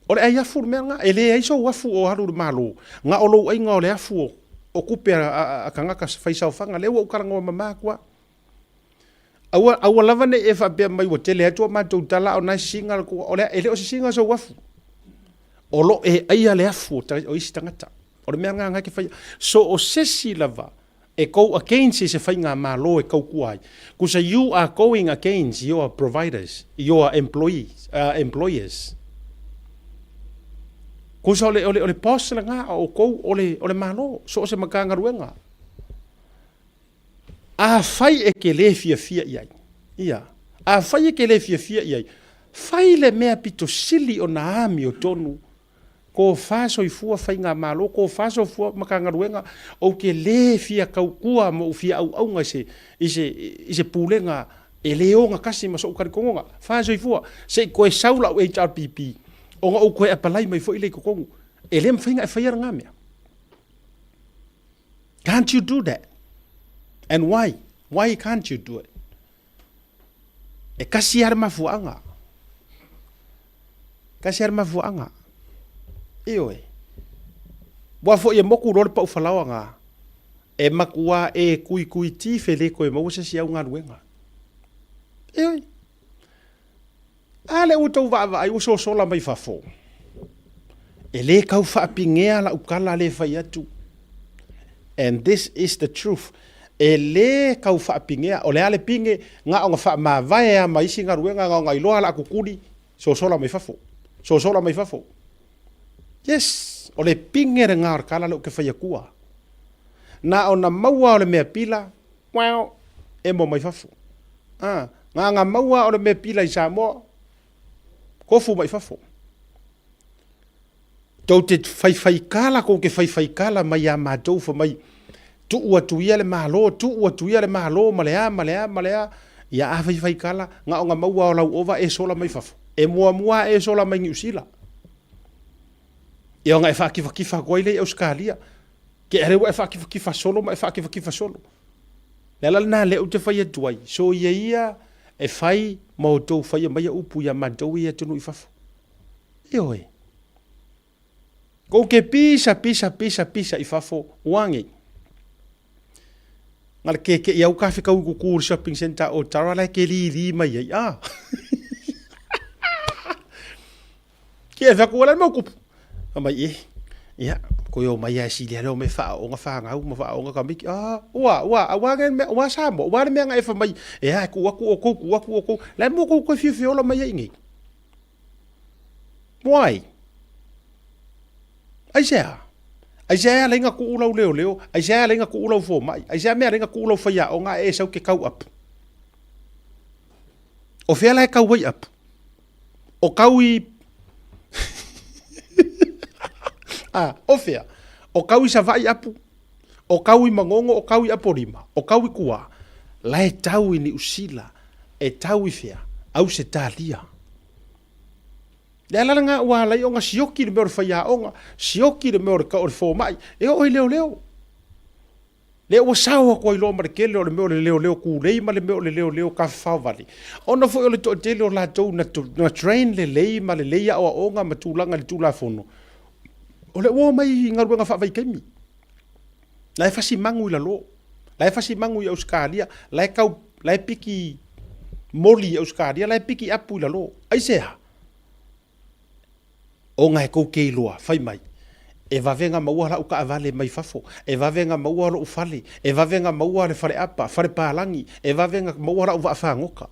O le ai afu le mea lena. E leai sou afu o alu i le Malo. Na o lou aiga o le afu o, o tupe a, a, a tagata fai saofaga. Lea ua ou talanoa mama atu a. Aua, aua lava ne i e faapea mai ua tele atu a matou tala a o na e sisiga le tua. O le, e le o sisiga sou afu. O lo e aia le afu o, o isi tagata. O le mea lena na e te faia. So o sesi lava e go against i se faigamalo e tautua ai. Kusa you are going against your providers, your employees, employers. Kusa o le, o le, o le boss lena a outou o le, o le Malo, so o se Matagaluega. Afai e te le fiafia i ai, ia, afai e te le fiafia i ai, fai le mea pito sili ona amiotonu Tofa soifua faigamalo, tofa soifua Matagaluega, ou te le fia tautua ma ou fia auauna i se, i se, i se pulega e le ogatasi ma sou talitonuga. Fa soifua, se i toe sau lau HRPP ona ou toe apalai mai foi lea i totonu. E le mafai ona e faia lena mea. Can't you do that? And why? Why can't you do it? E kasi lava le mafuaaga. Kasi lava le mafuaaga. Ioe. Ua foi e moku loa le pau falaoa na, e matua e kuikuiti fe le toe maua se isi au galuega. Ioe. A lea ua tou vaavaai ua sosola mai fafo. E le tau faapigea lau tala lea e fai atu. And this is the truth. E le tau faapigea. O le a le pine, na ona faamavae lava ma isi galuega, na ona iloa la kukuli, sosola mai fafo. Sosola mai fafo. Yes, o le pine lena o le tala lea ou te fai atua. Na ona maua o le mea pila, Wow! Emo mai fafo. Ah, na nga maua o le mea pila i Samoa. Kofu mai fafo. Tou te faifaikala, kou te faifaikala mai iā matou fa mai, tuu atu ia le Malo, tuu atu ia le Malo ma le a, ma le a, ma le a, ia a faifaikala, na ona maua o lau ova e sola mai fafo. E muamua a e sola mai Niu Sila. Ia ona e faakifakifa atu ai lea i Ausetalia. Ke ale ua e faakifakifa solo ma e faakifakifa solo. Le ala lena lea ou te fai atu ai, soia ia e fai ma outou faia maia upu iā matou ia i atunuu i fafo. Ioe. Kou ke pisa, pisa, pisa, pisa i fafo, ua ngei. Nga le keke i au ka whekau i kuku shopping center o Tara lai ke li li mai ai. Ah. Ke e whaku ala mau kupu. A mai e. Ia, ko yo mai ai sili ale o me wha o nga whangau ma wha o nga kamiki. Ah, ua, ua, ua nge me, ua sa mo, ua le mea nga e wha mai. E ai, ku aku o kou, ku aku o kou. Lai mo kou koe whiu whiola mai ai ngei. Why? Aisea? Aisea e ala i nga kuu lau leoleo? Aisea e ala i nga kuu lau fomai? Aisea mea ala i nga kuu lau faiaoga e sau ke kau apu? O fea la e kau ai apu? O kau i... ah, o fea? O kau i Savai apu? O kau i Mangongo, o kau i Apolima, o kau i Kuā, la e tau i Niusila, e tau i fea? Ausetalia. Le ala lena ua ala ai ona sioki le mea o le faiaoga, sioki le mea o le, o le fomai, e oo i leoleo. Lea ua sao atu ai loa ma le tele o le mea o le leoleo kūlei ma le mea o le leoleo tafafao vale. Ona foi o le toatele o latou na, na train lelei ma lelei aoaoga ma tulaga i le Tulafono, o lea ua omai i galuega faavaitaimi. La e fasi magu i lalo. La e fasi magu i Ausetalia. La e kau, la e piki moli i Ausetalia, la e piki apu i lalo. Aisea? Ona e kou ke iloa, fai mai, e vave na maua la'u taavale mai fafo, e vave na maua lo'u fale, e vave na maua le faleapa, fale palagi, e vave na maua la'u vaafagota.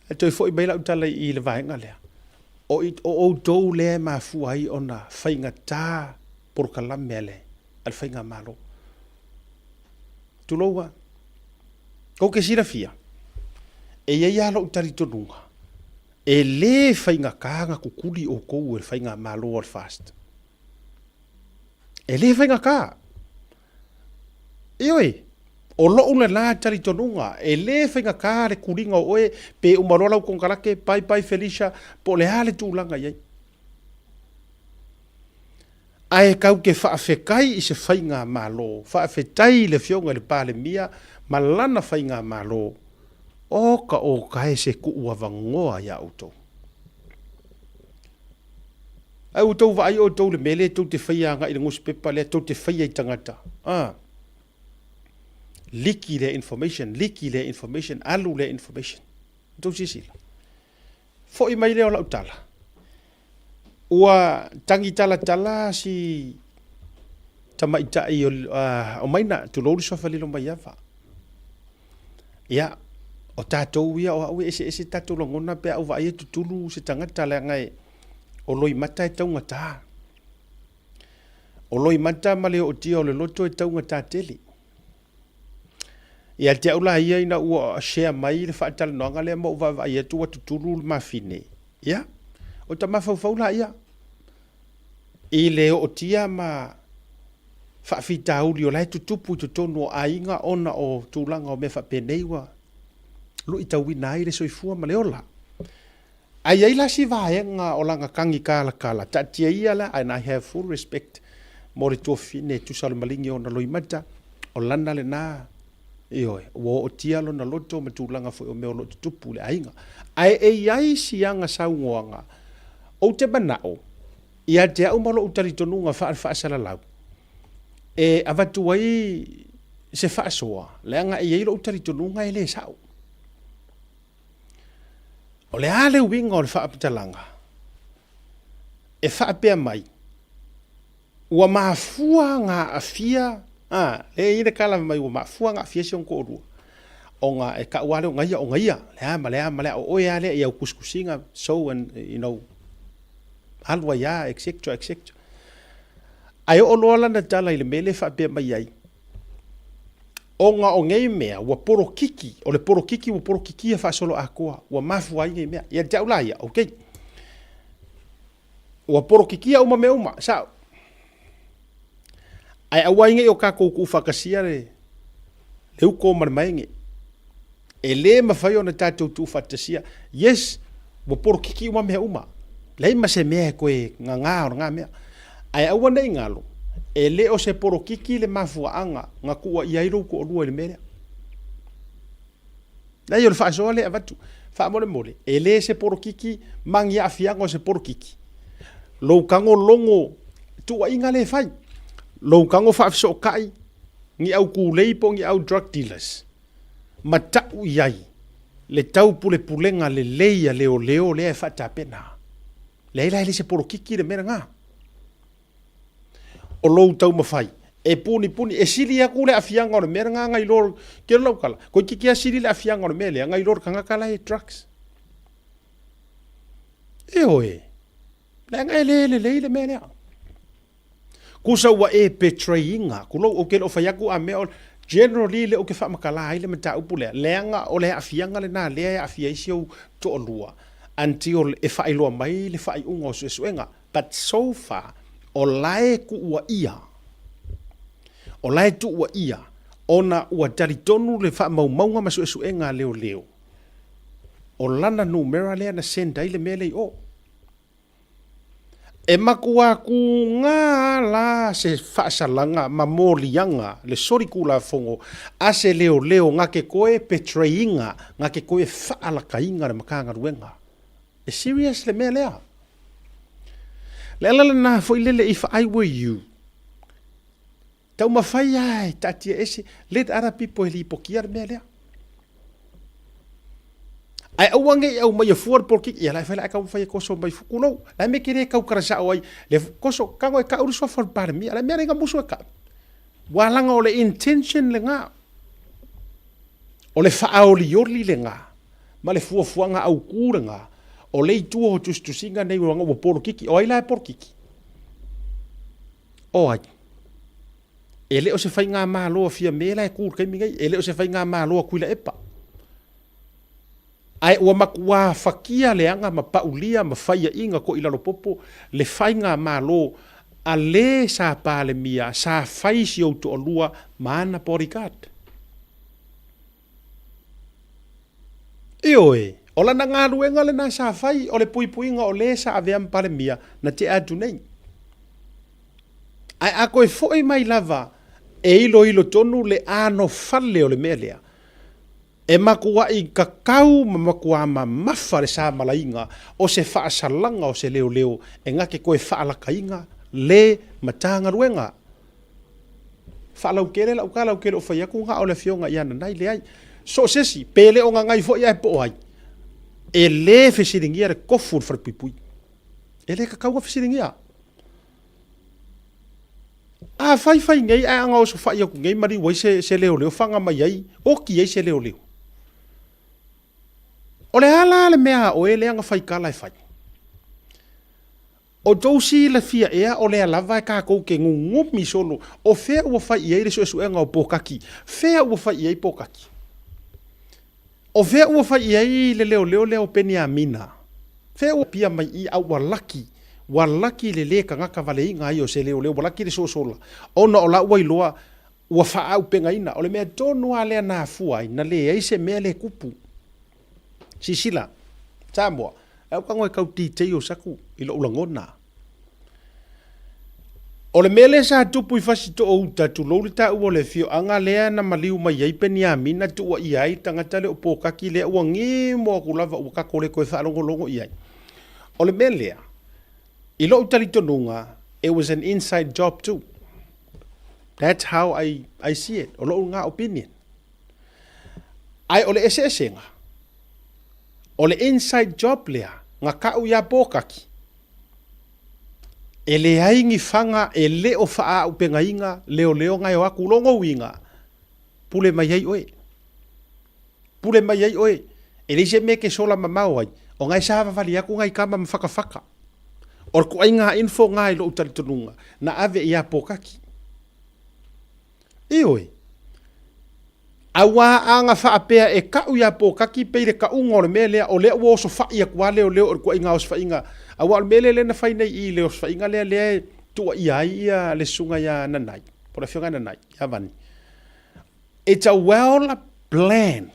E toe foi mai lau tala i le vaega lea, o, i, o outou lea e mafua ai ona faigata polokalame a le, a le faigamalo. Tulou a. Kou ke silafia, e i ai lava lou talitonuga, e le faigata ona kukuli outou e le faigamalo a le FAST. E le faigata. Ioe, o lou lena talitonuga, e le faigata le kuliga o oe, pe uma loa lau konekarate, bye bye Felicia, po o le a le tulaga i ai. Ae kau te faafetai i se faigamalo, faafetai i le Afioga i le Palemia ma lana faigamalo, oka oka e se tuu avanoa iā outou. Ae ua tou vaai outou i le mea lea tou te faia agai i le nusipepa lea tou te faia i tagata, a liki lea information, liki lea information, alu lea information. Tou silasila. Foi mai lea o lau tala, ua tagi talatala si tamaitai o, uh, o Maina, tulou le suafa Lilomaiava. Ia, o tatou ia, o au e eseese tatou lagona pe a ou vaai e tutulu se tagata leaga e o loimata e taugata. O loimata ma le ootia o le loto e taugata tele. Ia te au la ia ina ua share mai le faatalanoaga lea ma ou vaavaai atu ua tutulu le mafine, ia, o ta mafaufau la ia i le ootia ma faafitauli o la e tutupu i totonu o aiga ona o tulaga o mea faapenei ua luitauina ai le soifua ma le ola. Ae i ai la si vaega o lana tagi kalakala, taatia ia la, and I have full respect mo le tuafafine e tusa o le maligi o ona loimata, o lana lena, ioe, ua ootia lona loto ma tulaga foi o mea o lo o tutupu i le aiga. Ae e i ai si aga saunoaga, ou te manao, ia te au ma lou talitonuga faale-faasalalau, e avatu ai se faasoa, leaga e i ai lou talitonuga e le sao. O le a le uiga o le faamatalaga e faapea mai, ua mafua ona aafia, a, lea e i ai le tala fai mai ua mafua ona aafia si ona toalua, ona e tau lava lea o gaia, o gaia, le a ma le a ma le a, o oe lava lea i au tusitusiga, so and, you know, alu ai lava, etc, etc. Ae oo loa lana tala i le mea lea e faapea mai ai, Ona o nei mea ua polokiki, o le polokiki ua polokikia faasoloatoa, ua mafua ai nei mea. Ia te au la ia, okay. Ua polokikia uma mea uma, sao. Ae aua ai nei o tatou tuufaatasia le, le uto ma le maege. E le mafai ona tatou tuufaatasia. Yes, ua polokiki uma mea uma. Leai ma se mea e toe gagā o lena mea. Ae aua ne i galo, e le o se polokiki le mafuaaga na tuuaia ai lou toalua i le mea lea. Leai, o le faasoa lea e avatu. Faamolemole, e le se polokiki ma ni aafiaga o se polokiki. Lou tago logo tuuaiga lea e fai. Lou tago faafesootai ni au kūlei po o ni au drug dealers ma tau i ai le taupulepulega lelei a leoleo lea e faatapena. Leai la e le se polokiki le mea lena. O lou taumafai e punipuni, e sili atu le aafiaga o le mea lena nai lo, ke lau tala, toeitiiti lava sili le aafiaga o le mea lea nai lo le tagata la e drugs. Ioe, leaga e le lelei le mea lea. Kusa ua e betray ina, tulou, ou te le o fai atu a mea o, generally lea ou te faamatala ai le mataupu lea, leaga o le aafiaga lena lea e aafia ai si ou toalua until e faailoa mai le faaiuga o suesuega, but so far o la e tuuaia, o la e tuuaia ona ua talitonu le faamaumauga ma suesuega a leoleo o lana numera lea na send ai le mea lea i o. E matua kūgā la se faasalaga ma moliaga le solikulafono a se leoleo na ke koe betrayinga, na ke koe faalakainga le Matagaluega. E serious le mea lea. Le ala lena foi lele if I were you, Taumafai lava e taatia ese, let other people e lipotia le mea lea. Ae aua ne i aumaia fua le polokiki, ia la e fai la e taumafai e koso mai fu, tulou, la e mea ke le tautala sao ai, le koso, tago e tau le suafa o le Palemia, la e mea le musu e tau. Ua laga o le intention lena, o le faaolioli lena, ma le fuafuaga autū lena, o le itu o tusitusiga nei ua polokiki, o ai la e polokiki? O ai? E le o se faigamalo a Fiame la e kū i le taimi nei, e le o se faigamalo a Tuilaepa. Ae ua matuā fatia leaga ma paulia ma faiaʻiga toʻilalopopo le faigamalo a le sa Palemia sa fai si ou toalua ma ana bodyguard. Ioe, o lana galuega lena sa fai, o le puipuiga o le sa avea ma Palemia na tea atu nei. Ae a toe foi mai lava e iloilo tonu le anofale o le mea lea, e matuaʻi kakau ma matuā mamafa le samalaiga o se faasalaga o se leoleo e gate toe faalakaina le Matagaluega. Faalautele lau tala, ou te le o fai atu na o le afioga ia Nanai, leai. So o se isi, pe le o Nanai foi ae po o ai, e le fesiligia le tofu o le falepuipui. E le tatau ona fesiligia. A fai fai nei ae ana osofai atu nei maliu ai se, se leoleo, faga mai ai, oti ai se leoleo. O le a la le mea a oe lea na faikala e fai? O tou silafia ea o lea lava e tatou te gugumi solo o fea ua fai i ai le suesuega o Pōkaki? Fea ua fai i ai Pōkaki? O fea ua fai i ai le leoleo lea o Peniamina? Fea ua pia mai i a ua laki, ua laki le lē tagata valeina ai o se leoleo, ua laki le sosola, ona o la ua iloa ua faaaupegaina. O le mea tonu lava lea na afua ai, na leai se mea le tupu. Sisila, Samoa, e au tago e tau details aku i lou lagona. O le mea lea sa tupu i Fasitoo uta, tulou le taua o le afioaga lea na maliu mai ai Peniamina tuuaia ai le tagata lea o Pōkaki lea ua gemo atu lava ua tatou le toe faalogologo i ai. O le mea lea, i lou talitonuga, it was an inside job too. That's how I, I see it. O lou lena opinion. Ae o le eseesega, o le inside job lea na ka'u iā Pōkaki, e leai ni faga e le o faaaupegaina leoleo na e o atu logo uiga, pule mai ai oe. Pule mai ai oe. E leai se mea e te sola mamao ai, o na e savavali atu nai tama ma fakafaka. O le toaiga info na i lou talitonuga, na ave iā Pōkaki. Ioe. Auā a na faapea e ka'u iā Pōkaki pei le ka'uga o le mea lea, o lea ua osofa'i atu lava leoleo i le tuaiga osofaiga, auā o le mea lea lea na fai nei i i le osofaiga lea lea e tuuaia ai ia le susuga ia Nanai, po o le afioga ia Nanai, ia Vani. It's a well plan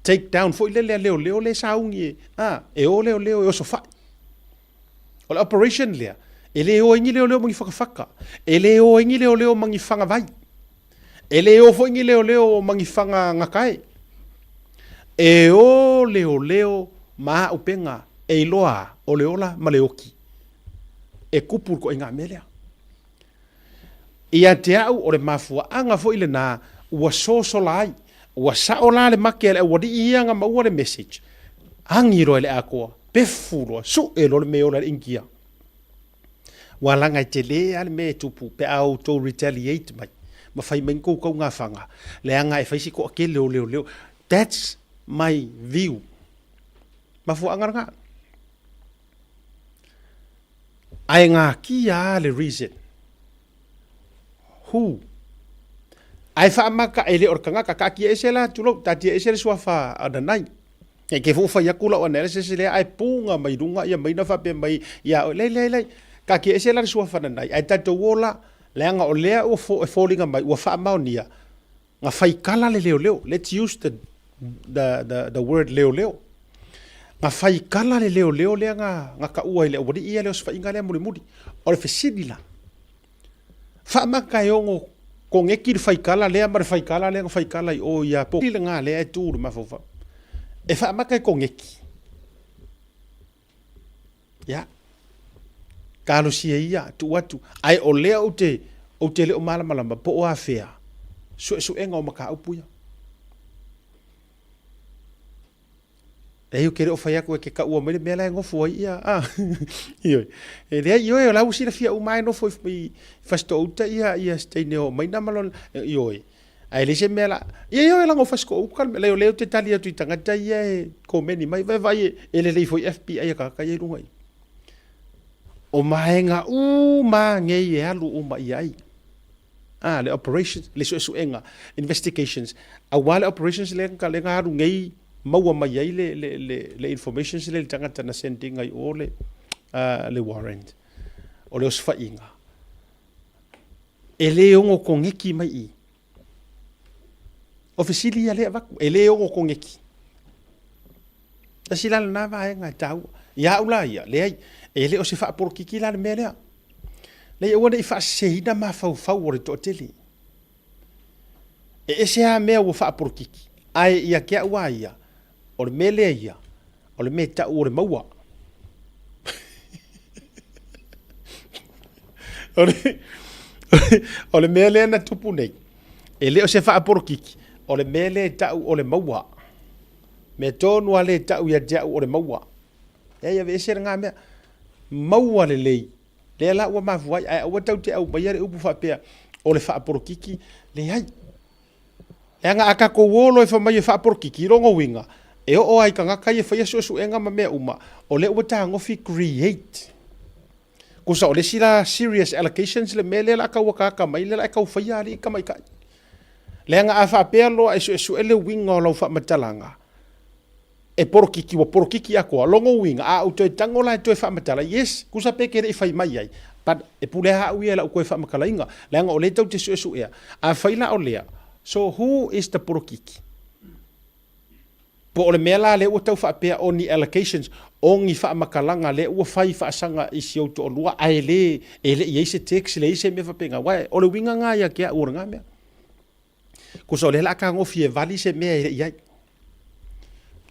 take down foi lele a leoleo lea e sauni e, a, e o leoleo e osofa'i. O le operation lea, e le o ai ni leoleo ma ni fatafata, e le o ai ni leoleo ma ni fagavai, e le o foi ni leoleo ma ni faga gatae. E o leoleo ma auupega e iloa o le ola ma le oti e tupu le ituaiga mea lea. Ia te au o le mafuaaga foi lena ua sosola ai, ua sao la le make a le aualii ia na maua le message, agi loa i le atoa, pefu loa, sue loa le mea e ola i le Initia. Ua laga e tele lava le mea e tupu pe a outou retaliate mai ma fai mai ni tou taugafaga, leaga e fai si toatele o leoleo. That's my view. Mafuaaga lena. Ae gakia a le reason. Who? Ae faamata e le o le tagata, taatia ese la tulou, taatia ese le suafa a Nanai. E ke fo fai atu lau analysis lea ae puga mai luga ia mai na faapea mai ia oe, leai leai leai, taatia ese la le suafa Nanai ae tatou o la, leaga o lea ua fo, e foliga mai ua faamaonia Na faikala le leoleo, let's use the, the, the, the word leoleo. Na faikala le leoleo lea na, na taua i le aualii ia le osofaiga lea mulimuli. O le fesili la, faamata e ono koneki le faikala lea ma le faikala lea na faikala i o ia po lena lea e tu i le mafaufau. E faamata e koneki. Ia, talosia ia, tuu atu. Ae o lea ou te, ou te le o malamalama po o afea suesuega o mataupu ia. Leai, ou te le o fai atu e te taua mai le mea la e nofo ai ia, a, ioe. E leai, ioe, o la ua silafia uma lava e nofo i, i Fasitoo-uta ia, ia se teine o Maina ma lona, ioe. Ae leai se mea la, ia ioe leaga o Fasitoo-uta le mea, leai o lea ou te tali atu i tagata ia e komeni mai, vaai vaai e lelei foi FBI a tagata ia i luga i. O vaega uma nei e alu uma i ai. A, le operations, le suesuega, investigations, aua le operations lea lea na alu nei maua mai ai le, le, le, le informations lea i le tagata na send ina i o le, uh, le warrant. O le osofaiga. E le ono koneki mai i. O fesili ia lea avatu, e le ono koneki. Tasi la lena vaega e taua. Ia au la ia, leai, e le o se faapolokiki la le mea lea. Leai, aua ne i faaseseina mafaufau o le toatele. E ese lava mea ua faapolokiki, ae ia te au a ia, O le mea lea ia, o le mea e tau o le maua. o, le, o le mea lea na tupu nei, e le o se faapolokiki, o le mea lea e tau o le maua. Mea tonu a le tau ia te au o le maua. Leai, aveese lena mea. Maua lelei. Lea la ua mafua ai, ae aua tatou te aumaia le upu faapea o le faapolokiki. Leai. Leaga a tatou o loa e fai mai e faapolokiki, lona uiga, e oo lava i tagata ia e faia suesuega ma mea uma, o lea ua tagofi create. Tusa o le isi la serious allegations le mea lea o le a tau ataata mai lea o le a e tau faia alii tamaitai. Leaga a faapea loa e suesue le uiga o lau faamatalaga, e polokiki ua polokiki atoa, lona uiga a ou toe tago la e toe faamatala, yes, tusa pe ke le i fai mai ai, but e pule lava au ia i lau toe faamatalaina, leaga o lea tou te suesuea. Afai la o lea, so who is the polokiki? Po o le mea la lea ua tau faapea o ni allocations, o ni faamatalaga lea ua fai faasaga i si ou toalua ae le, e le i ai se text, leai se mea faapena, aua o le uiga lena ia te au o lena mea. Tusa o lea o le a tagofi e vali se mea e le i ai.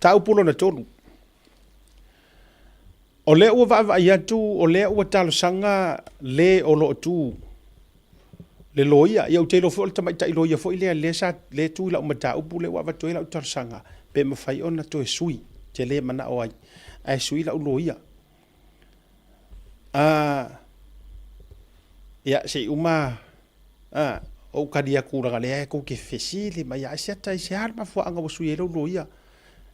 Mataupu lona 3. O lea ua vaavaai atu, o lea ua talosaga le o lo o tu le loia. Ia ou te iloa foi o le tamaitai loia foi lea lea sa lea e tu i lau mataupu lea ua avatu ai lau talosaga pe mafai ona toe sui. Ou te le manao ai ae sui lau loia. Ia se i uma A, ou kali atu leaga lea e tou te fesili mai, aisea aisea le mafuaaga ua sui ai lou loia?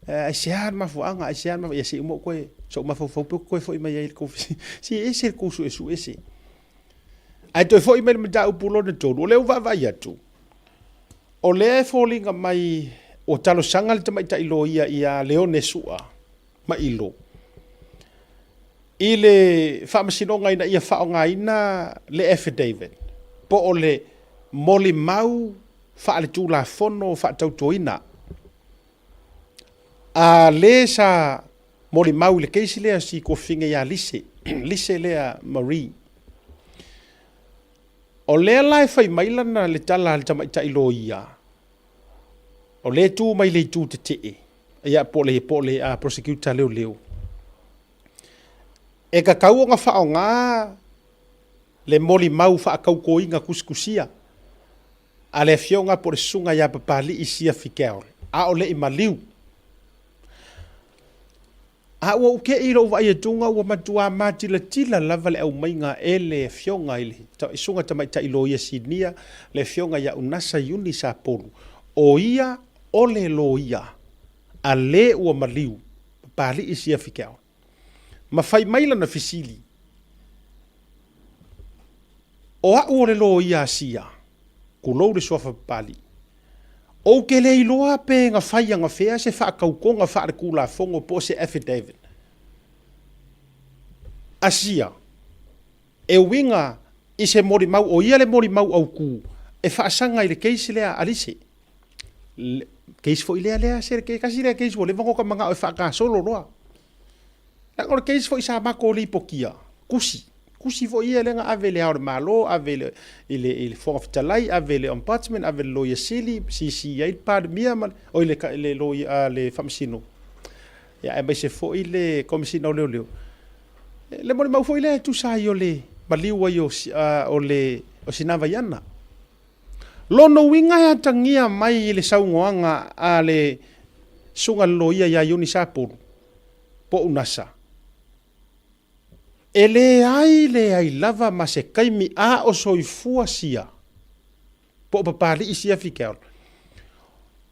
Aisea le mafuaaga, aisea le mafuaaga? Ia se i uma ou toe, sou mafaufau pe ou te toe foi mai ai i le tou fesili. Se e ese le tou suesue se. Ae toe foi mai i le mataupu lona 3, o lea ua vaavaai atu, O lea e foliga mai ua talosaga le tamaitai loia ia Leone Sua Mailo i le faamasinoga ina ia faaaogaina le affidavit po o le molimau faaletulafono faatautoina a le sa molimau i le case lea si tuafafine ia Lise, Lise lea Marie. O lea la e fai mai lana le tala a le tamaitai loia, o lea e tu mai le itu tetee, ia po o le, po o le uh, prosecutor leoleo. E tatau ona faaaoga le molimau faatautoina tusitusia a le afioga po o le susuga ia Papalii Siafi Carroll, a o le i maliu. A ua ou te'i i lou vaai atuga ua matuā matilatila lava le aumaiga e le Afioga i le Susuga Tamaitai Loia Sinia, le Afioga ia Unasa Iuni Sapolu, o ia o le loia a le ua maliu, Papalii Siafi Keaoa. Ma fai mai lana fesili, O a'u o le loia a Sia, tulou le suafa Papalii. Ou te le iloa pe na fai anafea se faatautoga faaletulafono po o se affidavit a Sia e uiga i se molimau, o ia le molimau autu e faasaga i le case lea a Lise. Le case foi lea lea se tasi lea case ua leva ona ota manao e faagasolo loa. Leaga o le case foi sa matou lipotia, tusi, tusi foi ia lea na ave i le Ao o le Malo, ave i le, i le, i le Fofoga Fetalai, ave i le Ombudsman, ave i le Loia Sili, CC ai le Palemia ma le, oi le, le, le, le Faamasino, ia, aemaise foi le Komesina o Leoleo. Le molimau foi lea e tusa ai o le maliu ai o, o le, o Sinavaiana. Lona uiga e atagia mai i le saunoaga a le Susuga i le Loia ia Ioni Sapolu, po o Unasa, e leai leai lava ma se taimi a o soifua sia, po o Papalii sia Fikeaola,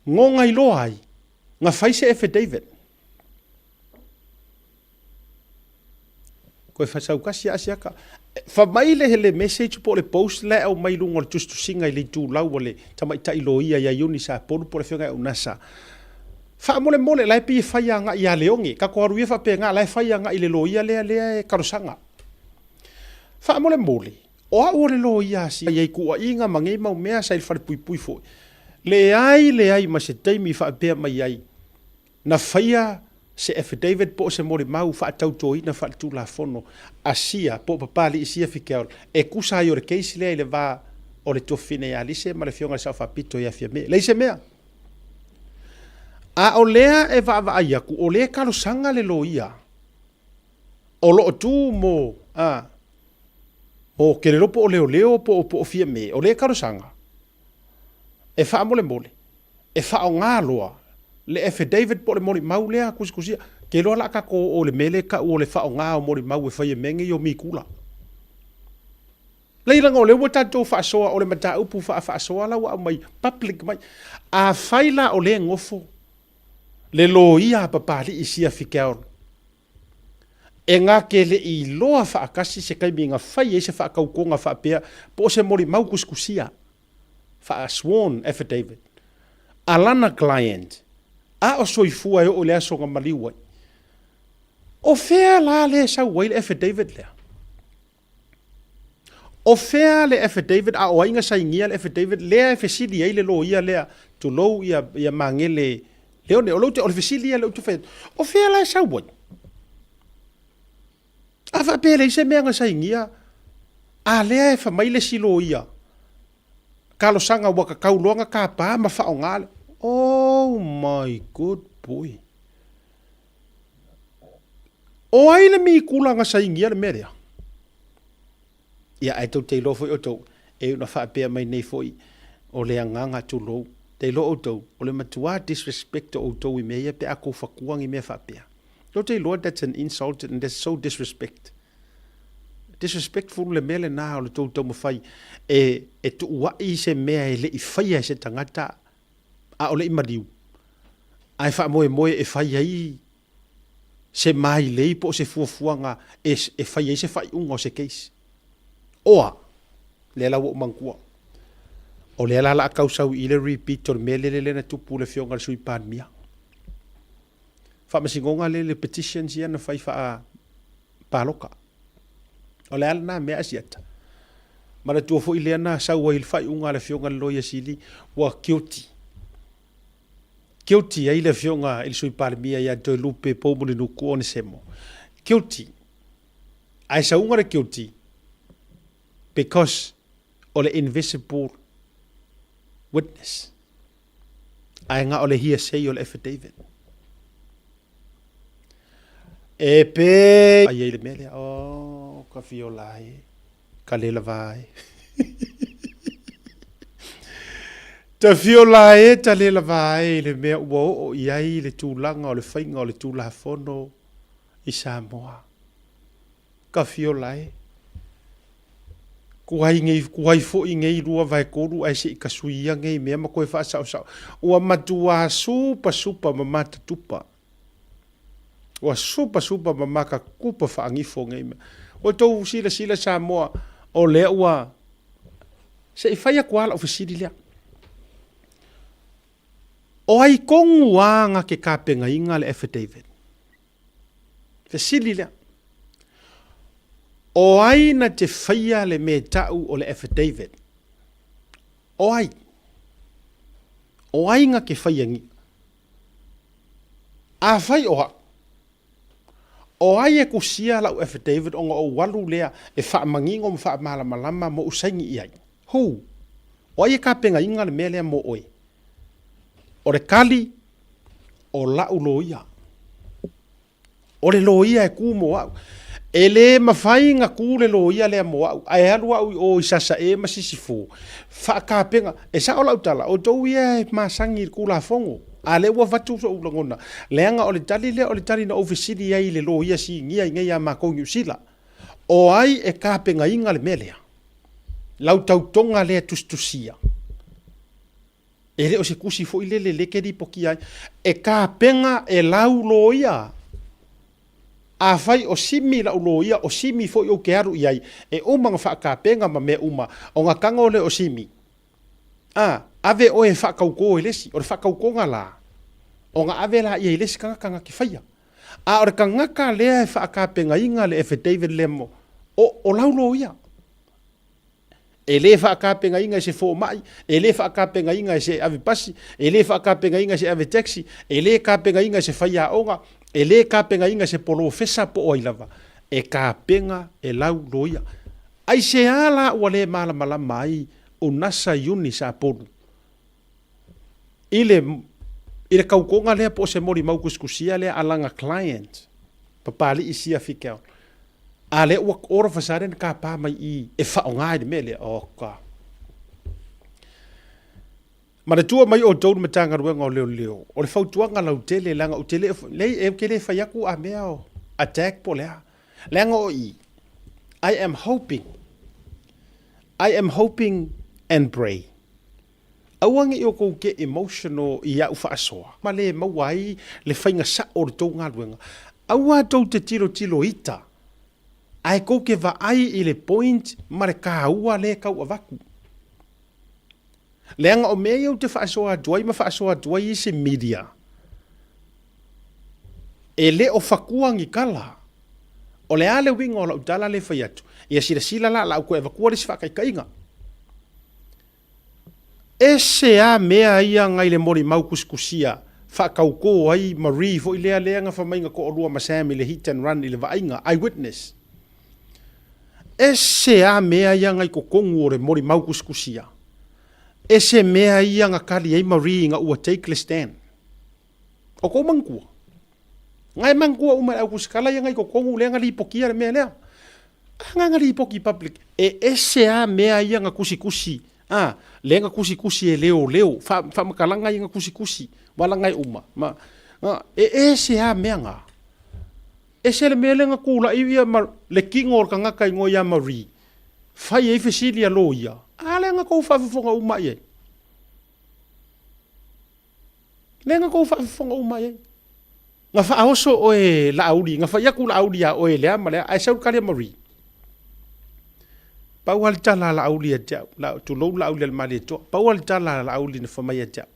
goga iloa ai na fai se affidavit. Koe fasaukasi a siaka. Fa mai le le message po o le post la e aumai i luga o le tusitusiga i le itulau a le tamaitai loia ia Ioni Sapolu po o le afioga ia Unasa. Faamolemole la e pei e fai agai ia Leone. Tatou alu ia faapena la e fai agai i le loia lea lea e talosaga. Faamolemole, o au o le loia a si ai tuuaiga ma nei mau mea sa i le falepuipui foi. Leai leai ma se taimi faapea mai ai Na faia se affidavit po o se molimau faatautoina faaletulafono a Sia po o Papalii Sia Fikeaola e tusa ai o le case lea i le va o le tuafafine ia Lise ma le afioga i le Sao Faapito ia Fiame. Leai se mea. A o lea e vaavaai atu, o lea e talosaga le loia o lo o tu mo, a, mo Kelelopo po o Leoleo po o, po o Fiame, o lea e talosaga e faamolemole, e faaaoga loa le affidavit po o le molimau lea tusitusia. Te iloa la a tatou oo i le mea lea e tau o le faaaoga o molimau e fai e mea nei o mikula. Leai leaga o lea ua tatou faasoa o le mataupu faafaasoa la ua aumai public mai. Afai la o lea e nofo le loia a Papalii Sia Fikeaolo e na te le i iloa faatasi se taimi na fai ai se faatautoga faapea po o se molimau tusitusia faa-sworn affidavit a lana client a o soifua e oo i le aso na maliu ai. O fea la lea e sau ai le affidavit lea? O fea le affidavit a o ai na sainia le affidavit lea e fesili ai le loia lea, tulou ia, ia Magele Leone. O, lou, o le fesili ia lea ou te fai atu, o fea la e sau ai? A faapea e leai se mea na sainia, a lea e fai mai le isi loia, talosaga ua tatau loa na tapa ma faaaoga le, oh my good boy. O ai le mikula na sainia le mea lea? Ia, ae tou te iloa foi outou, e iu na faapea mai nei foi, o le agaga tulou. Te iloa outou, o le matua disrespect o outou i mea ia pe a tou fatua ni mea faapea. Tou te iloa that's an insult and that's so disrespect. Disrespectful le mea lena o le tou taumafai e, e tuuai se mea e le i faia e se tagata a o le i maliu, ae faamoemoe e fai ai se mailei po o se fuafuaga e, e fai ai se faaiuga o se case. Oa, lea la ua ou manatua. O lea la la tau sau i le repeat o le mea lele lea na tupu i le afioga i le Sui Palemia. Faamasinoga lele petitions ia na fai faa paloka. O le a lena mea Asiata? Manatua foi lea na sau ai i le faaiuga a le afioga i le Loia Sili ua guilty. Guilty ai le afioga i le Sui Palemia ia Toelupe Poumulinuku Onesemo. Guilty. Ae sauga le guilty because o le invisible witness. Ae na o le hearsay o le affidavit. E pe ai ai le mea lea, oh, ka fiola e, ka le lava e. Ta fiola e, ta le lava e i le mea ua oo i ai le tulaga o le faiga o le Tulafono i Samoa. Ka fiola e. Kuai nei, kuai foi nei 2/3 ae se i kasuia nei mea ma koe faasaosao. Ua matuā supa supa ma matatupa. Ua supa supa ma makakupa faagifo nei mea. Ua tou silasila Samoa, o lea ua se i fai atu lava lau fesili lea. O ai tonu a na ke tapenaina le affidavit? Fesili lea. O ai na te faia le mea tau o le affidavit? O ai? O ai na ke faia ni? Afai o a'u, o ai e kusia la'u affidavit ona ou alu lea e faamanino ma faamalamalama mo ou saini i ai? Who? O ai e tapenaina le mea lea mo oe? O le tali, o la'u loia. O le loia e kū mo a'u. E lē mafai na kū le loia lea mo a'u, ae alu a'u i o i Sasae ma Sisifo, faatapena. E sa'o la'u tala, outou ia e masani i le Tulafono, a lea ua avatu so'u lagona, leaga o le tali lea o le tali na ou fesili ai i le loia sinia i nei a makou i Niu Sila. O ai e tapenaina le mea lea? Lau tautoga lea tusitusia. E le o se tusi foi lele lea e te lipotia ai. E tapena e lau loia. Afai o Simi lau loia, o Simi foi ou te alu i ai, e uma ona faatapena ma mea uma, ona tago lea o Simi, A, ave oe e faatautō i le isi. O le faatautoga la, ona ave laia i le isi tagata na te faia. A o le tagata lea e faatapenaina le affidavit lea mo, o, o lau loia. E le faatapenaina e se fomai, e le faatapenaina e se ave pasi, e le faatapenaina e se ave taxi, e le tapenaina e se faiaoga, e le tapenaina e se polofesa po o ai lava. E tapena e lau loia. Aisea la ua le malamalama ai o Nasa Eunice Apolu i le i le tautoga lea po o se molimau tusitusia lea a lana client, Papali'i Sia Fikeaola? A lea ua all of a sudden tapa mai i e faaaoga i le mea lea. Oh God. Manatua mai outou le Matagaluega o Leoleo, o le fautuaga lautele leaga ou te le, leai ou te le fai atu a mea o attack po o le a. Leaga o i, I am hoping, I am hoping and pray Aua ne i outou get emotional i au faasoa ma le maua ai le faiga sa'o o le tou galuega. Aua tou te tilotilo ita, ae tou te vaai i le point ma le kāua lea e tau avatu. Leaga o mea ia ou te faasoa atu ai ma faasoa atu ai isi media, e le o fatua ni tala. O le a le uiga o lau tala lea e fai atu? Ia silasila la, o le a ou toe avatua le isi faataitaiga. Ese a mea ia ngai le molimau kusikusia faatautō ai Marie foi lea lea na fai mai na toalua ma Sam i le hit and run i le vaaiga, eye witness. Ese a mea ia ngai totonu o le molimau kusikusia. Ese mea ia na tali ai Marie ina ua take le stand. O kou manatua. Ngai manatua uma i le au kusikala ia ngai totonu lea na lipotia le mea lea. A nga lipoti public e ese a mea ia na tusitusi a lea na tusitusi e leoleo fa faamatalaga ia na tusitusi walaga e uma ma a e ese a mea nga ese le mea lea na tulai ia ma le kino o le tagata igoa ia Marie fai ai fesili a loia a lea na tou faafofoga uma i ai Lea na tou faafofoga uma i ai. Na faaoso oe Laauli, na fai atu Laauli ia oe lea ma lea, ae sau le tali a Marie. Pau lava le tala a Laauli ia te au, tulou Laaulialemalietoa, pau lava le tala a Laauli na fai mai ia te au,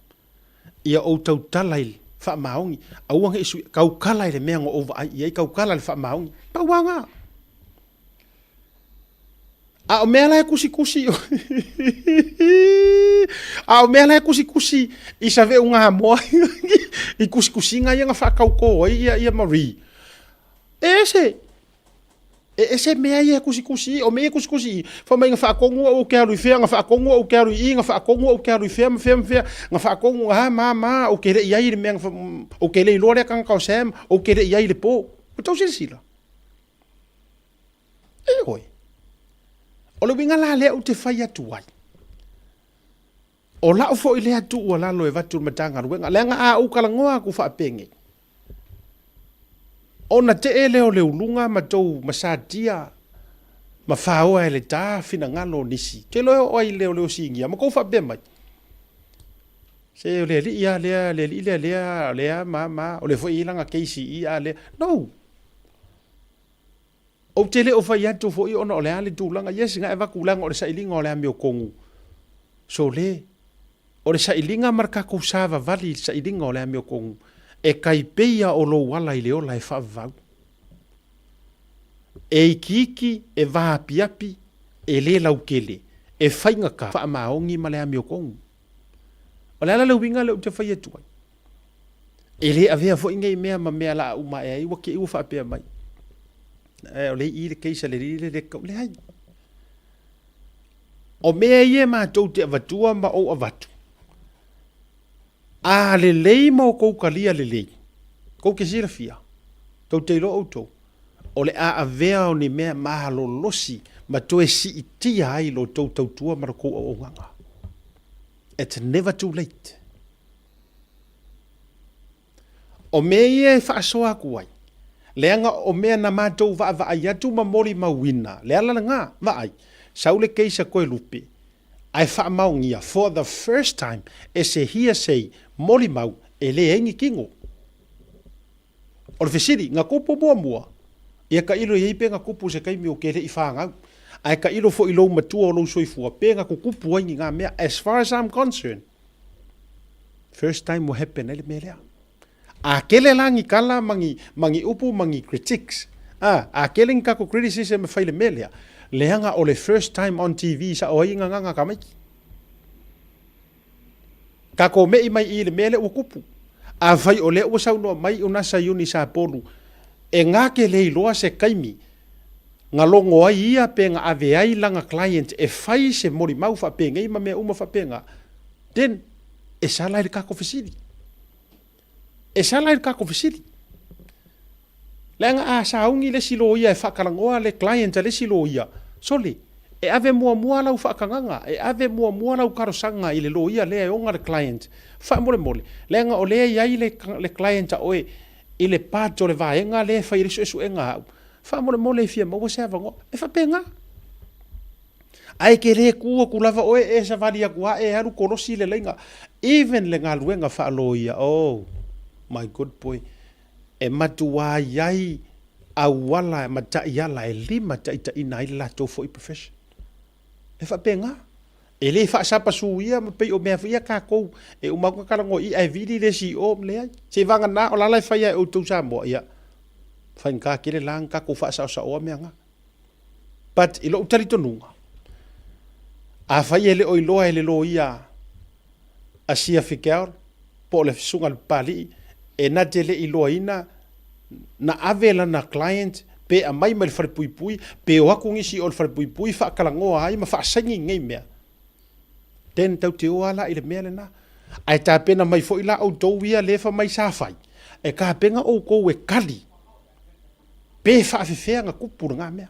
Ia ou tautala i le faamaoni, aua ne i suia, taukala i le mea na ou vaai i ai, taukala i le faamaoni. Pau lava lena. A o mea la e tusitusi A o mea la e tusitusi i Saveaugamoa i tusitusiga ia na faatautō ai ia, ia Marie, e ese. E ese mea ia e tusitusi i, o mea ia e tusitusi i, fai mai na faatonu au ou te alu i fea, na faatonu au ou te alu i i, na faatonu au ou te alu i fea ma fea ma fea, na faatonu, a ma ma, ou te le i ai i le mea na, ou te le iloa lea tagata o Sam, ou te le i ai i le po. Ua tau silasila? Ioe. O le uiga la lea ou te fai atu ai, o lau foi lea tuualalo e avatu i le Matagaluega, leaga a ou talanoa atu faapenei, ona tee lea o le uluga ma tou masatia ma faoa e le ta finagalo o nisi. Ou te iloa e oo ai i le leoleo sinia ma tou faapea mai, se o le alii lava lea, le alii lea lea, lea ma ma, o lea foi e i ai lana case i i a lea. No! Ou te le o fai atu foi ona o le a le tulaga, yes, na e avatu leaga o le sailiga o le amiotonu. Sole, o le sailiga ma le tatou savavali i le sailiga o le amiotonu, e tai pei a o lou ala i le ola e faavavau. E ikiiki, e vaapiapi, e le lautele, e faigata faamaoni ma le amiotonu. O le a la le uiga lea ou te fai atu ai? E le avea foi nei mea ma mea la uma ae ai ua te i ua faapea mai. E, o le i le case a le alii le le kau. Leai. O mea ia e matou te avatua ma ou avatu, a lelei ma outou talia lelei, tou te silafia, tou te iloa outou, o le a avea o ni mea malolosi ma toe siitia ai lo outou tautua ma lo outou auaunaga. It's never too late. O mea ia e faasoa atu ai, leaga o mea na matou vaavaai atu ma molimauina, le ala lena, vaai, sau le case a Toelupe, ae faamaonia for the first time e se hearsay molimau e leai ni tino. O le fesili, na tupu muamua? Ia tailo i ai pe na tupu i se taimi ou te le i fanau. Ae tailo foi i lou matua o lou soifua pe na tutupu ai ni nga mea. As far as I'm concerned, first time ua happen ai le mea lea. A kele la ni tala ma ni, ma ni upu ma ni critiques, a, a kele ni tatou criticism e fai i le mea lea, leaga o le first time on TV sa o ai ngagana tamaiti. Tatou me'i mai i le mea lea ua tupu. Afai o lea ua saunoa mai o Nasa Iuni Sapolu, e gake le iloa se taimi na logo ai ia pe na ave ai lana client e fai se molimau faapenei ma mea uma faapena, then e sala ai le tatou fesili. E sala ai le tatou fesili. Leaga a sauni le isi loia e faatalanoa le client a le isi loia, sole, e ave muamua lau faatagaga, e ave muamua lau talosaga i le loia lea e ona le client, faamolemole, leaga o lea e i ai le, le client a oe i le part o le vaega lea e fai ai le suesuega a au, faamolemole e fia maua se avanoa. E faapena. Ae ke le kū atu lava oe e savali atu a e alu kolosi le laina. Even le galuega faaloia, oh my good boy, e matuā i ai auala ma taiala e limataitaiina ai le latou foi profession. E faapena. E le faasapasū ia ma pei o mea foi ia tatou e uma atu na talanoa i i ae vili le isi i o, leai. Seivagana o la la e fai lava e outou Samoa, ia, faigata tele la ona tatou faasaosaoa mea na. But i lou talitonuga, afai e le o iloa e le loia a Sia Figeaol po o le Susuga i le Papalii e na te le iloaina na ave lana client pe aumai mai le falepuipui pe o atu nisi o le falepuipui faatalanoa ai ma faasaini nei mea, then tau te o lava la i le mea lena. Ae tapena mai foi la outou ia lea fai mai sa fai, e tapena outou e kali Pe faafefea na tupu lena mea.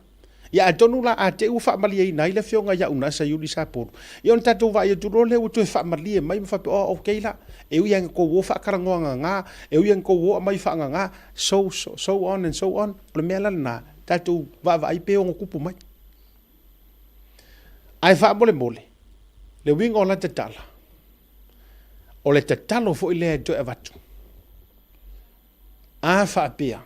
Ia atonu la a te i ua faamalieina ai le afioga ia Unasa Iuli Sapolu, ia ona tatou vaai atu loa lea ua toe faamalie mai ma faapea, oh okay la, e ui lava ina tou o faatalanoa ngagā, e ui lava ina tou o aumai faangagā, so, so, so on and so on. O le mea la lena, tatou vaavaai pe ono tupu mai. Ae faamolemole, le uiga o lata tala, o le tatalo foi lea e toe avatu. A faapea,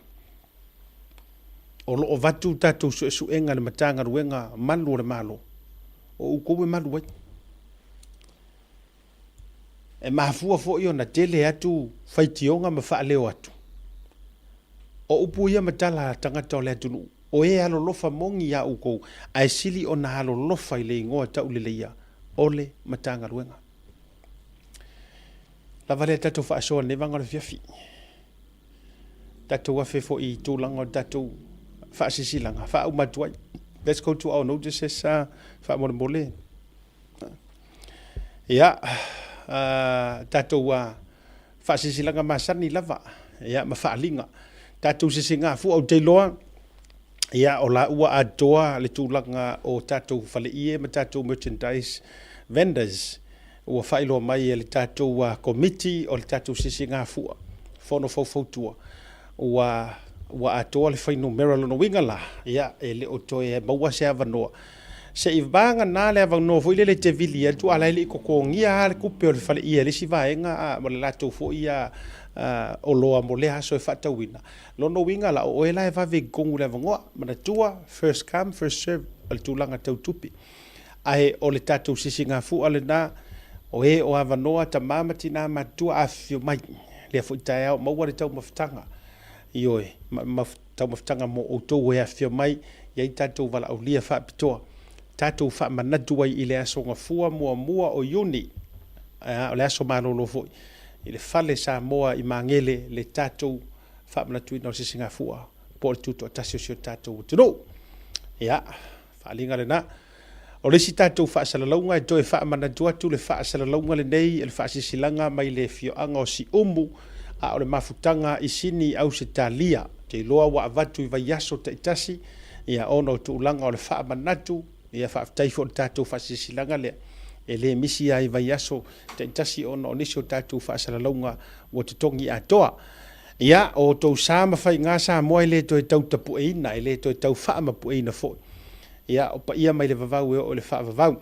o lo o avatu tatou suesuega i le Matagaluega Malu o le Malo. O outou e malu ai. E mafua foi ona tele atu faitioga ma faaleo atu. O upu ia ma tala a tagata o le atunuu, o e alolofa moni iā outou, ae sili ona alolofa i le igoa tauleleia o le Matagaluega. Lava lea tatou faasoa i lenei vaega o le afiafi. Tatou afe foi i tulaga o le tatou faasilasilaga, faauma atu ai. Let's go to our notices, faamolemole. Ia, tatou faasilasilaga masani lava, ia, ma faaaliga. Tatou sisigafua, ou te iloa, ia, o la ua atoa le tulaga o tatou faleie ma tatou merchandise vendors ua faailoa mai e le tatou Komiti o le tatou sisigafua, Fono Faufautua, ua ua atoa le fuainumera. Lona uiga la, ia, e le o toe maua se avanoa. Se i vagana le avanoa foi lele e te vili atu, a la e le i totogia lava le tupe o le faleie a le isi vaega, a, ma le latou foi a, a, oloa mo lea aso e faatauina. Lona uiga la, o oe la e vave i totonu i le avanoa. Manatua, first come, first serve, o le tulaga tau tupe. Ae o le tatou sisigafua lena, o e o avanoa, tama ma tina matutua, afifio mai. Lea foi taeao, maua le taumafataga, ioe, ma, taumafataga mo outou e afifio mai, i ai tatou valaaulia faapitoa, tatou faamanatu ai i le Aso Gafua muamua o Iuni, a, o le aso malolo foi, i le Fale Samoa i Magele, le tatou faamanatuina o le sisigafua po o le tutoatasi o si o tatou atunuu. Ia, faaaliga lena. O le isi tatou faasalalauga e toe faamanatu atu le faasalalauga lenei o le faasilasilaga mai le afioaga o Siumu, a o le mafutaga i Sini, Ausetalia. Ou te iloa ua avatu i vaiaso taitasi, ia, ona o tulaga o le faamanatu. Ia, faafetai foi i le tatou faasilasilaga lea, e le misi lava i vaiaso taitasi ona o nisi o tatou faasalalauga ua totogi atoa. Ia, o outou sa ma faiga Samoa e le toe tau tapueina, e le toe tau faamapueina foi. Ia, o paia mai le vavau e oo i le faavavau.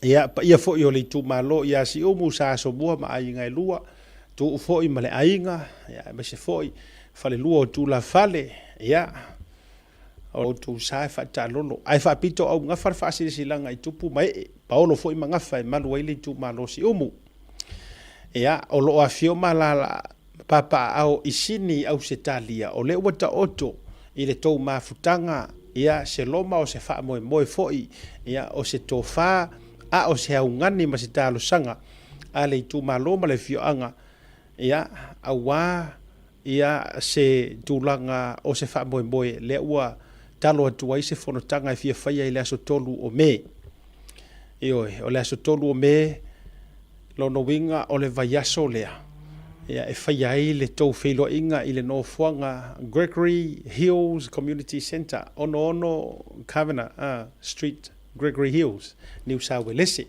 Ia, paia foi o le itumalo ia Siumu, Sa Asomua ma aiga e lua, Tuuu foi ma le aiga, ia, aemaise foi falelua o Tulafale, ia, o outou sa e faataalolo. Ae faapito augafa le faasilasilaga i tupu ma ee, paolo foi ma gafa e malu ai le itumalo Siumu. Ia, o lo o afio ma alaala papaaao i Sini, Ausetalia, o lea ua taoto i le tou mafutaga, ia, se loma o se faamoemoe foi, ia, o se tofa, a o se augani ma se talosaga a le itumalo ma le afioaga, ia, auā, ia, se tulaga o se faamoemoe, lea ua talo atu ai se fonotaga e fia faia i le aso 3 o Me. Ioe, o le aso 3 o Me, Lona uiga o le vaiaso lea e faia ai le tou feiloaiga i le nofoaga Gregory Hills Community Centre, 66 Kavanagh Street, Gregory Hills, Niu Sauelese.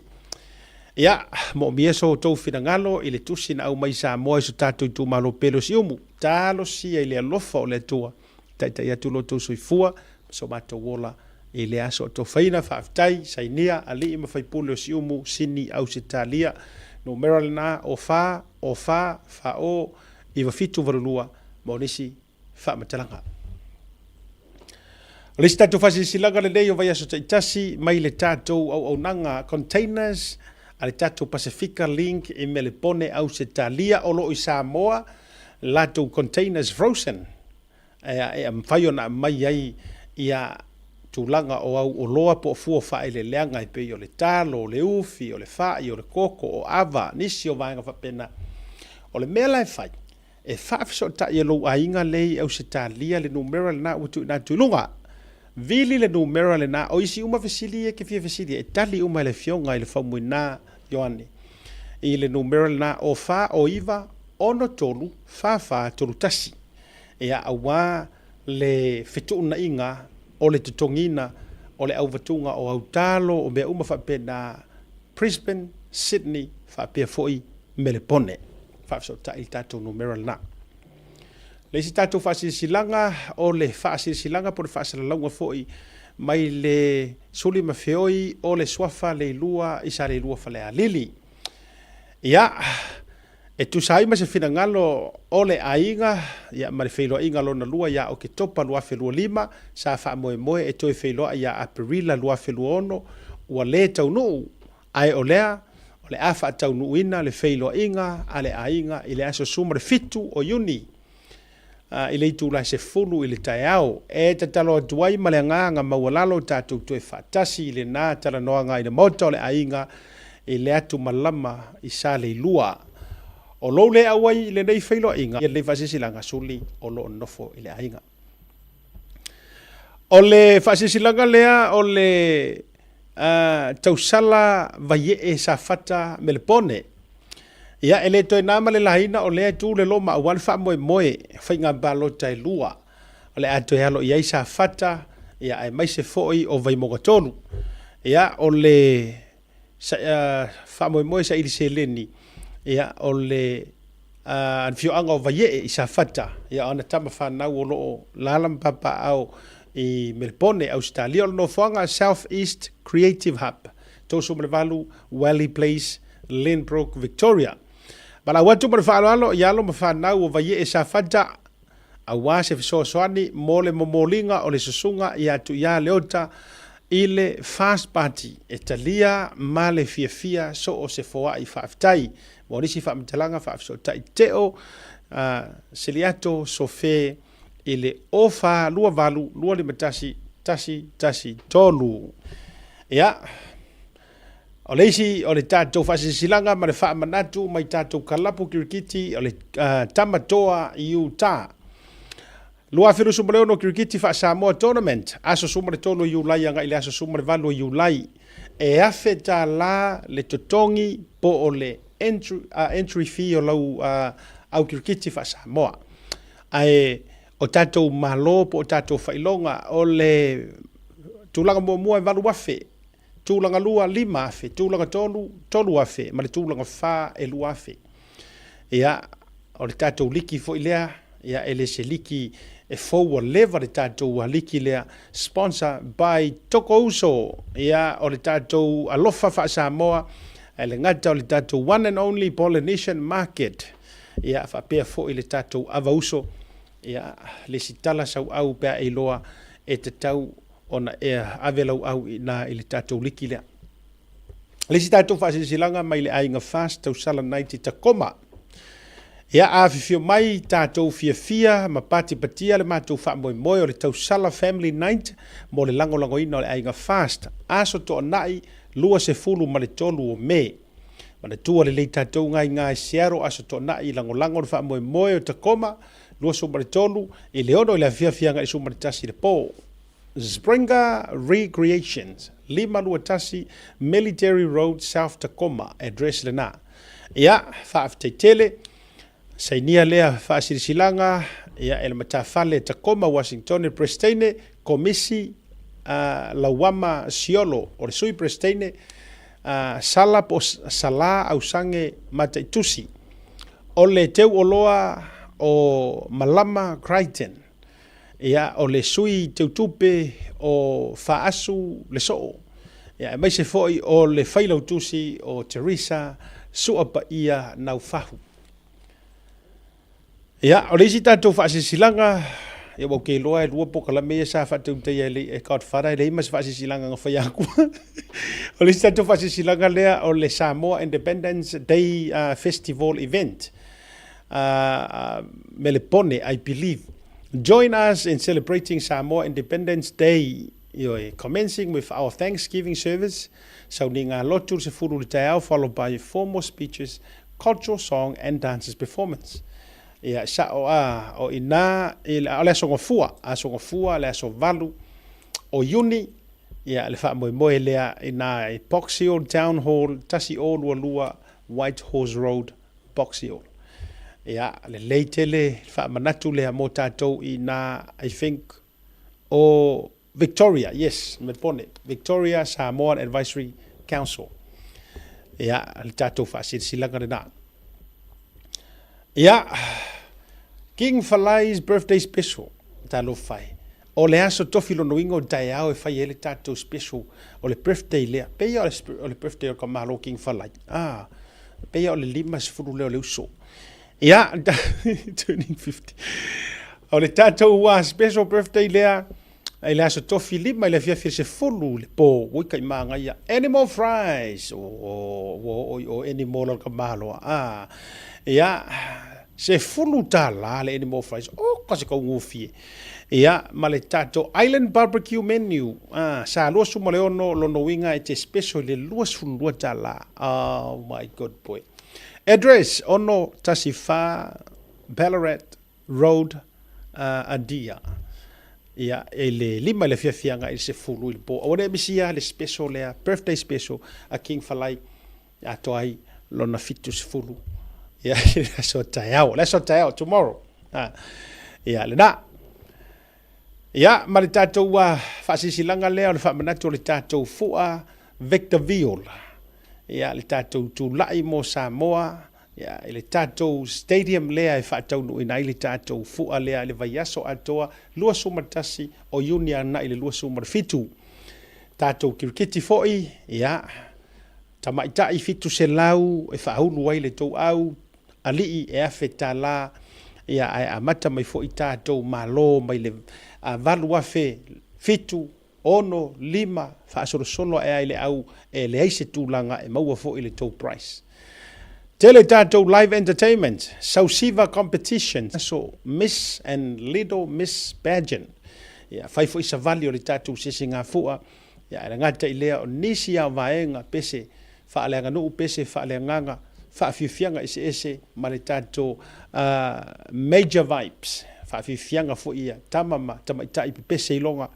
Ia, moomia so outou finagalo i le tusi na aumai i Samoa i so tatou itumalo pele o Siumu. Talosia i le alofa o le Atua, taitai atu lo outou soifua ma so matou ola i le aso atofaina. Faafetai, sainia, alii ma faipule o Siumu, Sini, Ausetalia. Numera lena, o 4, o 4, 4 o, 9 7 8 2, mo nisi faamatalaga. O le isi tatou faasilasilaga lenei o vaiaso taitasi mai le tatou auaunaga containers a le tatou Pasifika Link i Melepone, Ausetalia, o lo o i Samoa latou containers frozen e mafai ona aumai ai ia tulaga o au oloa po o fua faaeleeleaga e pei o le talo, o le ufi, o le fai, o le koko, o ava, nisi o vaega faapena. O le mea la e fai, e faafesootai e lou aiga le i Ausetalia le numera lena ua tuuina atu i luga. Vili le numera lena, o isi uma fesili ia e te fia fesili ai, e tali uma e le Afioga i le Faumuina Ioane i le numera lena o 4 o 9 6 3 4 4 3 1. Ia, auā le fetuunaiga o le totogiina o le auvatuga o autalo, o mea uma faapena, Brisbane, Sydney faapea foi Melepone. Faafesootai i le tatou numera lena. Le isi tatou faasilasilaga, o le faasilasilaga po o le faasalalauga foi mai le suli ma feoi o le suafa Leilua i Saleilua Falealili. Ia, E tusa ai ma se finagalo o le aiga ia ma le feiloaiga lona lua ia Oketopa 2025, sa faamoemoe e toe feiloai ia Aperila 2026. ua lē taunuu, ae o lea o le a faataunuuina le feiloaiga a le aiga i le aso 17 o Iuni i le itula e 10 i le taeao. E tatalo atu ai ma le agaga maualalo tatou toe faatasi i lena talanoaga i le maota o le aiga i le atu malama i Saleilua. O lou le auai i lenei feiloaiga i lenei faasilasilaga suli o lo o nofo i le aiga. O le faasilasilaga lea o le tausala Vaiee Safata Melepone. Ia, e le toe na ma le laina o lea e tu le loma aua le faamoemoe o faiga palota e lua o le a toe alo i ai Safata, ia, aemaise foi o Vaimauga 3. Ia, o le faamoemoe saili seleni, ia, o le afioaga o Vaiee i Safata, ia, o ana tama fanau o lo o alaala ma papaaao i Melepone, Ausetalia. O le nofoaga South East Creative Hub, 38 Wally Place, Lynbrook, Victoria. Valaau atu ma le faaaloalo i alo ma fanau o Vaiee Safata aua se fesoasoani mo le momoliga o le susuga ia Tuiā Leota i le Fast Party e talia ma le fiafia so o se foai faafetai mo nisi faamatalaga faafesootai teo Seliato Sofe i le 0428 251 113. Ia, o le isi o le tatou faasilasilaga ma le faamanatu mai tatou kalapu kirikiti o le Tama Toa i Utah. 2026 Kirikiti Faa-Samoa Tournament, aso 13 o Iulai agai i le aso 18 o Iulai. E $1,000 le totogi po o le entry, entry fee o lau au kirikiti Faa-Samoa. Ae o tatou malo po o tatou failoga o le tulaga muamua e 8,000, tulaga lua 5,000, tulaga tolu 3,000 ma le tulaga fa e 2,000. Ia, o le tatou liki foi lea, ia e le se liki e fou ua leva le tatou liki lea, sponsor by Tokouso. Ia, o le tatou alofa faa-Samoa, e le gata o le tatou one and only Polynesian market. Ia, faapea foi le tatou avauso, ia, le isi tala sauau pe a e iloa e tatau ona e ave lau au i ina i le tatou liki lea. Le isi tatou faasilasilaga mai le aiga Fast Tausala Night i Tacoma. Ia afifio mai tatou fiafia ma patipatia le matou faamoemoe o le Tausala Family Night mo le lagolagoina o le aiga Fast, Aso Toonai 23 o Me. Manatua lelei tatou gaiga i Seattle Aso Toonai lagolago le faamoemoe o Tacoma 23 i le 6 i le afiafi agai i le 11 i le po. Springer Recreations, 521 Military Road, South Tacoma, address lena. Ia, faafetai tele. Sainia lea faasilasilaga, ia, e le matafale Tacoma, Washington, le Peresitene, Komisi uh, Lauama Siolo, o le Sui Peresitene, uh, Sala po Sala Ausange Mataitusi, o le teu oloa o Malama Crichton, Ia, o le sui teutupe o Faaasu le Soo, ia, aemaise foi o le failautusi o Teresa Suapaia Naufahu. Ia, o le isi tatou faasilasilaga, ia ua ou ke iloa e lua polokalame ia sa faatautaia e le e Godfather, e leai ma se faasilasilaga na faia atu. O le isi tatou faasilasilaga lea o le Samoa Independence Day Festival Event. Melepone, I believe. Join us in celebrating Samoa Independence Day, ioe, commencing with our Thanksgiving service, sauniga lotu le 10 i le taeao, followed by formal speeches, cultural song and dances performance. Ia, sa'o a, o ina, i le, o le aso Gafua, aso Gafua, le aso 8 o Iuni, ia, le faamoemoe lea ina i Box Hill Town Hall, 1022 White Horse Road, Box Hill. Ia, lelei tele le faamanatu lea mo tatou i nā, I think, o Victoria, yes, Melbourne, Victoria Samoan Advisory Council. Ia, le tatou faasilasilaga lena. Ia, King Falai's birthday special, talofa e. O le aso tofi lona uiga o le taeao e fai ai le tatou special o le birthday lea. Pei o le birthday o le Malo King Falai. Ah, pei o le 50 lea o le uso. Ia, turning 50. O le tatou special birthday lea, I le aso tofi 5 i le afiafi i le 10 i le pō, ui kai māngaia, Animal Fries! Oh, ua oo i o Animal o le kamaloa. Ah, ia, $10 le Animal Fries. Oh, ka se kaugofie. Ia, ma le tatou Island Barbecue Menu, ah, sa 26 lona uiga e te special i le $22. Oh my good boy. Address, 614 Ballarat Road, Adia. Ia, i le 5 i le afiafi agai i le 10 i le po. Aua ne i misia le special lea, birthday special a King Falai, e atoa ai lona 70. Ia, i le aso taeao, le aso taeao, tomorrow. Ha. Ia, lena. Ia, ma le tatou faasilasilaga lea o le faamanatu o le tatou fua Victor Viola. Ia, le tatou tulai mo Samoa, Ia, i le tatou stadium lea e faataunuuina ai le tatou fua lea i le vaiaso atoa 21 o Iuni agai i le 27. Tatou kirikiti foi, ia, tamaitai 700 e faaulu ai le tou au, alii e $1000, ia, ae amata mai foi tatou malo mai le 8000, 7, 6, 5, faasolosolo ae ai le au e leai se tulaga e maua foi le tou price. Tele tatou live entertainment, Sausiva competition, so Miss and Little Miss Pageant. Ia, fai foi savali o le tatou sisigafua, ia, e le gata i lea o nisi lava o vaega pese faaleaganuu, pese faaleagaga, faafiafiaga eseese ma le tatou Major Vibes, faafiafiaga foi ia tama ma tamaitai pepese iloga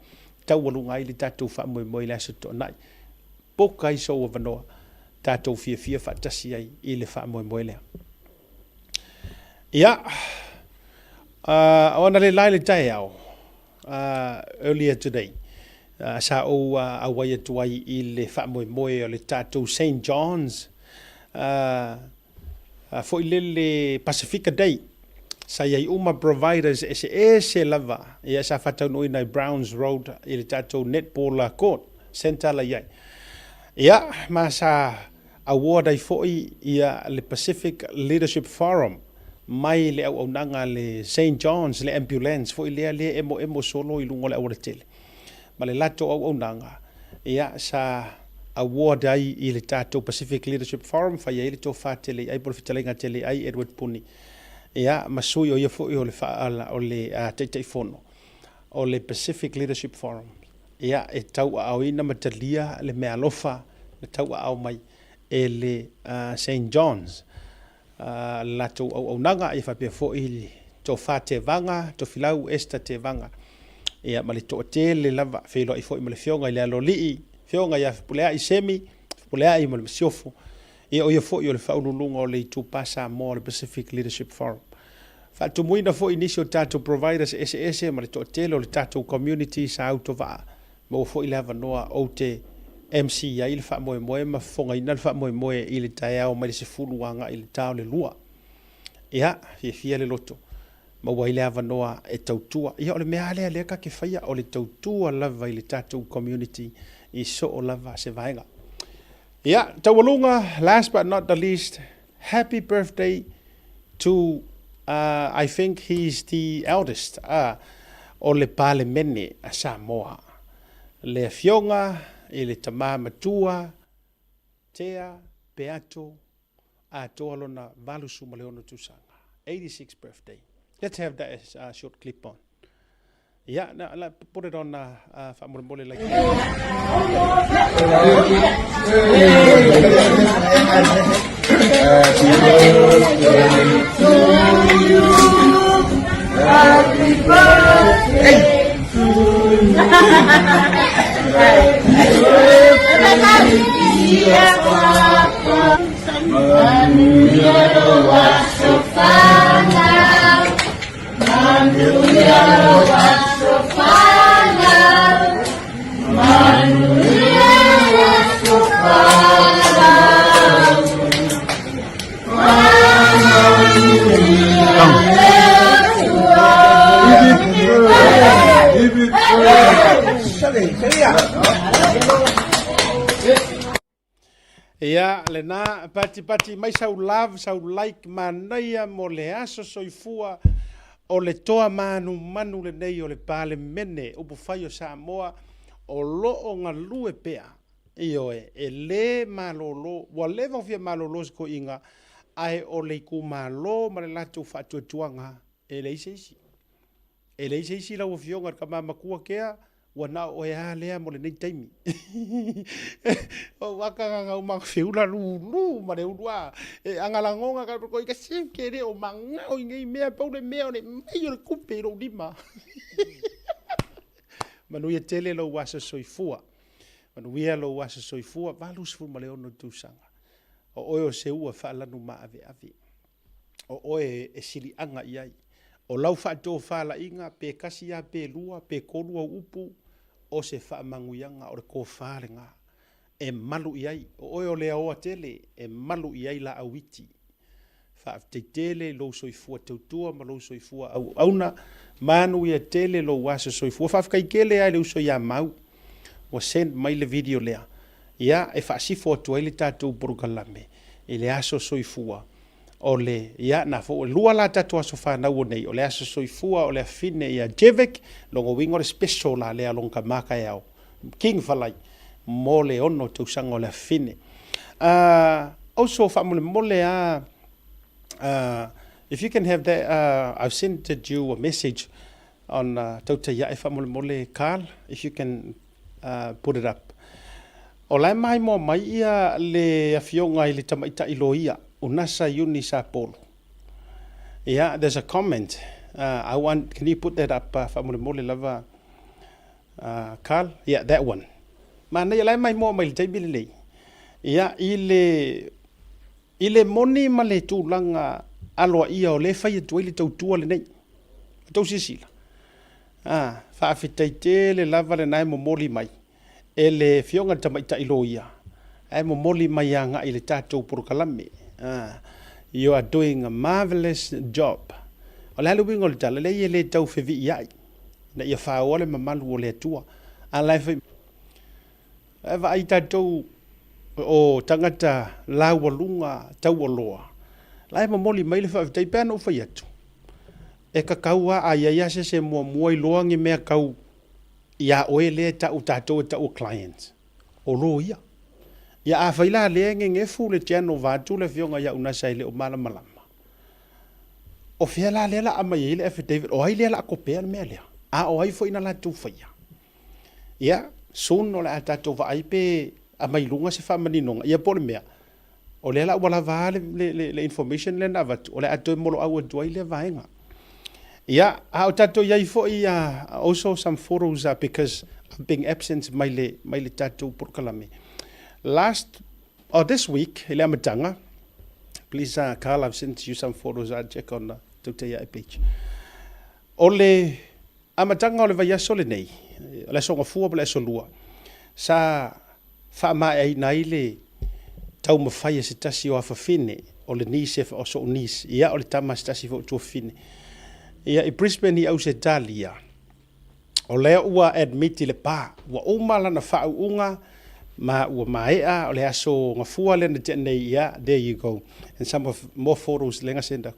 taualuga ai le tatou faamoemoe i le Aso Toonai. Poka ai sou avanoa tatou fiafia faatasi ai i le faamoemoe lea. Ia, o analeila i le taeao, earlier today, sa ou auai atu ai i le faamoemoe o le tatou Saint John's foi lele Pasifika Day, sa i ai uma providers eseese lava, ia sa faataunuuina i Browns Road i le tatou netball court centre la i ai. Ia, ma sa award ai foi ia le Pacific Leadership Forum mai le auaunaga a le Saint John's, le ambulance foi lea lea e emoemo solo i luga o le aualatele. Ma le latou auaunaga, ia, sa award ai i le tatou Pacific Leadership Forum, fai ai le tofa tele i ai po o le fetalaiga tele i ai Edward Puni, ia, ma sui o ia foi o le, o le Taitaifono o le Pacific Leadership Forum, ia, e tauaaoina ma talia le meaalofa na tauaao mai e le Saint John's, le latou auaunaga, ia faapea foi le Tofa Tevaga, Tofilau Esther Tevaga, ia ma le toatele lava, feiloai foi ma le Afioga i le Aloalii, Afioga ia Fepuleai Semi, Fepuleai ma le Masiofo, ia o ia foi o le Faauluuluga o le Itupa Samoa o le Pacific Leadership Forum. Faatumuina foi nisi o tatou providers eseese ma le toatele o le tatou community sa autovaa Maua foi le avanoa ou te MC ai le faamoemoe ma fofogaina le faamoemoe i le taeao mai le 10 agai i le ta o le 2. Ia, fiafia le loto, maua ai le avanoa e tautua. Ia, o le mea lava lea lea ta te faia, o le tautua lava i le tatou community i soo lava se vaega. Ia, taualuga, last but not the least, happy birthday to uh, I think he's the eldest uh, o le Palemene a Samoa, le Afioga i le Tama Matua Tea Peato atoa lona 86 tausaga, 86 birthday. Let's have that as a short clip on. Yeah, no, like, put it on faamolemole like. Happy birthday to you. Happy birthday to you. Happy birthday, dear Papa. Manuia lou aso fanau. Manuia lou aso fanau. Manuia lou aso fanau. Manuia le Atua. Ia, lena, pati pati mai sau love, sau like, manaia mo le aso soifua. O le toa manumanu lenei o le Palemene upufai o Samoa o lo o galue pea, ioe, e le malolo, ua leva ona fia malolo si toeaina, ae o le itumalo ma le latou faatuatuaga e leai se isi. E leai se isi lau Afioga i le Tama Matua Kea, ua na o oe lava lea mo lenei taimi. Ou aka gagau magafeula lulu ma le ulu a. E agalagoga ka ko i ka se ke le o mangao i nei mea pau le mea o le mai o le tupe i lou lima. Manuia tele lou aso soifua. Manuia lou aso soifua, 86 tausaga. O oe o se ua faalanu maaveave. O oe e siliaga i ai. O lau faatofalaiga, pe kasi lava pe lua, pe tolu au upu, o se faamanuiaga, o le tofa lena e malu i ai. O oe o le aoa tele e malu i ai laau iti. Faafetai tele i lou soifua tautua ma lou soifua auauna. Manuia tele lou aso soifua. Faafetai tele lava i le uso ia Mau ua send mai le video lea, ia e faasifo atu ai le tatou polokalame i le aso soifua o le, ia, na foi, e lua la tatou aso fanau o nei, o le aso soifua o le afine ia Jevic, lona uiga o le special la lea lona tama taeao, King Falai, mo le 6 tausaga o le afine. Also faamolemole a, if you can have that, I've sent you a message on tautai ae faamolemole Carl, if you can put it up. O la e maimoa mai ia le afioga i le tamaitai loia, Unasa Iuni Sapolu. Ia, there's a comment. I want, can you put that up faamolemole lava, Carl? Yeah, that one. Manaia, la e maimoa mai i le taimi lenei. Ia, i le, I le moni ma le tulaga aloaia o lea e fai atu ai le tautua lenei. Tou silasila? A, faafetai tele lava lena e momoli mai e le Afioga i le Tamaitai Loia, ae momoli mai agai i le tatou polokalame. A, you are doing a marvelous job. O le a le uiga o le tala? Leai e le tau feviiai ina ia faoa le mamalu o le Atua, a la e fai. E vaai tatou o tagata laualuga taualoa, la e momoli mai le faafetai pe ana ou fai atu, e kakau a a iai a se se muamua iloa ni mea kau ia oe lea e tau tatou e tau o clients, o loia. Ia a fai la lea e gegefu le channel vaeatu le afioga ia Unasa e le o malamalama, o fea la lea la aumai ai le affidavit, o ai lea la kopea le mea lea, a o ai foi na latou faia. Ia, soon o le a tatou vaai pe aumai i luga se faamaninoga, ia po o le mea, o lea la ua lava le, le, le, le information lea na avatu, o le a toe moloau atu ai lea vaega. Ia, a o tatou i ai foi, also some photos because I've been absent mai le, mai le tatou polokalame. Last, oh, this week, i le amataga, please, Carl, I've sent you some photos, check on the Tautai page. O le amataga o le vaiaso lenei, o le Aso Gafua ma le Aso Lua, sa faamaeaina ai le taumafai a se tasi o afafine o le niece o so'u niece, ia o le tama a se tasi foi o tuafafine, ia i Brisbane i Ausetalia, o lea ua admit i le pa, ua uma lana faauuga ma ua maea o le Aso Gafua lea na tea nei, ia, there you go, and some of more photos lea na send aku.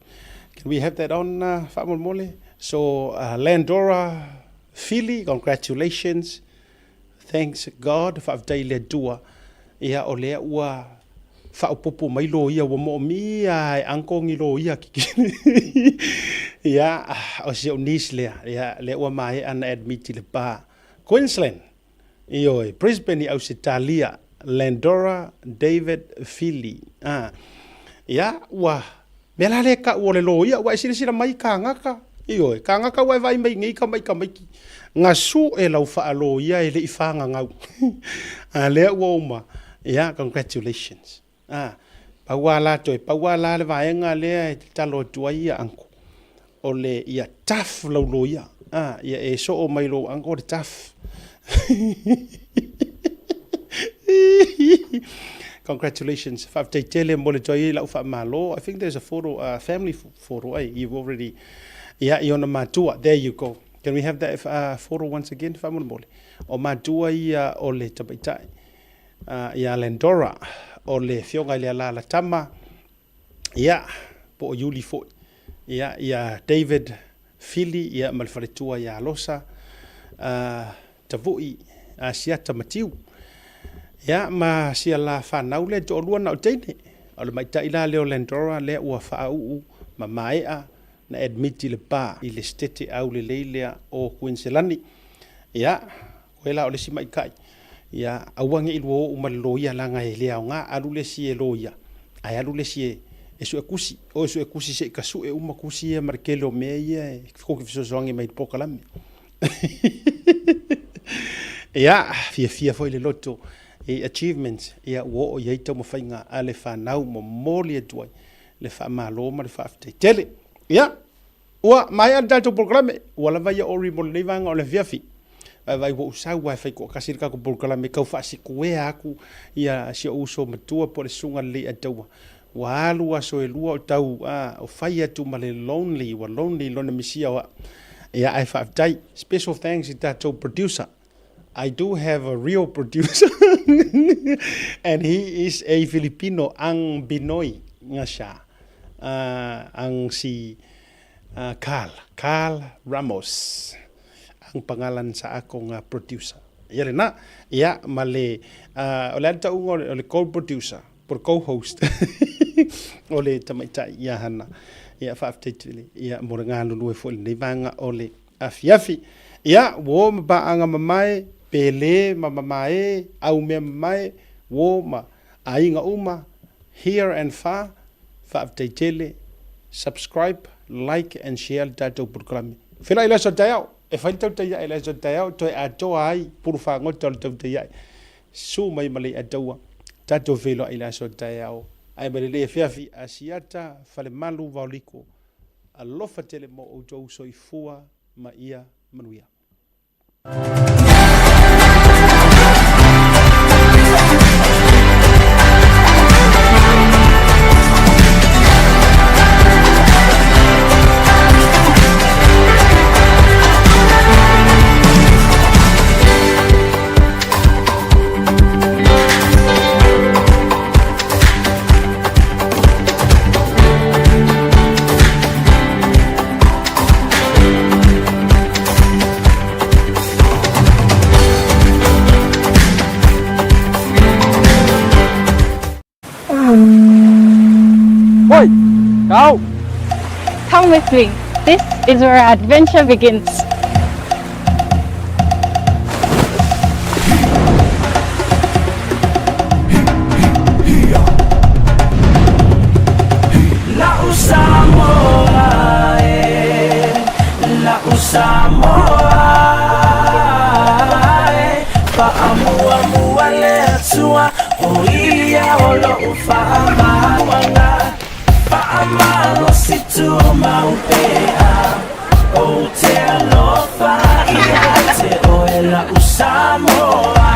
Can we have that on faamolemole? So Landora Fili, congratulations. Thanks God, faafetai i le Atua. Ia o lea ua faaopoopo mai loia, ua moomia e uncle ni loia kikini. Ia, o si ou niece lea, ia, lea ua maea na admit i le pa. Queensland, Ioe, Brisbane i Ausetalia, Landora David Fili. A, ia, ua, mea la lea e kau o le loia, ua e silasila mai kānaka, ioe, kānaka ua e vaai mai nei ka mai tamaiti, gasu e lau faaloia e le i whāngangau. A lea ua uma, ia, congratulations. A, pau a la toe, pau a la le vaega lea e tatalo atu ai ia uncle, o le ia tough lau loia. A, ia e soo mai lou uncle le tough. Congratulations. Faafetai tele mo le toe i lau faamalo. I think there's a photo, a family photo, eh? You've already, ia, i ona matua. There you go. Can we have that photo once again? Faamolemole. O matua ia o le tamaitai. Ia Landora, o le afioga i le Alalatama, ia, po o Iuli foi, ia, ia David Fili ia ma le faletua ia Losa Tavui Asiata Matiu. Ia ma sia la fanau lea e toalua na o teine. O le maitai la lea o Landora lea ua faauu ma maea na admit i le pa i le Setete aulelei lea o Kuiniselani. Ia, oe la o le isi maitai, ia aua ne i lua oo ma le loia leaga e le aoga, alu le isi e loia, ae alu le isi e sue tusi. O e sue tusi se i tasue uma tusi ia ma le tele o mea ia e tou te fesoasoani mai i le polokalame. Ia, fiafia foi le loto i achievements ia ua oo i ai taumafaiga a le fanau, momoli atu ai le faamalo ma le faafetai tele. Ia, ua maea le tatou polokalame, ua lava ia ori mo lenei vaega o le afiafi. Vaivai ua ou sau lava e fai toatasi le tatou polokalame e tau faasikuea atu ia si ou uso matua po o le Susuga Lelei Ataua. Ua alu aso e lua o tau a, o fai atu ma le lonely, ua lonely lona misia o au. Ia ae faafetai. Special thanks i tatou producer. I do have a real producer and he is a Filipino, ang Binoy nga siya. Ang si Carl, Carl Ramos ang pangalan sa akong producer. Ia lena, ia ma le, o le a le tauga o le co-producer, po o le co-host o le tamaitai ia Hana. Ia faafetai tele ia mo le galulue foi i lenei vaega o le afiafi. Ia, ua o ma paaga mamae, pele ma mamae, au mea mamae, ua o ma aiga uma, here and far, faafetai tele, subscribe, like and share le tatou polokalame. Feiloai i le aso taeao, e fai le tautai ae i le aso taeao, toe atoa ai pulu fagota o le tautai ae. Susu mai ma Leiataua, tatou feiloai i le aso taeao. Ae ma le afiafi, Asiata, Falemalu, Vaoliko. Alofa tele mo outou soifua ma ia manuia. Oi, go! Come with me. This is where our adventure begins. La'u Samoa e, la'u Samoa e, Faamuamua le Atua, o Ia o lo'u faamauaga, Faamalosi tumau pea, Ou te alofa ia te oe la'u Samoa.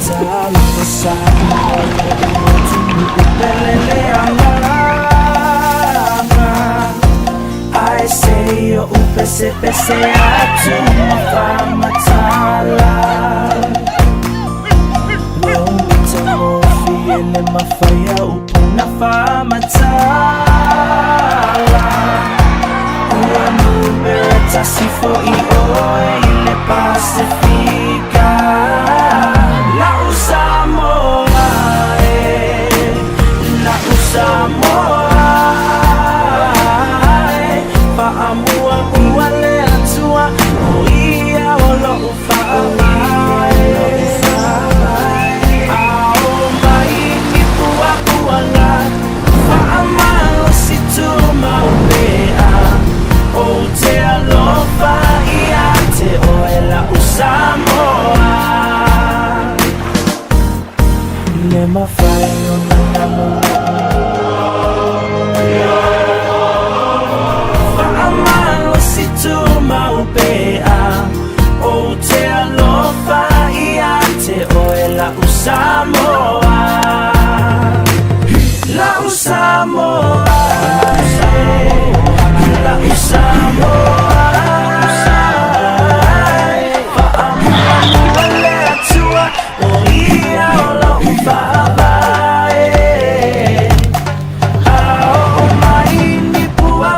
Talofa Samoa lo'u atunuu pele le agaga Ae se i oʻu pesepese atu ma faamatala Ua matagofie le mafai a upu na faamatala Ua numera tasi foi oe i le Pasifika La'u Samoa e, la'u Samoa e Faamuamua le Atua, o ia o lo'u Ou te alofa ia te oe la'u Samoa La'u Samoa La'u Samoa Faamuamua le Atua O ia o lo'u faavae A oo mai ni puapuaga.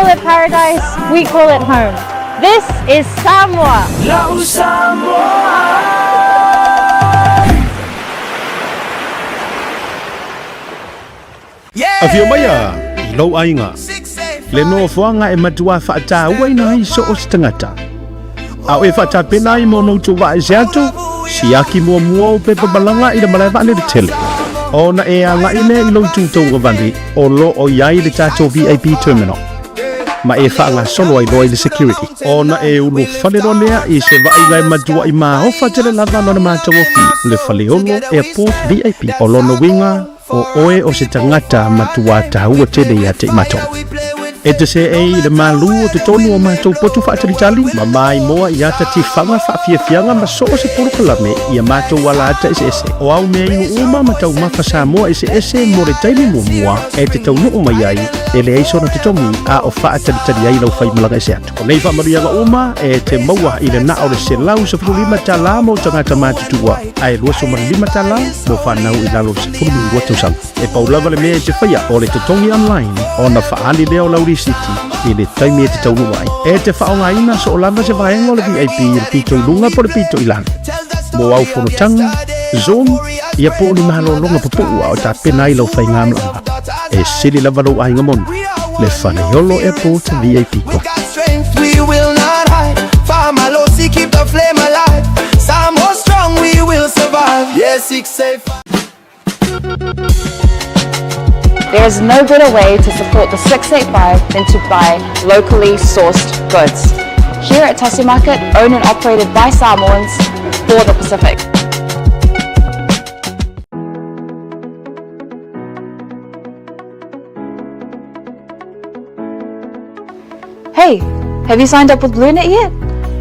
call it paradise, we call it home. This is Samoa! La'u Samoa. Afio maia i lou aiga, le nofoaga e matuā faatauaina ai so o se tagata. A o e faatapena ai mo ona utu vaa ese atu, siaki muamua ou pepa malaga i le malae vaalele tele. Ona e agai lea i lou itu tauagavale o lo o i ai le tatou VIP terminal ma e faagasolo ai loa i le security. Ona e ulufale loa lea i se vaaiga e matuai maofa tele lava lona matagofie, le Faleolo Airport VIP. O lona uiga, O oe o se tagata matuā taua tele ia te i matou. E te seei i le malū o totonu o matou potu faatalitali, ma maimoa i ata tifaga faafiafiaga ma so o se polokalame i a matou alaata eseese. O au mea inu uma ma taumafa Samoa eseese mo le taimi muamua e te taunuu mai ai, e leai sona totogi a o faatalitali ai lau faimalaga ese atu. O nei faamanuiaga uma e te maua i le na o le $115 mo tagata matutua, ae $25 mo fanau i lalo o le 12 tausaga. E pau lava le mea e te faia, o le totogi online ona faaali lea o lau risiti i le taimi e te taunuu ai. E te faaaogaina soo lava se vaega o le VIP i le pito i luga po o le pito i lalo. Mo au fonotaga, Zoom, ia po o ni malologa pupuu a o tapena ai lau faigamalaga. E sili lava lou aiga moni, le Faleolo Airport VIP We Club. got strength, we will not hide. Faamalosi, keep the flame alive. Samoa strong, we will survive. Yeah, 685. There is no better way to support the 685 than to buy locally sourced goods. Here at Tasi Market, owned and operated by Samoans for the Pacific. Hey, have you signed up with BlueNet yet?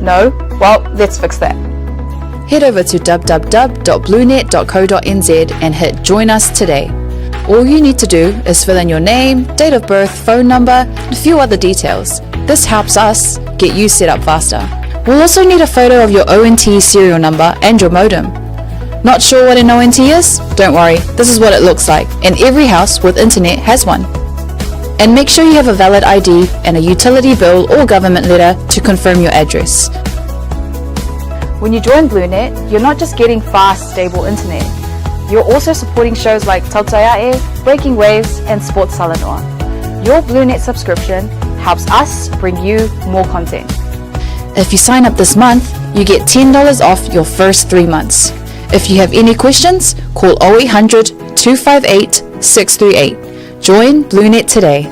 No? Well, let's fix that. Head over to www.bluenet.co.nz and hit Join Us today. All you need to do is fill in your name, date of birth, phone number, and a few other details. This helps us get you set up faster. We'll also need a photo of your ONT serial number and your modem. Not sure what an ONT is? Don't worry, this is what it looks like, and every house with internet has one. And make sure you have a valid ID and a utility bill or government letter to confirm your address. When you join BlueNet, you're not just getting fast, stable internet. You're also supporting shows like Tautaiae, Breaking Waves, and Sports Salanoa. Your BlueNet subscription helps us bring you more content. If you sign up this month, you get $10 off your first 3 months. If you have any questions, call 0800 258 638. Join BlueNet today.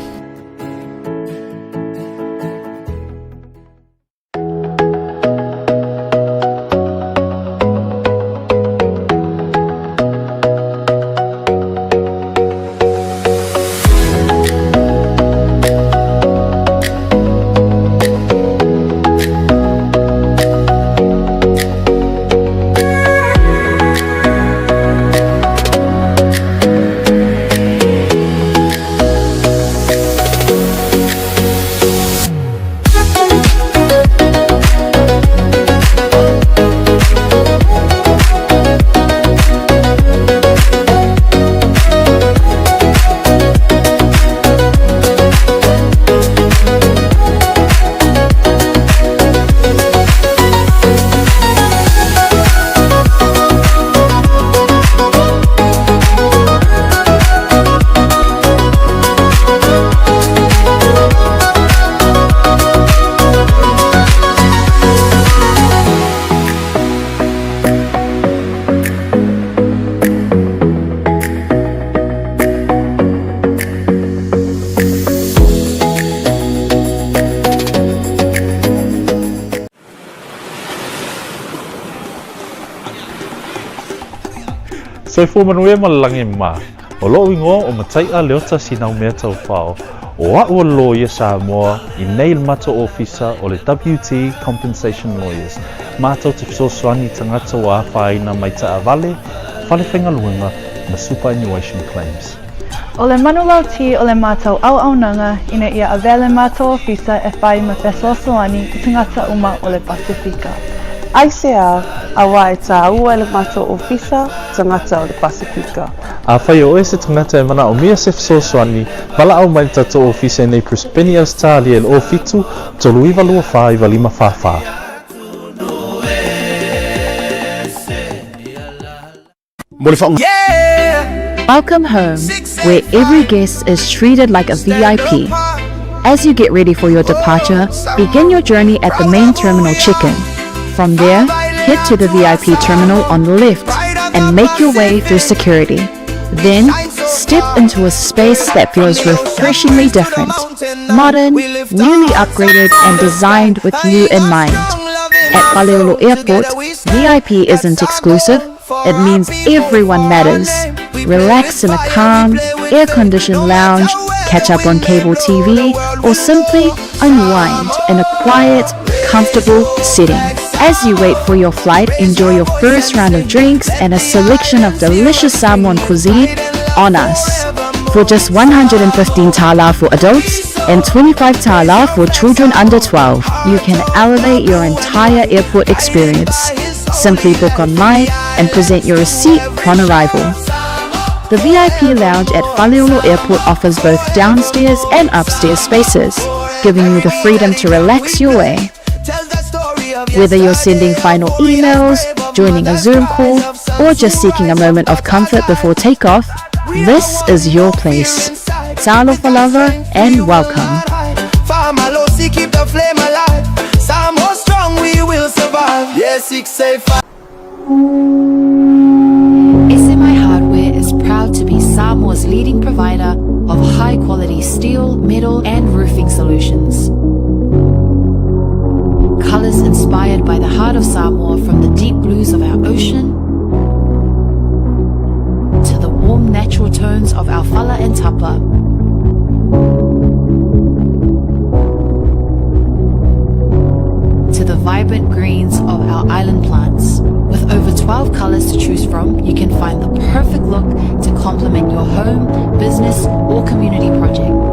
Soifua manuia ma le lagi ma. O lo'u igoa o Matai'a Leota Sinaumea Taufao, o a'u o le loia Samoa i nei le matou ofisa o le WT Compensation Lawyers, matou te fesoasoani i tagata ua afaina mai taavale, fale faigaluega ma superannuation claims. O le manulauti o le matou auaunaga ina ia avea le matou ofisa e fai ma fesoasoani i tagata uma o le Pasefika. Aisea, auā e tāua e le matou ofisa tagata o le Pasefika. Afai o oe se tagata e manaomia se fesoasoani, valaau mai i le tatou ofisa i nei Brisbane, Ausetalia i le 07 39 24 95 44. Mo le faaaoga. Welcome home, where every guest is treated like a VIP. As you get ready for your departure, begin your journey at the main terminal check-in. From there, head to the VIP terminal on the left and make your way through security. Then, step into a space that feels refreshingly different. Modern, newly upgraded and designed with you in mind. At Faleolo Airport, VIP isn't exclusive. It means everyone matters. Relax in a calm, air-conditioned lounge, catch up on cable TV, or simply unwind in a quiet, comfortable setting. As you wait for your flight, enjoy your first round of drinks and a selection of delicious Samoan cuisine on us. For just 115 tala for adults and 25 tala for children under 12, you can elevate your entire airport experience. Simply book online and present your receipt upon arrival. The VIP lounge at Faleolo Airport offers both downstairs and upstairs spaces, giving you the freedom to relax your way. Whether you're sending final emails, joining a Zoom call, or just seeking a moment of comfort before takeoff, this is your place. Talofa lava and welcome. Famalosi, keep the flame alive. Samoa strong, we will survive. Yeah, 685. SMI Hardware is proud to be Samoa's leading provider of high quality steel, metal, and roofing solutions. Colors inspired by the heart of Samoa from the deep blues of our ocean to the warm natural tones of our fala and tapa. To the vibrant greens of our island plants. With over 12 colors to choose from, you can find the perfect look to complement your home, business, or community project.